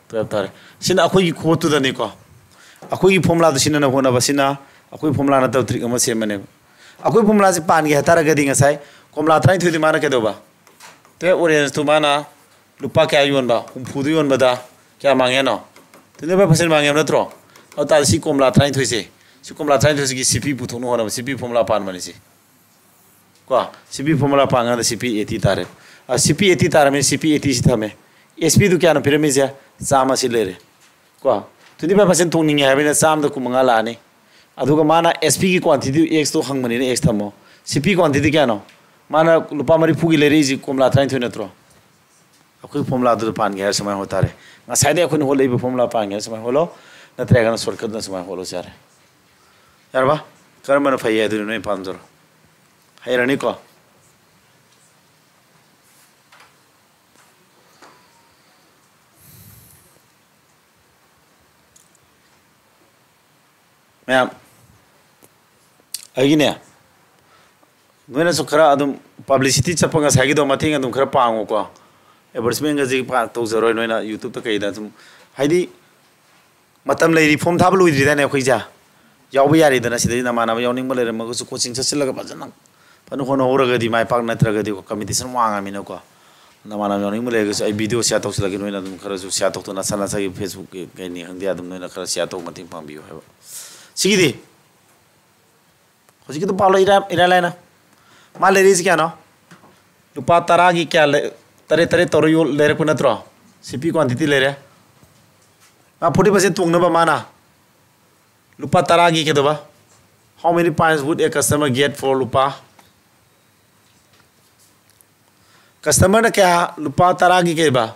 twelve ꯇꯥꯔꯦ꯫ ꯁꯤꯅ ꯑꯩꯈꯣꯏꯒꯤ ꯈꯨꯍꯣꯠꯇꯨꯗꯅꯤꯀꯣ꯫ ꯑꯩꯈꯣꯏꯒꯤ formula ꯗꯨ ꯁꯤꯟꯅꯅꯕ ꯍꯣꯠꯅꯕꯁꯤꯅ ꯑꯩꯈꯣꯏ formula ꯅꯠꯇꯕ trick ꯑꯃ ꯁꯦꯝꯕꯅꯦꯕ꯫ ꯑꯩꯈꯣꯏ formula ꯁꯤ ꯄꯥꯟꯒꯦ ꯍꯥꯏꯇꯥꯔꯒꯗꯤ ꯉꯁꯥꯏ ꯀꯣꯝꯂꯥ ꯇꯔꯥꯅꯤꯊꯣꯏꯗꯤ ꯃꯥꯅ ꯀꯩꯗꯧꯕ? Twelve orange ꯇꯨ ꯃꯥꯅ ꯂꯨꯄꯥ ꯀꯌꯥ ꯌꯣꯟꯕ? ꯍꯨꯝꯐꯨꯗ ꯌꯣꯟꯕꯗ ꯀꯌꯥ ꯃꯥꯡꯉꯦ ꯍꯥꯏꯅꯣ? Twenty five percent ꯃꯥꯡꯉꯦ ꯍꯥꯏꯕ ꯅꯠꯇ꯭ꯔꯣ? ꯑꯗꯨ ꯇꯥꯔꯗꯤ ꯁꯤ ꯀꯣꯝꯂꯥ ꯇꯔꯥꯅꯤꯊꯣꯏꯁꯦ, ꯁꯤ ꯀꯣꯝꯂꯥ ꯇꯔꯥꯅꯤꯊꯣꯏꯁꯤꯒꯤ C P ꯄꯨꯊꯣꯛꯅꯕ ꯍꯣꯠꯅꯕ, C P formula ꯄꯥꯟꯕꯅꯤ ꯁꯤ꯫ ꯀꯣ, C P formula ꯄꯥꯡꯉꯀꯥꯟꯗ C P eighty ꯇꯥꯔꯦ꯫ ꯑ, C P eighty ꯇꯥꯔꯝꯃꯤ, C P eighty ꯁꯤ ꯊꯝꯃꯦ꯫ S P ꯗꯨ ꯀꯌꯥꯅꯣ ꯄꯤꯔꯝꯃꯤꯁꯦ? ꯆꯥꯝꯃ ꯁꯤ ꯂꯩꯔꯦ꯫ ꯀꯣ, twenty five percent ꯊꯣꯡꯅꯤꯡꯉꯦ ꯍꯥꯏꯕꯅꯤꯅ ꯆꯥꯝꯃꯗ ꯀꯨꯟꯃꯉꯥ ꯂꯥꯛꯑꯅꯤ꯫ ꯑꯗꯨꯒ ꯃꯥꯅ S P ꯒꯤ quantity X ꯇꯣ ꯍꯪꯕꯅꯤꯅ X ꯊꯝꯃꯣ꯫ C P quantity ꯀꯌꯥꯅꯣ? ꯃꯥꯅ ꯂꯨꯄꯥ ꯃꯔꯤꯐꯨꯒꯤ ꯂꯩꯔꯛꯏꯁꯤ ꯀꯣꯝꯂꯥ ꯇꯔꯥꯅꯤꯊꯣꯏ ꯅꯠꯇ꯭ꯔꯣ? ꯑꯩꯈꯣꯏ formula ꯗꯨꯗ ꯄꯥꯟꯒꯦ ꯍꯥꯏꯔ ꯁꯨꯃꯥꯏꯅ ꯍꯣꯠ ꯇꯥꯔꯦ꯫ ꯉꯁꯥꯏꯗꯩ ꯑꯩꯈꯣꯏꯅ ꯍꯣꯠꯂꯛꯏꯕ formula ꯄꯥꯟꯒꯦ ꯍꯥꯏꯔ ꯁꯨꯃꯥꯏꯅ ꯍꯣꯠꯂꯣ, ꯅꯠꯇ꯭ꯔꯒꯅ shortcut ꯅ ꯁꯨꯃꯥꯏꯅ ꯍꯣꯠꯂꯁꯨ ꯌꯥꯔꯦ꯫ ꯌꯥꯔꯕ? ꯀꯔꯝꯕꯅ ꯐꯩ ꯍꯥꯏꯗꯨꯅ ꯅꯣꯏ ꯄꯥꯝꯖꯔꯣ꯫ ꯍꯩꯔꯅꯤꯀꯣ? ꯃꯌꯥꯝ, ꯑꯩꯒꯤꯅꯦ, ꯅꯣꯏꯅꯁꯨ ꯈꯔ ꯑꯗꯨꯝ publicity ꯆꯠꯄ ꯉꯁꯥꯏꯒꯤꯗꯣ ꯃꯇꯦꯡ ꯑꯗꯨꯝ ꯈꯔ ꯄꯥꯡꯉꯨꯀꯣ꯫ Advertisement ꯒꯁꯦ ꯄꯥꯛ ꯇꯧꯖꯔꯣꯏ, ꯅꯣꯏꯅ YouTube ꯇ ꯀꯩꯗ ꯑꯗꯨꯝ, ꯍꯥꯏꯗꯤ, ꯃꯇꯝ ꯂꯩꯔꯤ, form ꯊꯥꯕ ꯂꯣꯏꯗ꯭ꯔꯤꯗꯥꯏꯅꯦ ꯑꯩꯈꯣꯏꯁꯦ? ꯌꯥꯎꯕ ꯌꯥꯔꯦꯗꯅ꯫ ꯁꯤꯗꯩ ꯅꯃꯥꯟꯅꯕ ꯌꯥꯎꯅꯤꯡꯕ ꯂꯩꯔꯝꯃꯒꯁꯨ coaching ꯆꯠꯁꯤꯜꯂꯒ ꯐꯖꯅ ꯐꯅ ꯍꯣꯠꯅꯍꯧꯔꯒꯗꯤ ꯃꯥꯏ ꯄꯥꯛ ꯅꯠꯇ꯭ꯔꯒꯗꯤ competition ꯋꯥꯡꯉꯃꯤꯅꯀꯣ꯫ ꯅꯃꯥꯟꯅꯕ ꯌꯥꯎꯅꯤꯡꯕ ꯂꯩꯔꯒꯁꯨ ꯑꯩ video share ꯇꯧꯁꯤꯜꯂꯛꯀꯦ, ꯅꯣꯏꯅ ꯑꯗꯨꯝ ꯈꯔꯁꯨ share ꯇꯧꯊꯣꯛ, ꯅꯁꯥ ꯅꯁꯥꯒꯤ Facebook ꯀꯩꯅꯤ ꯈꯪꯗꯦ, ꯑꯗꯨꯝ ꯅꯣꯏꯅ ꯈꯔ share ꯇꯧ, ꯃꯇꯦꯡ ꯄꯥꯡꯕꯤꯌꯨ ꯍꯥꯏꯕ꯫ ꯁꯤꯒꯤꯗꯤ ꯍꯧꯖꯤꯛꯀꯤꯗꯣ ꯄꯥꯎ ꯂꯩ, ꯏꯔꯥꯏ, ꯏꯔꯥꯏ ꯂꯥꯏꯅ꯫ ꯃꯥ ꯂꯩꯔꯛꯏꯁꯤ ꯀꯌꯥꯅꯣ? ꯂꯨꯄꯥ ꯇꯔꯥꯒꯤ ꯀꯌꯥ ꯂꯩ? ꯇꯔꯦꯠ ꯇꯔꯦꯠ ꯇꯧꯔ ꯌꯣꯜ-, ꯂꯩꯔꯛꯄ ꯅꯠꯇ꯭ꯔꯣ? ꯁꯤ P quantity ꯂꯩꯔꯦ꯫ ꯃꯥ forty percent ꯇꯣꯡꯅꯕ ꯃꯥꯅ ꯂꯨꯄꯥ ꯇꯔꯥꯒꯤ ꯀꯩꯗꯧꯕ? How many pints would a customer get for ꯂꯨꯄꯥ? Customerꯅ ꯀꯌꯥ? ꯂꯨꯄꯥ ꯇꯔꯥꯒꯤ ꯀꯩꯕ?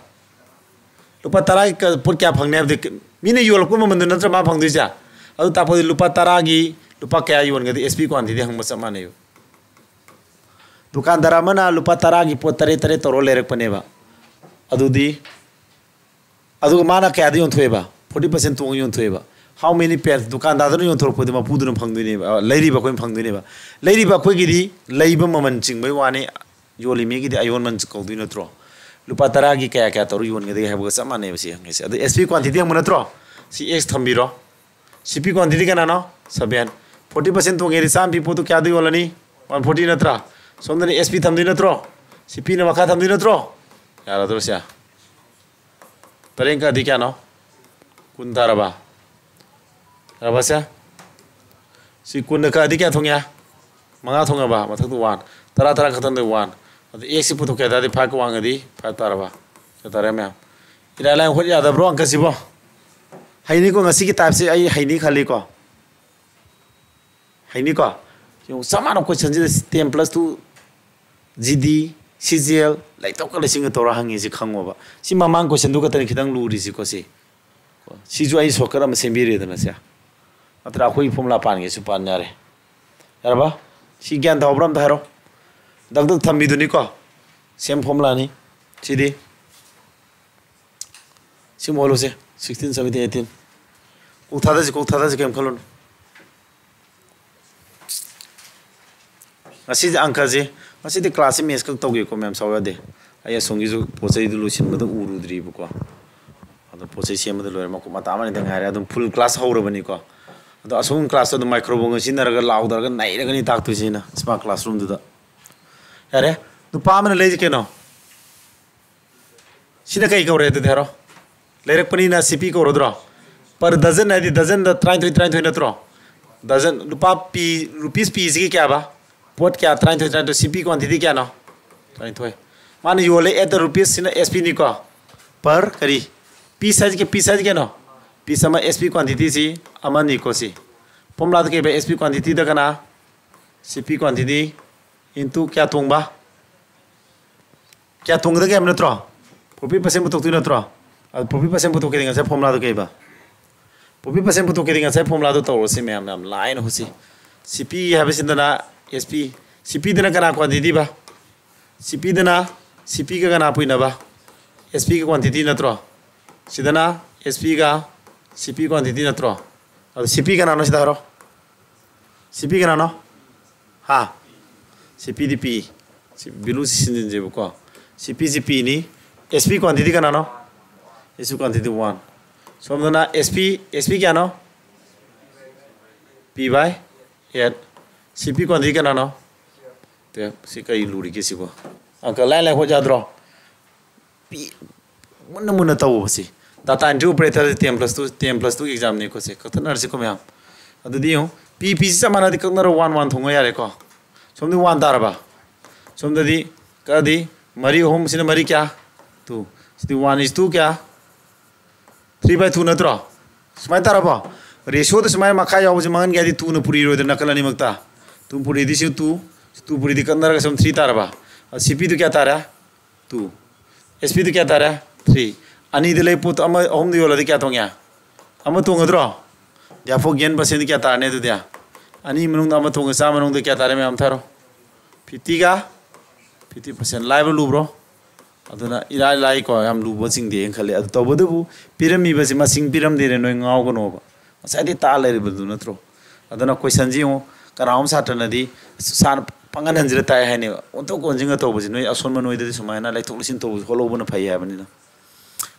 ꯂꯨꯄꯥ ꯇꯔꯥꯒꯤ ꯀ-, ꯄꯣꯠ ꯀꯌꯥ ꯐꯪꯅꯤ ꯍꯥꯏꯕꯗꯤ ꯀ-, ꯃꯤꯅ ꯌꯣꯜꯂꯛꯄ ꯃꯃꯜꯗꯨ ꯅꯠꯇ꯭ꯔ ꯃꯥ ꯐꯪꯗꯣꯏꯁꯦ? ꯑꯗꯨ ꯇꯥꯛꯄꯗꯤ ꯂꯨꯄꯥ ꯇꯔꯥꯒꯤ ꯂꯨꯄꯥ ꯀꯌꯥ ꯌꯣꯟꯒꯗꯤ? S P quantity ꯍꯪꯕ ꯆꯞ ꯃꯥꯟꯅꯩꯕ꯫ ꯗꯨꯀꯥꯟꯗꯥꯔ ꯑꯃꯅ ꯂꯨꯄꯥ ꯇꯔꯥꯒꯤ ꯄꯣꯠ ꯇꯔꯦꯠ ꯇꯔꯦꯠ ꯇꯧꯔ ꯂꯩꯔꯛꯄꯅꯦꯕ꯫ ꯑꯗꯨꯗꯤ, ꯑꯗꯨꯒ ꯃꯥꯅ ꯀꯌꯥꯗ ꯌꯣꯟꯊꯣꯛꯑꯦꯕ? Forty percent ꯇꯣꯡꯉ ꯌꯣꯟꯊꯣꯛꯑꯦꯕ꯫ How many pence? ꯗꯨꯀꯥꯟꯗꯥꯔꯗꯨꯅ ꯌꯣꯟꯊꯣꯔꯛꯄꯗꯤ ꯃꯄꯨꯗꯨꯅ ꯐꯪꯗꯣꯏꯅꯦꯕ, ꯑ, ꯂꯩꯔꯤꯕ ꯑꯩꯈꯣꯏꯅ ꯐꯪꯗꯣꯏꯅꯦꯕ꯫ ꯂꯩꯔꯤꯕ ꯑꯩꯈꯣꯏꯒꯤꯗꯤ ꯂꯩꯕ ꯃꯃꯜ ꯆꯤꯡꯕꯩ ꯋꯥꯅꯤ, ꯌꯣꯜꯂꯤ ꯃꯤꯒꯤꯗꯤ ꯑꯌꯣꯟꯃꯟ ꯀꯧꯗꯣꯏ ꯅꯠꯇ꯭ꯔꯣ? ꯂꯨꯄꯥ ꯇꯔꯥꯒꯤ ꯀꯌꯥ ꯀꯌꯥ ꯇꯧꯔ ꯌꯣꯟꯒꯗꯒꯦ ꯍꯥꯏꯕꯒ ꯆꯞ ꯃꯥꯟꯅꯩꯕ ꯁꯤ ꯍꯪꯉꯤꯁꯦ꯫ ꯑꯗꯨ S P quantity ꯍꯪꯕ ꯅꯠꯇ꯭ꯔꯣ? ꯁꯤ X ꯊꯝꯕꯤꯔꯣ꯫ C P quantity ꯀꯅꯥꯅꯣ? Seven꯫ Forty percent ꯇꯣꯡꯉꯦꯗꯤ ꯆꯥꯝꯃ ꯄꯤ ꯄꯣꯠꯇꯨ ꯀꯌꯥꯗ ꯌꯣꯜꯂꯅꯤ? One forty ꯅꯠꯇ꯭ꯔꯥ? ꯁꯣꯝꯗꯅ S P ꯊꯝꯗꯣꯏ ꯅꯠꯇ꯭ꯔꯣ? C Pꯅ ꯃꯈꯥ ꯊꯝꯗꯣꯏ ꯅꯠꯇ꯭ꯔꯣ? ꯌꯥꯔꯗ꯭ꯔꯣ ꯁꯦ? ꯇꯔꯦꯠ ꯀꯗꯤ ꯀꯌꯥꯅꯣ? ꯀꯨꯟ ꯇꯥꯔꯕ? ꯌꯥꯔꯕ ꯁꯦ? ꯁꯤ ꯀꯨꯟꯗ ꯀꯛꯑꯗꯤ ꯀꯌꯥ ꯊꯣꯡꯉꯦ? ꯃꯉꯥ ꯊꯣꯡꯉꯕ? ꯃꯊꯛꯇ one꯫ ꯇꯔꯥ, ꯇꯔꯥ ꯈꯛꯇꯪꯗ one꯫ ꯑꯗ X ꯁꯤ ꯄꯨꯊꯣꯛꯀꯦ ꯍꯥꯏ ꯇꯥꯔꯗꯤ five ꯀ ꯋꯥꯡꯉꯗꯤ five ꯇꯥꯔꯕ? ꯀꯌꯥ ꯇꯥꯔꯦ ꯃꯌꯥꯝ? ꯏꯔꯥꯏ ꯂꯥꯏ ꯍꯣꯠ ꯌꯥꯗꯕ꯭ꯔꯣ ꯑꯪꯀꯁꯤꯕꯣ? ꯍꯩꯅꯤꯀꯣ, ꯉꯁꯤꯒꯤ typeꯁꯦ ꯑꯩ ꯍꯩꯅꯤ ꯈꯜꯂꯤꯀꯣ꯫ ꯍꯩꯅꯤꯀꯣ? ꯌꯦꯡꯉꯨ, ꯆꯞ ꯃꯥꯟꯅꯕ questionꯁꯤꯗ ten plus two G D, C G L, ꯂꯩꯇꯧꯀ ꯂꯩꯁꯤꯡꯒ ꯇꯧꯔ ꯍꯪꯉꯤꯁꯤ ꯈꯪꯉꯣꯕ꯫ ꯁꯤ ꯃꯃꯥꯡ questionꯗꯨ ꯈꯛꯇꯅꯤ ꯈꯤꯇꯪ ꯂꯨꯔꯤꯁꯤꯀꯣ ꯁꯤ꯫ ꯁꯤꯁꯨ ꯑꯩ shortcut ꯑꯃ ꯁꯦꯝꯕꯤꯔꯦꯗꯅ ꯁꯦ꯫ ꯅꯠꯇ꯭ꯔ ꯑꯩꯈꯣꯏꯒꯤ formula ꯄꯥꯟꯒꯦꯁꯨ ꯄꯥꯟ ꯌꯥꯔꯦ꯫ ꯌꯥꯔꯕ? ꯁꯤ ꯒ꯭ꯌꯥꯟ ꯇꯥꯍꯧꯕ꯭ꯔꯥ ꯑꯝꯇ ꯍꯥꯏꯔꯣ꯫ ꯗꯛ ꯗꯛ ꯊꯝꯕꯤꯗꯨꯅꯤꯀꯣ꯫ Same formulaꯅꯤ꯫ ꯁꯤꯗꯤ꯫ ꯁꯤ ꯃꯣꯜꯂꯨꯁꯦ꯫ Sixteen, seventeen, eighteen꯫ ꯀꯣꯛ ꯊꯥꯗꯁꯤ, ꯀꯣꯛ ꯊꯥꯗꯁꯤ, ꯀꯩꯝ ꯈꯜꯂꯨꯅꯨ꯫ ꯉꯁꯤꯗꯤ ꯑꯪꯀꯁꯦ, ꯉꯁꯤꯗꯤ classꯁꯦ maths ꯈꯛ ꯇꯧꯒꯦꯀꯣ ꯃꯌꯥꯝ, ꯁꯥꯎ ꯌꯥꯗꯦ꯫ ꯑꯩ ꯑꯁꯣꯝꯒꯤꯁꯨ ꯄꯣꯠ ꯆꯩꯗꯨ ꯂꯣꯏꯁꯤꯟꯕꯗ ꯎꯔꯨꯗ꯭ꯔꯤꯕꯀꯣ꯫ ꯑꯗꯣ ꯄꯣꯠ ꯆꯩ ꯁꯦꯝꯕꯗ ꯂꯣꯏꯔꯦ, ꯃꯀꯨꯞ ꯃꯇꯥ ꯑꯃꯅꯤꯗ ꯉꯥꯏꯔꯦ꯫ ꯑꯗꯨꯝ full class ꯍꯧꯔꯕꯅꯤꯀꯣ꯫ ꯑꯗꯣ ꯑꯁꯣꯝ ꯀ꯭ꯂꯥꯁꯇ ꯑꯗꯨꯝ ꯃꯥꯏꯀ꯭ꯔꯣꯐꯣꯟꯒ ꯁꯤꯖꯤꯟꯅꯔꯒ ꯂꯥꯎꯗꯔꯒ ꯅꯩꯔꯒꯅꯤ ꯇꯥꯛꯇꯣꯏꯁꯤꯅ ꯁ꯭ꯃꯥꯔꯠ ꯀ꯭ꯂꯥꯁꯔꯨꯝꯗꯨꯗ꯫ ꯌꯥꯔꯦ, ꯅꯨꯄꯥ ꯑꯃꯅ ꯂꯩꯁꯦ ꯀꯩꯅꯣ? ꯁꯤꯅ ꯀꯩ ꯀꯧꯔꯦ ꯑꯗꯨꯗꯤ ꯍꯥꯏꯔꯣ? ꯂꯩꯔꯛꯄꯅꯤꯅ ꯁꯤ ꯄꯤ ꯀꯧꯔꯗ꯭ꯔꯣ? ꯄꯔ ꯗꯖꯟ ꯍꯥꯏꯗꯤ ꯗꯖꯟꯗ ꯇꯔꯥꯅꯤꯊꯣꯏ ꯇꯔꯥꯅꯤꯊꯣꯏ ꯅꯠꯇ꯭ꯔꯣ? ꯗꯖꯟ ꯂꯨꯄꯥ ꯄꯤ, ꯔꯨꯄꯤꯁ ꯄꯤꯁꯤꯒꯤ ꯀꯌꯥꯕ? ꯄꯣꯠ ꯀꯌꯥ? ꯇꯔꯥꯅꯤꯊꯣꯏ ꯇꯔꯥꯅꯤꯊꯣꯏ꯫ ꯁꯤ ꯄꯤ ꯀ꯭ꯋꯥꯟꯇꯤꯇꯤ ꯀꯌꯥꯅꯣ? ꯇꯔꯥꯅꯤꯊꯣꯏ꯫ ꯃꯥꯅ ꯌꯣꯜꯂꯦ at the rupees ꯁꯤꯅ ꯑꯦꯁ ꯄꯤꯅꯤꯀꯣ꯫ ꯄꯔ ꯀꯔꯤ? ꯄꯤꯁ ꯍꯥꯏꯁꯦ ꯀꯩ-, ꯄꯤꯁ ꯍꯥꯏꯁꯦ ꯀꯩꯅꯣ? ꯄꯤꯁ ꯑꯃ ꯑꯦꯁ ꯄꯤ ꯀ꯭ꯋꯥꯟꯇꯤꯇꯤꯁꯤ ꯑꯃꯅꯤꯀꯣ ꯁꯤ꯫ ꯐꯣꯔꯃꯨꯂꯥꯗ ꯀꯩꯕ? ꯑꯦꯁ ꯄꯤ ꯀ꯭ꯋꯥꯟꯇꯤꯇꯤꯗ ꯀꯅꯥ? ꯁꯤ ꯄꯤ ꯀ꯭ꯋꯥꯟꯇꯤꯇꯤ ꯏꯟꯇꯨ ꯀꯌꯥ ꯇꯣꯡꯕ? ꯀꯌꯥ ꯇꯣꯡꯒꯗꯒꯦ ꯍꯥꯏꯕ ꯅꯠꯇ꯭ꯔꯣ? ꯄ꯭ꯔꯣꯐꯤꯠ ꯄꯔꯁꯦꯟ ꯄꯨꯊꯣꯛꯇꯣꯏ ꯅꯠꯇ꯭ꯔꯣ? ꯑꯗꯨ ꯄ꯭ꯔꯣꯐꯤꯠ ꯄꯔꯁꯦꯟ ꯄꯨꯊꯣꯛꯀꯦꯗꯤ ꯉꯁꯥꯏ ꯐꯣꯔꯃꯨꯂꯥꯗꯣ ꯀꯩꯕ? ꯄ꯭ꯔꯣꯐꯤꯠ ꯄꯔꯁꯦꯟ ꯄꯨꯊꯣꯛꯀꯦꯗꯤ ꯉꯁꯥꯏ ꯐꯣꯔꯃꯨꯂꯥꯗꯣ ꯇꯧꯔꯁꯤ ꯃꯌꯥꯝ, ꯌꯥꯝ ꯂꯥꯏꯅ ꯍꯧꯖꯤꯛ꯫ ꯁꯤ ꯄꯤ ꯍꯥꯏꯕꯁꯤꯗꯅ ꯑꯦꯁ ꯄꯤ, ꯁꯤ ꯄꯤꯗꯅ ꯀꯅꯥ ꯀ꯭ꯋꯥꯟꯇꯤꯇꯤꯕ? ꯁꯤ ꯄꯤꯗꯅ ꯁꯤ ꯄꯤꯒ ꯀꯅꯥ ꯄꯨꯏꯅꯕ? ꯑꯦꯁ ꯄꯤꯒ ꯀ꯭ꯋꯥꯟꯇꯤꯇꯤ ꯅꯠꯇ꯭ꯔꯣ? ꯁꯤꯗꯅ ꯑꯦꯁ ꯄꯤꯒ ꯁꯤ ꯄꯤ ꯀ꯭ꯋꯥꯟꯇꯤꯇꯤ ꯅꯠꯇ꯭ꯔꯣ? ꯑꯗꯣ ꯁꯤ ꯄꯤ ꯀꯅꯥꯅꯣ ꯁꯤꯗ ꯍꯥꯏꯔꯣ? ꯁꯤ ꯄꯤ ꯀꯅꯥꯅꯣ? ꯍꯥ? ꯁꯤ ꯄꯤꯗꯤ ꯄꯤ꯫ ꯁꯤ ꯚꯦꯂꯨꯁꯤ ꯁꯤꯟꯖꯤꯟꯁꯦꯕꯀꯣ꯫ ꯁꯤ ꯄꯤꯁꯤ ꯄꯤꯅꯤ꯫ ꯑꯦꯁ ꯄꯤ ꯀ꯭ꯋꯥꯟꯇꯤꯇꯤ ꯀꯅꯥꯅꯣ? S P quantity one. ꯁꯣꯝꯗꯅ S P, S P ꯀꯌꯥꯅꯣ? ꯄꯤ ꯕꯥꯏ ꯑꯦꯠ꯫ ꯁꯤ ꯄꯤ ꯀ꯭ꯋꯥꯟꯇꯤꯇꯤ ꯀꯅꯥꯅꯣ? ꯇꯨꯌꯦꯜꯞ꯫ ꯁꯤ ꯀꯔꯤ ꯂꯨꯔꯤꯒꯦ ꯁꯤꯕꯣ? ꯑꯪꯀ ꯂꯥꯏ ꯂꯥꯏ ꯍꯣꯠ ꯌꯥꯗ꯭ꯔꯣ? ꯄꯤ-, ꯃꯨꯟꯅ ꯃꯨꯟꯅ ꯇꯧꯕꯁꯤ꯫ Data entry operator ten plus two, ten plus two examꯅꯤꯀꯣ ꯁꯦ꯫ ꯀꯛꯊꯠꯅꯔꯁꯤꯀꯣ ꯃꯌꯥꯝ꯫ ꯑꯗꯨꯗꯤ ꯌꯦꯡꯉꯨ, ꯄꯤ ꯄꯤꯁꯤ ꯆꯞ ꯃꯥꯟꯅꯗꯤ ꯀꯛꯅꯔꯣ, ꯋꯥꯟ ꯋꯥꯟ ꯊꯣꯡꯉ ꯌꯥꯔꯦꯀꯣ꯫ ꯁꯣꯝꯗꯤ ꯋꯥꯟ ꯇꯥꯔꯕ? ꯁꯣꯝꯗꯗꯤ ꯀꯛꯑꯗꯤ ꯃꯔꯤ ꯑꯍꯨꯝ ꯁꯤꯅ ꯃꯔꯤ ꯀꯌꯥ? ꯇꯨ꯫ ꯁꯤꯗꯤ ꯋꯥꯟ is two ꯀꯌꯥ? ꯊ꯭ꯔꯤ ꯕꯥꯏ ꯇꯨ ꯅꯠꯇ꯭ꯔꯣ? ꯁꯨꯃꯥꯏꯅ ꯇꯥꯔꯕꯣ? ꯔꯦꯁꯤꯌꯣꯗ ꯁꯨꯃꯥꯏꯅ ꯃꯈꯥ ꯌꯥꯎꯕꯁꯦ ꯃꯥꯡꯍꯟꯒꯦ ꯍꯥꯏꯗꯤ ꯇꯨꯅ ꯄꯨꯔꯤꯔꯣꯏꯗ꯭ꯔꯥ ꯅꯥꯀꯜ ꯑꯅꯤꯃꯛꯇ? ꯇꯨ ꯄꯨꯔꯤꯗꯤ ꯁꯤ ꯇꯨ, ꯇꯨ ꯄꯨꯔꯤꯗꯤ ꯀꯛꯅꯔꯒ ꯁꯨꯝ ꯊ꯭ꯔꯤ ꯇꯥꯔꯕ? ꯑ, ꯁꯤ ꯄꯤꯗꯨ ꯀꯌꯥ ꯇꯥꯔꯦ? ꯇꯨ꯫ ꯑꯦꯁ ꯄꯤꯗꯨ ꯀꯌꯥ ꯇꯥꯔꯦ? ꯊ꯭ꯔꯤ꯫ ꯑꯅꯤꯗ ꯂꯩ ꯄꯣꯠꯇꯣ ꯑꯃ ꯑꯍꯨꯝꯗ ꯌꯣꯜꯂꯗꯤ ꯀꯌꯥ ꯇꯣꯡꯉꯦ? ꯑꯃ ꯇꯣꯡꯒꯗ꯭ꯔꯣ? Therefore gain percentꯗꯤ ꯀꯌꯥ ꯇꯥꯔꯅꯤ ꯑꯗꯨꯗꯤ? ꯑꯅꯤ ꯃꯅꯨꯡꯗ ꯑꯃ ꯇꯣꯡꯉꯦ, ꯆꯥꯝꯃ ꯃꯅꯨꯡꯗ ꯀꯌꯥ ꯇꯥꯔꯦ ꯃꯌꯥꯝ ꯊꯥꯔꯣ? ꯐꯤꯐꯇꯤꯒ ꯐꯤꯐꯇꯤ ꯄꯥꯔꯁꯦꯟ꯫ ꯂꯥꯏꯕ꯭ꯔꯣ ꯂꯨꯕ꯭ꯔꯣ? ꯑꯗꯨꯅ ꯏꯔꯥꯏ ꯂꯥꯏꯀꯣ, ꯌꯥꯝ ꯂꯨꯕ ꯆꯤꯡꯗꯦꯅ ꯈꯜꯂꯦ꯫ ꯑꯗꯨ ꯇꯧꯕꯇꯕꯨ ꯄꯤꯔꯝꯃꯤꯕꯁꯤ ꯃꯁꯤꯡ ꯄꯤꯔꯝꯗꯦꯅ ꯅꯣꯏ ꯉꯥꯎꯒꯅꯣꯕ꯫ ꯉꯁꯥꯏꯗꯩ ꯇꯥ ꯂꯩꯔꯤꯕꯗꯨ ꯅꯠꯇ꯭ꯔꯣ? ꯑꯗꯨꯅ questionꯁꯤ ꯌꯦꯡꯉꯨ, ꯀꯅꯥꯒꯨꯝꯕ ꯁꯥꯇ꯭ꯔꯅꯗꯤ "ꯁꯥꯔ ꯄꯥꯡꯒꯟ ꯍꯟꯖꯤꯜꯂ ꯇꯥꯛꯑꯦ" ꯍꯥꯏꯅꯦꯕ꯫ ꯑꯣꯟꯊꯣꯛ ꯑꯣꯟꯁꯤꯟꯒ ꯇꯧꯕꯁꯤ ꯅꯣꯏ ꯑꯁꯣꯟꯕ ꯅꯣꯏꯗꯗꯤ ꯁꯨꯃꯥꯏꯅ ꯂꯩꯊꯣꯛ ꯂꯩꯁꯤꯟ ꯇꯧꯕꯁꯤ ꯍꯣꯠꯍꯧꯕꯅ ꯐꯩ ꯍꯥꯏꯕꯅꯤꯅ꯫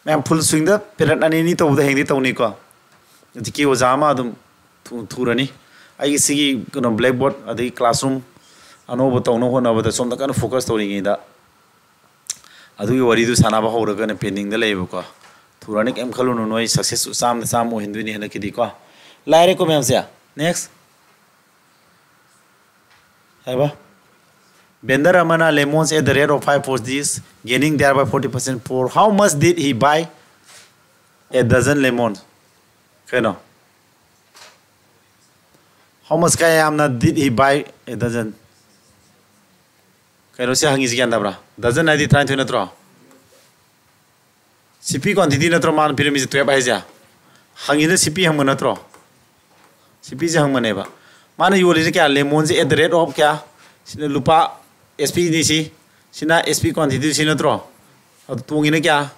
ꯃꯌꯥꯝ full swingꯗ period ꯑꯅꯤ ꯑꯅꯤ ꯇꯧꯕꯗ ꯍꯌꯦꯡꯗꯤ ꯇꯧꯅꯤꯀꯣ꯫ ꯍꯧꯖꯤꯛꯀꯤ ꯑꯣꯖꯥ ꯑꯃ ꯑꯗꯨꯝ ꯊꯨ- ꯊꯨꯔꯅꯤ꯫ ꯑꯩꯒꯤ ꯁꯤꯒꯤ ꯀꯩꯅꯣ blackboard ꯑꯗꯒꯤ classroom ꯑꯅꯧꯕ ꯇꯧꯅꯕ ꯍꯣꯠꯅꯕꯗ ꯁꯣꯝꯗ ꯀꯟꯅ focus ꯇꯧꯔꯤꯉꯩꯗ ꯑꯗꯨꯒꯤ ꯋꯥꯔꯤꯗꯨ ꯁꯥꯟꯅꯕ ꯍꯧꯔꯒꯅ pendingꯗ ꯂꯩꯌꯦꯕꯀꯣ꯫ ꯊꯨꯔꯅꯤ, ꯀꯩꯝ ꯈꯜꯂꯨꯅꯨ, ꯅꯣꯏ success ꯆꯥꯝꯗ ꯆꯥꯝꯃ ꯑꯣꯏꯍꯟꯗꯣꯏꯅꯤ ꯍꯟꯗꯛꯀꯤꯗꯤꯀꯣ꯫ ꯂꯥꯏꯔꯦꯀꯣ ꯃꯌꯥꯝꯁꯦ꯫ Next꯫ ꯍꯥꯏꯕ, vendor ꯑꯃꯅ lemons at the rate of five for this, gaining thereby forty percent. For how much did he buy a dozen lemons? ꯀꯩꯅꯣ? How much, ꯀꯌꯥꯝꯅ did he buy a dozen? ꯀꯩꯅꯣ ꯁꯤ ꯍꯪꯉꯤꯁꯤ ꯒ꯭ꯌꯥꯟ ꯇꯥꯕ꯭ꯔꯥ? Dozen ꯍꯥꯏꯗꯤ ꯇꯔꯥꯅꯤꯊꯣꯏ ꯅꯠꯇ꯭ꯔꯣ? ꯁꯤ P quantity ꯅꯠꯇ꯭ꯔꯣ ꯃꯥꯅ ꯄꯤꯔꯝꯃꯤꯁꯦ twelve ꯍꯥꯏꯁꯦ? ꯍꯪꯉꯤꯗ ꯁꯤ P ꯍꯪꯕ ꯅꯠꯇ꯭ꯔꯣ? ꯁꯤ Pꯁꯦ ꯍꯪꯕꯅꯦꯕ꯫ ꯃꯥꯅ ꯌꯣꯜꯂꯤꯁꯦ ꯀꯌꯥ? Lemonꯁꯦ at the rate of ꯀꯌꯥ? ꯁꯤꯅ ꯂꯨꯄꯥ S Pꯅꯤ ꯁꯤ꯫ ꯁꯤꯅ S P quantity ꯁꯤ ꯅꯠꯇ꯭ꯔꯣ? ꯑꯗꯨ ꯇꯣꯡꯉꯤꯅ ꯀꯌꯥ?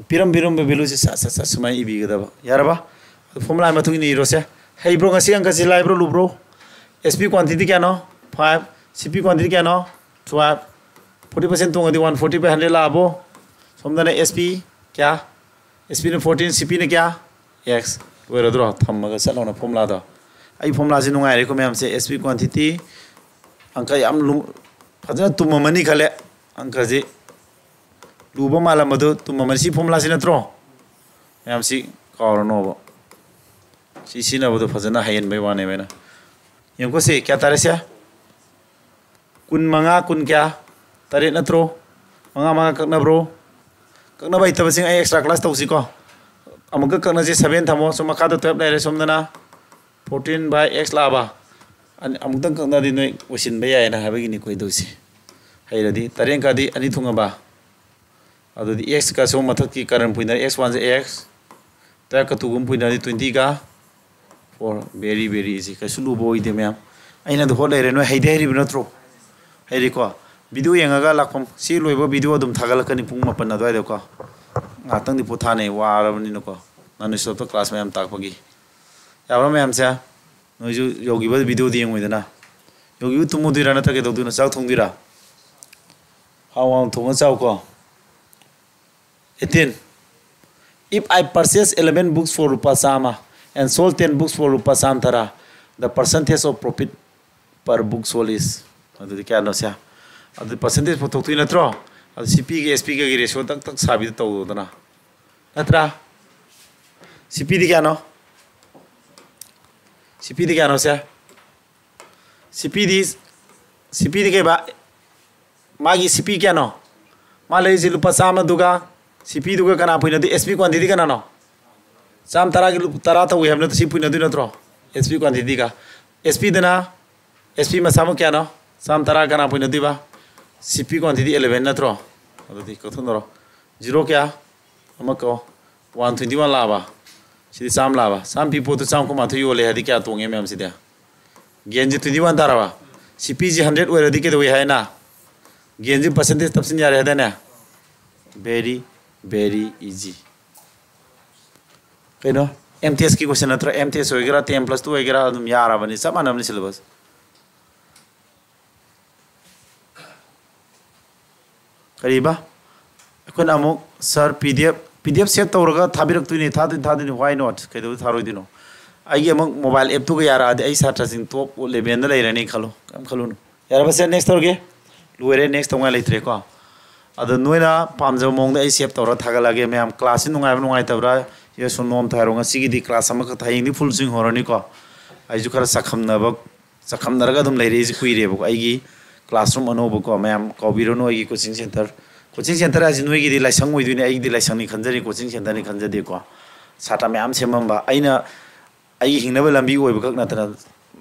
ꯄꯤꯔꯝ ꯄꯤꯔꯝꯕ valueꯁꯦ ꯁꯠ ꯁꯠ ꯁꯠ ꯁꯨꯃꯥꯏꯅ ꯏꯕꯤꯒꯗꯕ꯫ ꯌꯥꯔꯕ? ꯑꯗꯨ formula ꯃꯇꯨꯡ ꯏꯟꯅ ꯏꯔꯣꯁꯦ꯫ ꯍꯩꯕ꯭ꯔꯣ ꯉꯁꯤ ꯑꯪꯀꯁꯤ? ꯂꯥꯏꯕ꯭ꯔꯣ ꯂꯨꯕ꯭ꯔꯣ? S P quantity ꯀꯌꯥꯅꯣ? Five꯫ C P quantity ꯀꯌꯥꯅꯣ? Twelve꯫ Forty percent ꯇꯣꯡꯉꯗꯤ one forty by hundred ꯂꯥꯛꯑꯕꯣ? ꯁꯣꯝꯗꯅ S P ꯀꯌꯥ? S Pꯅ fourteen, C Pꯅ ꯀꯌꯥ? X꯫ ꯂꯣꯏꯔꯗ꯭ꯔꯣ? ꯊꯝꯃꯒ ꯆꯠꯂꯣꯅ formulaꯗꯣ꯫ ꯑꯩ formulaꯁꯤ ꯅꯨꯡꯉꯥꯏꯔꯦꯀꯣ ꯃꯌꯥꯝꯁꯦ꯫ S P quantity ꯑꯪꯀ ꯌꯥꯝ ꯂꯨ-, ꯐꯖꯅ ꯇꯨꯝꯃꯝꯃꯅꯤ ꯈꯜꯂꯦ꯫ ꯑꯪꯀꯁꯤ ꯂꯨꯕ ꯃꯥꯜꯂꯝꯕꯗꯨ ꯇꯨꯝꯃꯝꯃꯅꯤ꯫ ꯁꯤ formulaꯁꯤ ꯅꯠꯇ꯭ꯔꯣ? ꯃꯌꯥꯝꯁꯤ ꯀꯥꯎꯔꯅꯣꯕ꯫ ꯁꯤ ꯁꯤꯖꯤꯟꯅꯕꯗꯣ ꯐꯖꯅ ꯍꯩꯍꯟꯕꯩ ꯋꯥꯅꯦꯕ ꯑꯩꯅ꯫ ꯌꯦꯡꯉꯨꯀꯣ ꯁꯤ ꯀꯌꯥ ꯇꯥꯔꯦ ꯁꯦ? ꯀꯨꯟ ꯃꯉꯥ, ꯀꯨꯟ ꯀꯌꯥ? ꯇꯔꯦꯠ ꯅꯠꯇ꯭ꯔꯣ? ꯃꯉꯥ, ꯃꯉꯥ ꯀꯛꯅꯕ꯭ꯔꯣ? ꯀꯛꯅꯕ ꯍꯩꯇꯕꯁꯤꯡ ꯑꯩ extra class ꯇꯧꯁꯤꯀꯣ꯫ ꯑꯃꯨꯛꯀ ꯀꯛꯅꯁꯤ, seven ꯊꯝꯃꯣ꯫ ꯁꯣꯝ ꯃꯈꯥꯗ twelve ꯂꯩꯔꯦ, ꯁꯣꯝꯗꯅ fourteen by X ꯂꯥꯛꯑꯕ? ꯑꯅꯤ-, ꯑꯃꯨꯛꯇꯪ ꯀꯛꯅꯗꯤ ꯅꯣꯏ ꯑꯣꯏꯁꯤꯟꯕ ꯌꯥꯏꯌꯦꯅ ꯍꯥꯏꯕꯒꯤꯅꯤ ꯀꯣꯏꯗꯧꯁꯤ꯫ ꯍꯩꯔꯗꯤ ꯇꯔꯦꯠꯀꯗꯤ ꯑꯅꯤ ꯊꯨꯡꯉꯕ? ꯑꯗꯨꯗꯤ Xꯀ ꯁꯣꯝ ꯃꯊꯛꯀꯤ ꯀꯔꯟ ꯄꯨꯏꯅꯔꯦ, X oneꯁꯦ X, twelveꯀ twoꯒꯨꯝ ꯄꯨꯏꯅꯔꯗꯤ twentyꯒ four꯫ Very, very easy꯫ ꯀꯩꯁꯨ ꯂꯨꯕ ꯑꯣꯏꯗꯦ ꯃꯌꯥꯝ꯫ ꯑꯩꯅ ꯑꯗꯨ ꯍꯣꯠ ꯂꯩꯔꯦ꯫ ꯅꯣꯏ ꯍꯩꯗꯤ ꯍꯩꯔꯤꯕ ꯅꯠꯇ꯭ꯔꯣ? ꯍꯩꯔꯤꯀꯣ? Video ꯌꯦꯡꯉꯒ ꯂꯥꯛꯐꯝ꯫ ꯁꯤ ꯂꯣꯏꯕ video ꯑꯗꯨꯝ ꯊꯥꯒꯠꯂꯛꯀꯅꯤ ꯄꯨꯡ ꯃꯥꯄꯟ ꯑꯗꯨꯋꯥꯏꯗꯀꯣ꯫ ꯉꯥꯏꯍꯥꯛꯇꯪꯗꯤ ꯄꯣꯊꯥꯅꯩ, ꯋꯥꯔꯕꯅꯤꯅꯀꯣ꯫ Non-stopꯇ class ꯃꯌꯥꯝ ꯇꯥꯛꯄꯒꯤ꯫ ꯌꯥꯕ꯭ꯔꯥ ꯃꯌꯥꯝꯁꯦ? ꯅꯣꯏꯁꯨ ꯌꯧꯈꯤꯕ videoꯗꯤ ꯌꯦꯡꯉꯣꯏꯗꯅ꯫ ꯌꯧꯈꯤꯕ ꯇꯨꯝꯃꯨꯗꯣꯏꯔꯥ ꯅꯠꯇ꯭ꯔꯒ ꯀꯩꯗꯧꯗꯣꯏꯅꯣ? ꯆꯥꯛ ꯊꯣꯡꯗꯣꯏꯔꯥ? ꯍꯥꯎ ꯍꯥꯎꯅ ꯊꯣꯡꯉ ꯆꯥꯎꯀꯣ꯫ Eighteen. If I purchase eleven books for ꯂꯨꯄꯥ ꯆꯥꯝꯃ, And sold ten books for ꯂꯨꯄꯥ ꯆꯥꯝ ꯇꯔꯥ. The percentage of profit per book sold is, ꯑꯗꯨꯗꯤ ꯀꯌꯥꯅꯣ ꯁꯦ? ꯑꯗꯨꯗꯤ percentage ꯄꯨꯊꯣꯛꯇꯣꯏ ꯅꯠꯇ꯭ꯔꯣ? ꯑꯗꯨ ꯁꯤ ꯄꯤꯒ ꯑꯦꯁ ꯄꯤꯒꯒꯤ ꯔꯦꯁꯤꯌꯣ ꯇꯛ ꯇꯛ ꯁꯥꯕꯤꯗ ꯇꯧꯗꯅ, ꯅꯠꯇ꯭ꯔꯥ? ꯁꯤ ꯄꯤꯗꯤ ꯀꯌꯥꯅꯣ? ꯁꯤ ꯄꯤꯗꯤ ꯀꯌꯥꯅꯣ ꯁꯦ? ꯁꯤ ꯄꯤꯗꯤ, ꯁꯤ ꯄꯤꯗꯤ ꯀꯩꯕ? ꯃꯥꯒꯤ ꯁꯤ ꯄꯤ ꯀꯌꯥꯅꯣ? ꯃꯥ ꯂꯩꯔꯤꯁꯤ ꯂꯨꯄꯥ ꯆꯥꯝꯃꯗꯨꯒ, ꯁꯤ ꯄꯤꯗꯨꯒ ꯀꯅꯥ ꯄꯨꯏꯅꯗꯣꯏ? ꯑꯦꯁ ꯄꯤ ꯀ꯭ꯋꯥꯟꯇꯤꯇꯤ ꯀꯅꯥꯅꯣ? ꯆꯥꯝ ꯇꯔꯥꯒꯤ ꯂꯨꯄꯥ ꯇꯔꯥ ꯇꯧꯏ ꯍꯥꯏꯕ ꯅꯠꯇ꯭ꯔꯣ? ꯁꯤ ꯄꯨꯏꯅꯗꯣꯏ ꯅꯠꯇ꯭ꯔꯣ? S P ꯀ꯭ꯋꯥꯟꯇꯤꯇꯤꯒ꯫ ꯑꯦꯁ ꯄꯤꯗꯅ, ꯑꯦꯁ ꯄꯤ ꯃꯁꯥꯃꯛ ꯀꯌꯥꯅꯣ? ꯆꯥꯝ ꯇꯔꯥ ꯀꯅꯥ ꯄꯨꯏꯅꯗꯣꯏꯕ? ꯁꯤ ꯄꯤ ꯀ꯭ꯋꯥꯟꯇꯤꯇꯤ ꯑꯦꯂꯦꯚꯦꯟ ꯅꯠꯇ꯭ꯔꯣ? ꯑꯗꯨꯗꯤ ꯀꯛꯊꯠꯅꯔꯣ꯫ ꯖꯤꯔꯣ ꯀꯌꯥ? ꯑꯃ ꯀꯛꯑꯣ꯫ ꯋꯥꯟ ꯇ꯭ꯋꯦꯟꯇꯤ ꯋꯥꯟ ꯂꯥꯛꯑꯕ? ꯁꯤꯗꯤ ꯆꯥꯝꯃ ꯂꯥꯛꯑꯕ? ꯆꯥꯝꯃ ꯄꯤ ꯄꯣꯠꯇꯨ ꯆꯥꯝꯃ ꯀꯨꯟꯃꯥꯊꯣꯏ ꯌꯣꯜꯂꯦ ꯍꯥꯏꯗꯤ ꯀꯌꯥ ꯇꯣꯡꯉꯦ ꯃꯌꯥꯝꯁꯤꯗꯤ? ꯒꯦꯟꯁꯦ ꯇ꯭ꯋꯦꯟꯇꯤ ꯋꯥꯟ ꯇꯥꯔꯕ? ꯁꯤ ꯄꯤꯁꯤ ꯍꯟꯗ꯭ꯔꯦꯠ ꯑꯣꯏꯔꯗꯤ ꯀꯩꯗꯧꯏ ꯍꯥꯏꯅ? ꯒꯦꯟꯁꯤ ꯄꯔꯁꯦꯟꯇꯦꯖ ꯇꯞꯁꯤꯟ ꯌꯥꯔꯦ ꯍꯥꯏꯗꯥꯏꯅꯦ? Very, very easy. ꯀꯩꯅꯣ? ꯑꯦꯝ ꯇꯤ ꯑꯦꯁꯀꯤ ꯀꯣꯏꯁꯟ ꯅꯠꯇ꯭ꯔꯣ? ꯑꯦꯝ ꯇꯤ ꯑꯦꯁ ꯑꯣꯏꯒꯦꯔꯥ, ꯇꯦꯟ ꯄ꯭ꯂꯁ ꯇꯨ ꯑꯣꯏꯒꯦꯔꯥ, ꯑꯗꯨꯝ ꯌꯥꯔꯕꯅꯤ, ꯆꯞ ꯃꯥꯟꯅꯕꯅꯤ ꯁꯤꯂꯦꯕꯁ꯫ ꯀꯔꯤꯕ? ꯑꯩꯈꯣꯏꯅ ꯑꯃꯨꯛ, "Sir, P D F, P D F save ꯇꯧꯔꯒ ꯊꯥꯕꯤꯔꯛꯇꯣꯏꯅꯤ, ꯊꯥꯗꯣꯏꯅꯤ, ꯊꯥꯗꯣꯏꯅꯤ, why not? ꯀꯩꯗꯧꯕꯩ ꯊꯥꯔꯣꯏꯗꯣꯏꯅꯣ?" ꯑꯩꯒꯤ ꯑꯃꯨꯛ ꯃꯣꯕꯥꯏꯜ ꯑꯦꯞꯇꯨꯒ ꯌꯥꯔꯛꯑꯗꯤ ꯑꯩ ꯁꯥꯇ꯭ꯔꯁꯤꯡ ꯇꯣꯞ ꯂꯦꯚꯦꯜꯗ ꯂꯩꯔꯅꯤ ꯈꯜꯂꯣ, ꯀꯩꯝ ꯈꯜꯂꯨꯅꯨ꯫ ꯌꯥꯔꯕ sir? Next ꯇꯧꯔꯒꯦ꯫ ꯂꯣꯏꯔꯦ, next ꯇꯧꯉꯥꯏ ꯂꯩꯇ꯭ꯔꯦꯀꯣ꯫ ꯑꯗꯣ ꯅꯣꯏꯅ ꯄꯥꯝꯖꯕ ꯃꯑꯣꯡꯗ ꯑꯩ save ꯇꯧꯔ ꯊꯥꯒꯠꯂꯛꯑꯒꯦ꯫ ꯃꯌꯥꯝ, class ꯁꯤ ꯅꯨꯡꯉꯥꯏꯕ ꯅꯨꯡꯉꯥꯏꯇꯕ꯭ꯔꯥ? Yes or no ꯑꯝꯇ ꯍꯥꯏꯔꯣ꯫ ꯉꯁꯤꯒꯤꯗꯤ class ꯑꯃꯈꯛꯇ, ꯍꯌꯦꯡꯗꯤ full swing ꯍꯧꯔꯅꯤꯀꯣ꯫ ꯑꯩꯁꯨ ꯈꯔ ꯆꯥꯛꯈꯝꯅꯕ, ꯆꯥꯛꯈꯝꯅꯔꯒ ꯑꯗꯨꯝ ꯂꯩꯔꯛꯏꯁꯦ ꯀꯨꯏꯔꯦꯕꯀꯣ꯫ ꯑꯩꯒꯤ classroom ꯑꯅꯧꯕꯀꯣ, ꯃꯌꯥꯝ ꯀꯥꯎꯕꯤꯔꯅꯨ ꯑꯩꯒꯤ coaching center꯫ Coaching center ꯍꯥꯏꯁꯤ ꯅꯣꯏꯒꯤꯗꯤ ꯂꯥꯏꯁꯪ ꯑꯣꯏꯗꯣꯏꯅꯦ, ꯑꯩꯒꯤꯗꯤ ꯂꯥꯏꯁꯪꯅꯤ ꯈꯟꯖꯔꯤ, coaching centerꯅꯤ ꯈꯟꯖꯗꯦꯀꯣ꯫ ꯁꯥꯇ꯭ꯔ ꯃꯌꯥꯝ ꯁꯦꯝꯃꯝꯕ, ꯑꯩꯅ ꯑꯩꯒꯤ ꯍꯤꯡꯅꯕ ꯂꯝꯕꯤ ꯑꯣꯏꯕꯈꯛ ꯅꯠꯇꯅ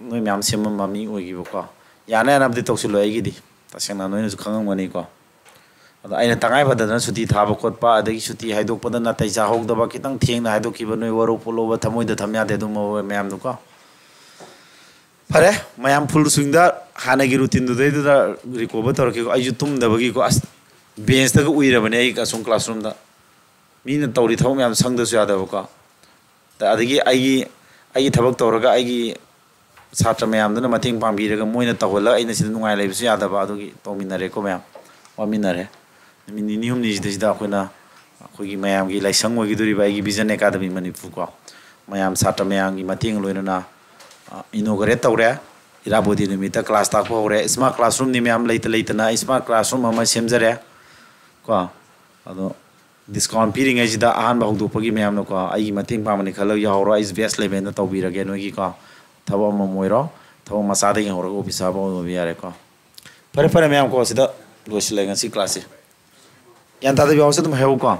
ꯅꯣꯏ ꯃꯌꯥꯝ ꯁꯦꯝꯃꯝꯕ ꯃꯤ ꯑꯣꯏꯈꯤꯕꯀꯣ꯫ ꯌꯥꯅ ꯌꯥꯅꯕꯗꯤ ꯇꯧꯁꯤꯜꯂꯣ ꯑꯩꯒꯤꯗꯤ, ꯇꯁꯦꯡꯅ ꯅꯣꯏꯅꯁꯨ ꯈꯪꯉꯝꯒꯅꯤꯀꯣ꯫ ꯑꯗꯣ ꯑꯩꯅ ꯇꯉꯥꯏ ꯐꯗꯗꯅ ꯁꯨꯇꯤ ꯊꯥꯕ ꯈꯣꯠꯄ, ꯑꯗꯒꯤ ꯁꯨꯇꯤ ꯍꯥꯏꯗꯣꯛꯄꯗ ꯅꯥꯇꯩ ꯆꯥꯍꯧꯗꯕ, ꯈꯤꯇꯪ ꯊꯦꯡꯅ ꯍꯥꯏꯗꯣꯛꯈꯤꯕ, ꯅꯣꯏ ꯋꯥꯔꯧ ꯄꯨꯛꯂꯧꯕ ꯊꯃꯣꯏꯗ ꯊꯝ ꯌꯥꯗꯦ ꯑꯗꯨꯝꯕ ꯃꯌꯥꯝꯗꯣꯀꯣ꯫ ꯐꯔꯦ, ꯃꯌꯥꯝ full swingꯗ ꯍꯥꯟꯅꯒꯤ routineꯗꯨꯗꯩꯗꯨꯗ recover ꯇꯧꯔꯛꯀꯦꯀꯣ꯫ ꯑꯩꯁꯨ ꯇꯨꯝꯗꯕꯒꯤꯀꯣ, ꯑꯁ, benchꯇꯒ ꯎꯏꯔꯕꯅꯦ ꯑꯩ ꯑꯁꯣꯝ classroomꯗ꯫ ꯃꯤꯅ ꯇꯧꯔꯤ ꯊꯕꯛ ꯃꯌꯥꯝ ꯁꯪꯗꯁꯨ ꯌꯥꯗꯕꯀꯣ꯫ ꯑꯗꯒꯤ ꯑꯩꯒꯤ, ꯑꯩꯒꯤ ꯊꯕꯛ ꯇꯧꯔꯒ ꯑꯩꯒꯤ ꯁꯥꯇ꯭ꯔ ꯃꯌꯥꯝꯗꯨꯅ ꯃꯇꯦꯡ ꯄꯥꯡꯕꯤꯔꯒ ꯃꯣꯏꯅ ꯇꯧꯍꯜꯂꯒ ꯑꯩꯅ ꯁꯤꯗ ꯅꯨꯡꯉꯥꯏ ꯂꯩꯕꯁꯨ ꯌꯥꯗꯕ, ꯑꯗꯨꯒꯤ ꯇꯧꯃꯤꯟꯅꯔꯦꯀꯣ ꯃꯌꯥꯝ, ꯋꯥꯃꯤꯟꯅꯔꯦ꯫ ꯅꯨꯃꯤꯠ ꯅꯤꯅꯤ ꯍꯨꯝꯅꯤꯁꯤꯗꯩꯁꯤꯗ ꯑꯩꯈꯣꯏꯅ, ꯑꯩꯈꯣꯏꯒꯤ ꯃꯌꯥꯝꯒꯤ ꯂꯥꯏꯁꯪ ꯑꯣꯏꯒꯗꯧꯔꯤꯕ ꯑꯩꯒꯤ Vision Academy ꯃꯅꯤꯄꯨꯔ ꯀꯣ, ꯃꯌꯥꯝ ꯁꯥꯇ꯭ꯔ ꯃꯌꯥꯝꯒꯤ ꯃꯇꯦꯡ ꯂꯣꯏꯅꯅ ꯏꯅꯣꯒ꯭ꯔꯦꯠ ꯇꯧꯔꯦ꯫ ꯏꯔꯥꯕꯣꯠ ꯗꯦ ꯅꯨꯃꯤꯠꯇ ꯀ꯭ꯂꯥꯁ ꯇꯥꯛꯄ ꯍꯧꯔꯦ꯫ ꯁ꯭ꯃꯥꯔꯠ ꯀ꯭ꯂꯥꯁꯔꯨꯝꯅꯤ ꯃꯌꯥꯝ, ꯂꯩꯇ ꯂꯩꯇꯅ ꯁ꯭ꯃꯥꯔꯠ ꯀ꯭ꯂꯥꯁꯔꯨꯝ ꯑꯃ ꯁꯦꯝꯖꯔꯦ ꯀꯣ꯫ ꯑꯗꯣ ꯗꯤꯁꯀꯥꯎꯟ ꯄꯤꯔꯤꯉꯩꯁꯤꯗ ꯑꯍꯥꯟꯕ ꯍꯧꯗꯣꯛꯄꯒꯤ ꯃꯌꯥꯝꯅꯀꯣ, ꯑꯩꯒꯤ ꯃꯇꯦꯡ ꯄꯥꯡꯕꯅꯤ ꯈꯜꯂꯒ ꯌꯥꯎꯍꯧꯔꯣ꯫ ꯑꯩꯁꯦ ꯕꯦꯁ ꯂꯦꯚꯦꯜꯗ ꯇꯧꯕꯤꯔꯒꯦ ꯅꯣꯏꯒꯤꯀꯣ꯫ ꯊꯕꯛ ꯑꯃꯃꯝ ꯑꯣꯏꯔꯣ, ꯊꯕꯛ ꯃꯆꯥꯗꯒꯤ ꯍꯧꯔꯒ ꯑꯣꯐꯤꯁꯥꯔ ꯐꯥꯎ ꯑꯣꯏꯕ ꯌꯥꯔꯦꯀꯣ꯫ ꯐꯔꯦ ꯐꯔꯦ ꯃꯌꯥꯝ ꯀꯣ, ꯁꯤꯗ ꯂꯣꯏꯁꯤꯜꯂꯦ ꯉꯁꯤ ꯀ꯭ꯂꯥꯁꯁꯦ꯫ ꯒ꯭ꯌꯥꯟ ꯇꯥꯗꯕ ꯌꯥꯎꯔꯁꯨ ꯑꯗꯨꯝ ꯍꯥꯏꯍꯧꯀꯣ꯫